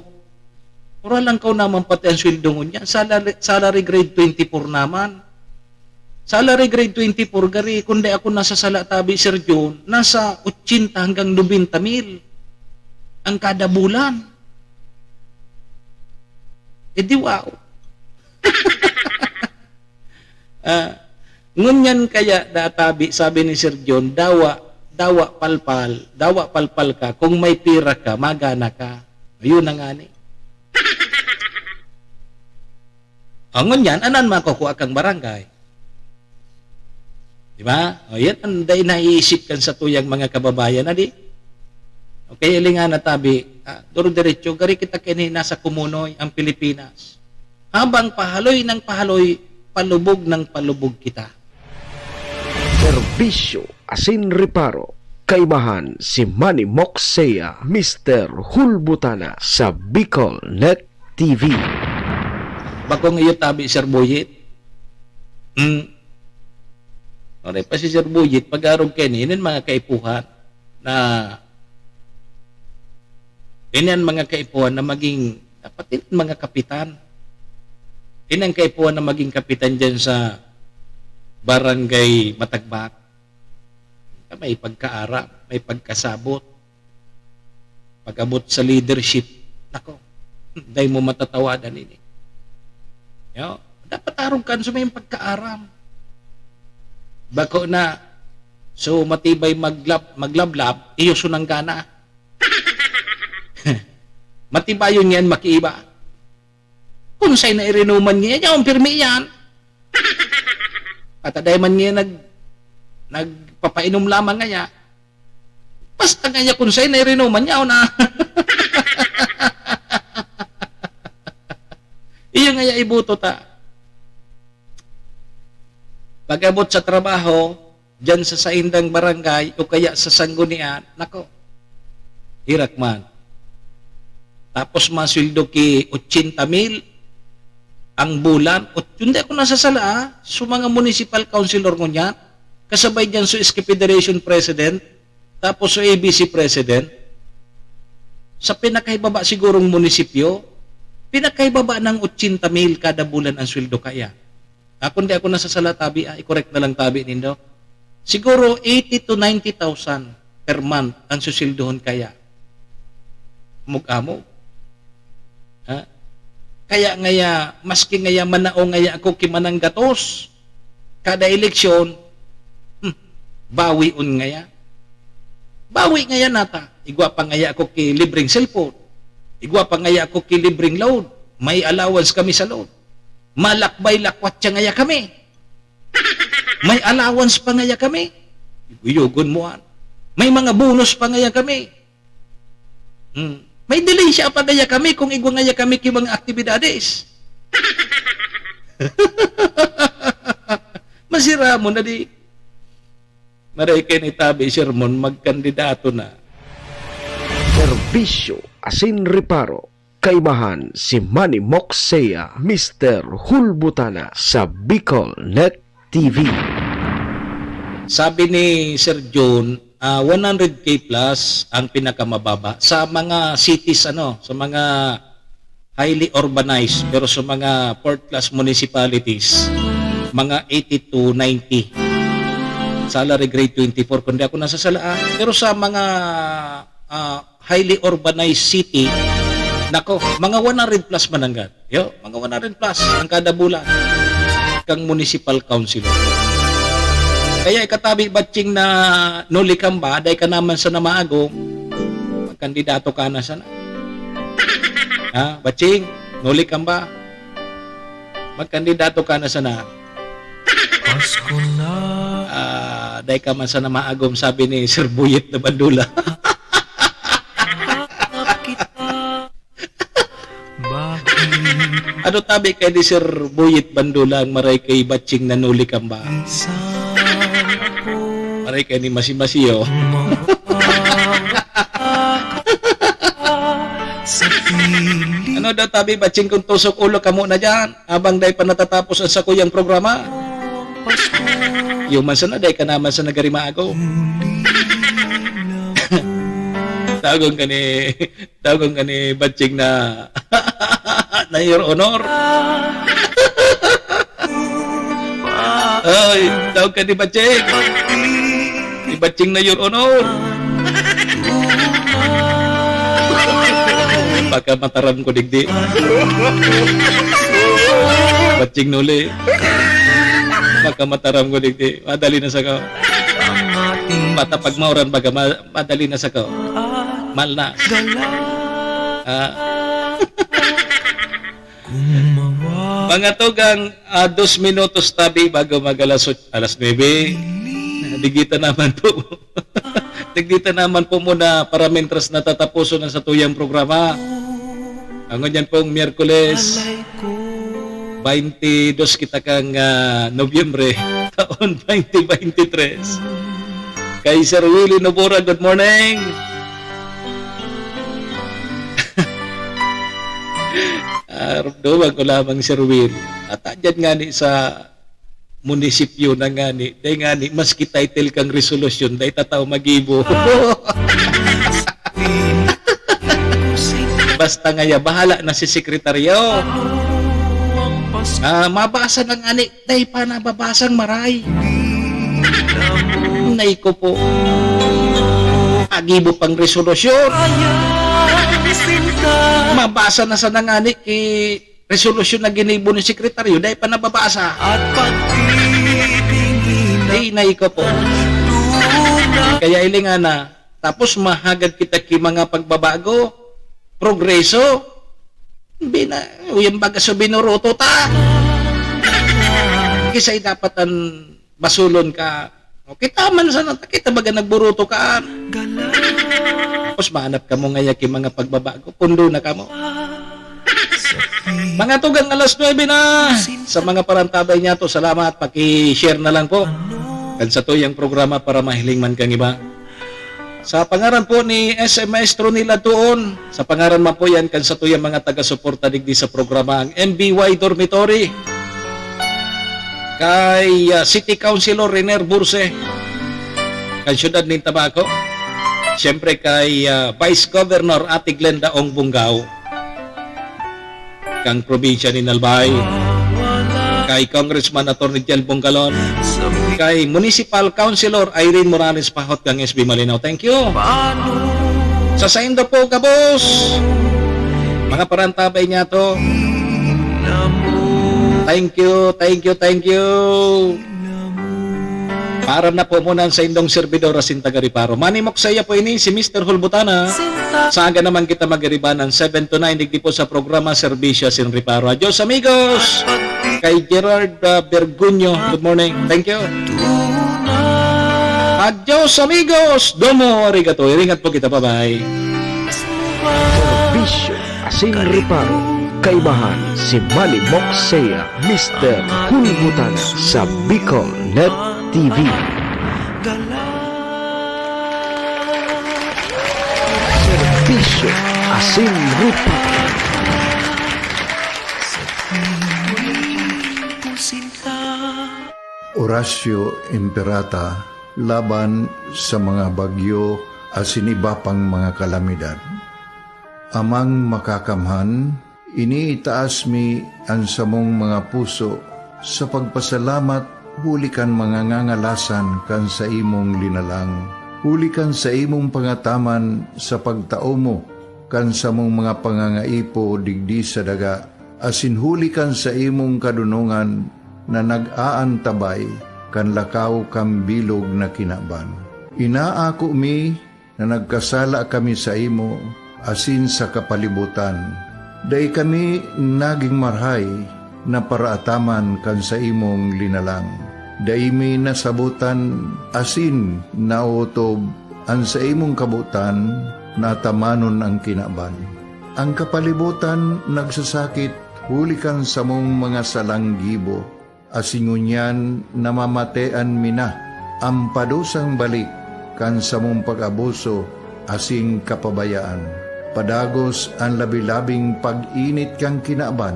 Pura lang kaw naman pati ang sweldo ngunyan. Salary, salary grade twenty-four naman. Salary grade twenty-four, gari, kung di ako nasasala tabi, Sir John, nasa ochenta hanggang nobenta mil ang kada bulan. Eh di wow. Ah, ngunyan kaya da tabi, sabi ni Sir John, "Dawa, dawa palpal, dawa palpal ka, kung may pira ka, magana ka." Ayun na nga ni. O, ngunyan, anan makukua kang barangay? Di ba? O, yan ang dai naiisip kan satuyang mga kababayan, adi? O, kaya linga na tabi, ah, duro-diretso, gari kita kini nasa kumunoy, ang Pilipinas. Habang pahaloy ng pahaloy, palubog ng palubog kita. Serbisyo asin reparo. Kaimahan si Manny Moksea, Mister Hulbutana sa Bicol Net T V. Bakong iyo tabi, Sir Boyet? Hmm. Oray pa si Sir Boyet, pag-arog kaini, ining mga kaipuhan na, ining mga kaipuhan na maging, dapat ining mga kapitan. Ining kaipuhan na maging kapitan dyan sa Barangay Matagbak. May pagkaaram, may pagkasabot. Pag-abot sa leadership, nako, dai mo matatawadan ini. Yo, dapat arog kan sa may pagkaaram. Bako na, So, matibay maglab-, maglablab, iyo sunang gana. Matibayon niyan makiiba. Kun saen na irinuman niya, yaon pirmi iyan. At aday man niya nag-, nagpapainom lamang ngaya. Basta ngaya kun saen na irinuman niya, o na. Iyo ngaya iboto ta. Pag-abot sa trabaho, diyan sa saindang barangay o kaya sa sanggunian, nako, herak man. Tapos masweldo ki ochenta mil ang bulan. Ot-, hindi ako nasasala, ah. So, mga municipal councilor ngunyan, kasabay diyan so S K Federation President, tapos so A B C President, sa pinakaibaba sigurong munisipyo, pinakaibaba ng ochenta mil kada bulan ang sweldo kaya. Ah, kun di ako nasasala, tabi, ah, i-correct na lang tabi nindo. Siguro eighty to ninety thousand per month ang susildohon kaya. Amog-amog. Ha? Kaya ngaya, maski ngaya manao ngaya ako ki manang gatos, kada eleksyon, hmm, bawion ngaya. Bawi ngaya nata. Igwa pa ngaya ako ki libreng cellphone. Igwa pa ngaya ako ki libreng load. May allowance kami sa load. Malakbay-lakwat siya ngaya kami. May allowance pa ngaya kami. Yugon mo, an. May mga bonus pa ngaya kami. Hmm. May delay siya pa ngaya kami kung igwa ngaya kami ki mga aktibidades. Masira mo na di. Maray kayo ni tabi, sermon, magkandidato na. Serbisyo asin reparo. Kaibahan si Manny Moxea, Mister Hulbutana sa Bicol Net T V. Sabi ni Sir Jun, ah, one hundred K plus ang pinakamababa sa mga cities, ano, sa mga highly urbanized, pero sa mga fourth class municipalities, mga eighty to ninety. Salary grade twenty-four, kung di ako nasasala, ah. Pero sa mga, ah, highly urbanized city, nako, mga one hundred plus mananggad. Yo, mga one hundred plus ang kada bulan kang municipal councilor. Kaya ikatabi, Batching, na nuli kamba, dai ka naman sana maagom, magkandidato ka na sana. Ha, Batching, nuli kamba, magkandidato ka na sana. Pasko na. Ah, dai ka man sana maagom, sabi ni Sir Buyet na Bandula. Hanap kita. Bakit? Ano tabi kay ni Sir Buyet Bandula ang maray kay Batching na nuli kamba? Minsan ako Maray kay ni Masi-Masi, oh. Mawawala ka sa piling. Ano daw tabi, Batching, kung tusok ulo kamo na diyan? Abang dai pa natatapos ang sakuyang programa. Yuman sana, dai ka naman sa nagarimago. Tagon ka ni, tagon ka ni Batching na, na Your Honor. Ay, tagon ka ni Batching. Ni Batching na Your Honor. Pagkamataram ko digdi. Batching nuli. Pagkamataram ko digdi. Madali na sa ko. Mata pag mauran baga ma-, madali na sa ko. Mal na. Ah. Mga tugang, ah, dos minutos tabi bago mag alas ot-, alas nuebe. Digdi ta naman po. Digdi ta naman po muna para mentras natataposon ang satuyang programa. Ang ngunyan pong Miyerkules, baynte dos kita kang, ah, Nobyembre, taon twenty twenty-three. Kay Sir Willie Nobora, good morning. Ah, rumduman ko lamang, Sir Will. At andyan ngani sa munisipyo na ngani, dai ngani, maski title kang resolusyon, dai tataw magibo. Basta ngaya, bahala na si sekretaryo. Ah, mabasa na ngani, dai pa nababasang maray. Nay ko po. Agibo pang resolusyon. Mabasa na sana ngani ki resolusyon na ginibo ni sekretaryo, dai pa nababasa. At pagtitingin Ay, nay ko po. Duwang Kaya hilinga na, tapos mahagad kita ki mga pagbabago, progreso. Bina-, uyang baga sa binuruto ta. Kisay dapat an basulon ka. O, kita man sana, kita baga nagburuto ka. Tapos mahanap ka mo ngaya ki mga pagbabago, pundo na ka mo. Mga tugang alas nuebe na. Sa mga parantabay niya to, salamat. Paki-share na lang po kan satuyang programa para mahiling man kang iba. Sa pangaran po ni S M Maestro Nila Tuon, sa pangaran man po yan kan satuyang mga taga-suporta digdi sa programa, ang M B Y Dormitory, kay, ah, City Councilor Renier Burse, kan siyudad nin Tabaco, siyempre kay, ah, Vice Governor Ate Glenda Ong Bungao, kan probinsya nin Albay, kay Congressman Attorney Jel Bonggalon, kay Municipal Councilor Irene Morales Pahot, kang S B Malinao. Thank you. Sa saindo po, gabos, mga parantabay niya to. Thank you, thank you, thank you. Paaram na po muna ang saindong servidor asin taga Reparo. Manimok sa iya po ini, si Mister Hulbutana. Sa aga naman kita magiribanan, seven to nine, digdi po sa programa Serbisyo asin Reparo. Adios, amigos! Kay Gerard, ah, Bergunyo, good morning. Thank you. Adios, amigos! Domo arigato. Iringat po kita. Bye-bye. Serbisyo asin Reparo. Kaibahan si Manimok sa iya, Mister Hulbutana sa Bicol Net T V. Serbisyo asin rupa. Horacio Imperata laban sa mga bagyo asin iba pang mga kalamidad. Amang Makakamhan, iniitaas mi an samong mga puso sa pagpasalamat huli kan mga ngangalasan kan saimong linalang, huli kan saimong pangataman sa pagtao mo kan samong mga pangangaipo digdi sa daga, asin huli kan saimong kadonongan na nag-aantabay kan lakaw kan bilog na kinaban. Inaako mi na nagkasala kami saimo asin sa kapalibotan. Dai kami nagin marahay na paraataman kan saimong linalang. Dai mi nasabotan asin naotob an saimong kabotan na atamanon an kinaban. An kapalibotan nagsasakit huli kan samong mga salang gibo, asin ngunyan namamatean mi na an padusang balik kan samong pag-abuso asin kapabayaan. Padagos an labi-labing pag-init kan kinaban.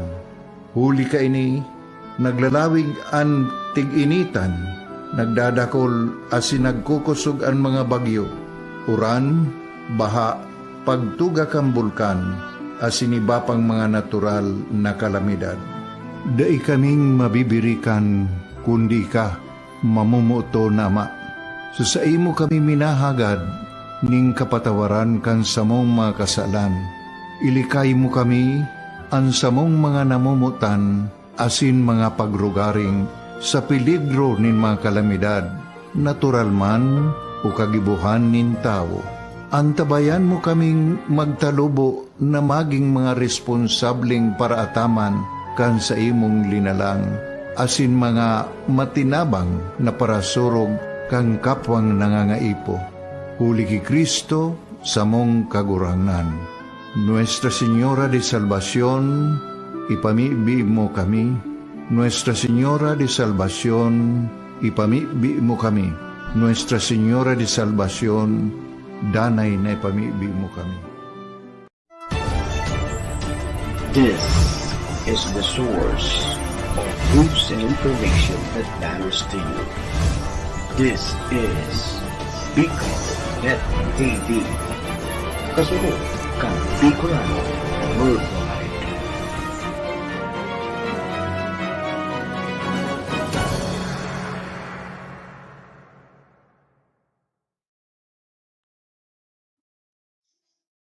Huli kaini, naglalawig an tig-initan, nagdadakol asin nagkukosog an mga bagyo, uran, baha, pagtuga kan bulkan, asin iba pang mga natural na kalamidad. Dai kaming mabibirikan, kundi ika, mamomoton na Ama. Sa saimo kami minahagad nin kapatawaran kan samong mga kasalan. Ilikay mo kami, an samong mga namomotan, asin mga pagrugaring sa peligro nin mga kalamidad, natural man o kagibohan nin tawo. Antabayan mo kaming magtalubo na magin mga responsableng paraataman kan saimong linalang, asin mga matinabang na parasurog kan kapwang nangangaipo. Huli ki Cristo, samong Kagurangnan. Nuestra Señora de Salvacion, ipamibi mo kami. Nuestra Señora de Salvacion, ipamibi mo kami. Nuestra Señora de Salvacion, danay na ipamibi mo kami. This is the source of news and information that matters to you. This is Bicol Net T V. Kasunod kan Bicolano World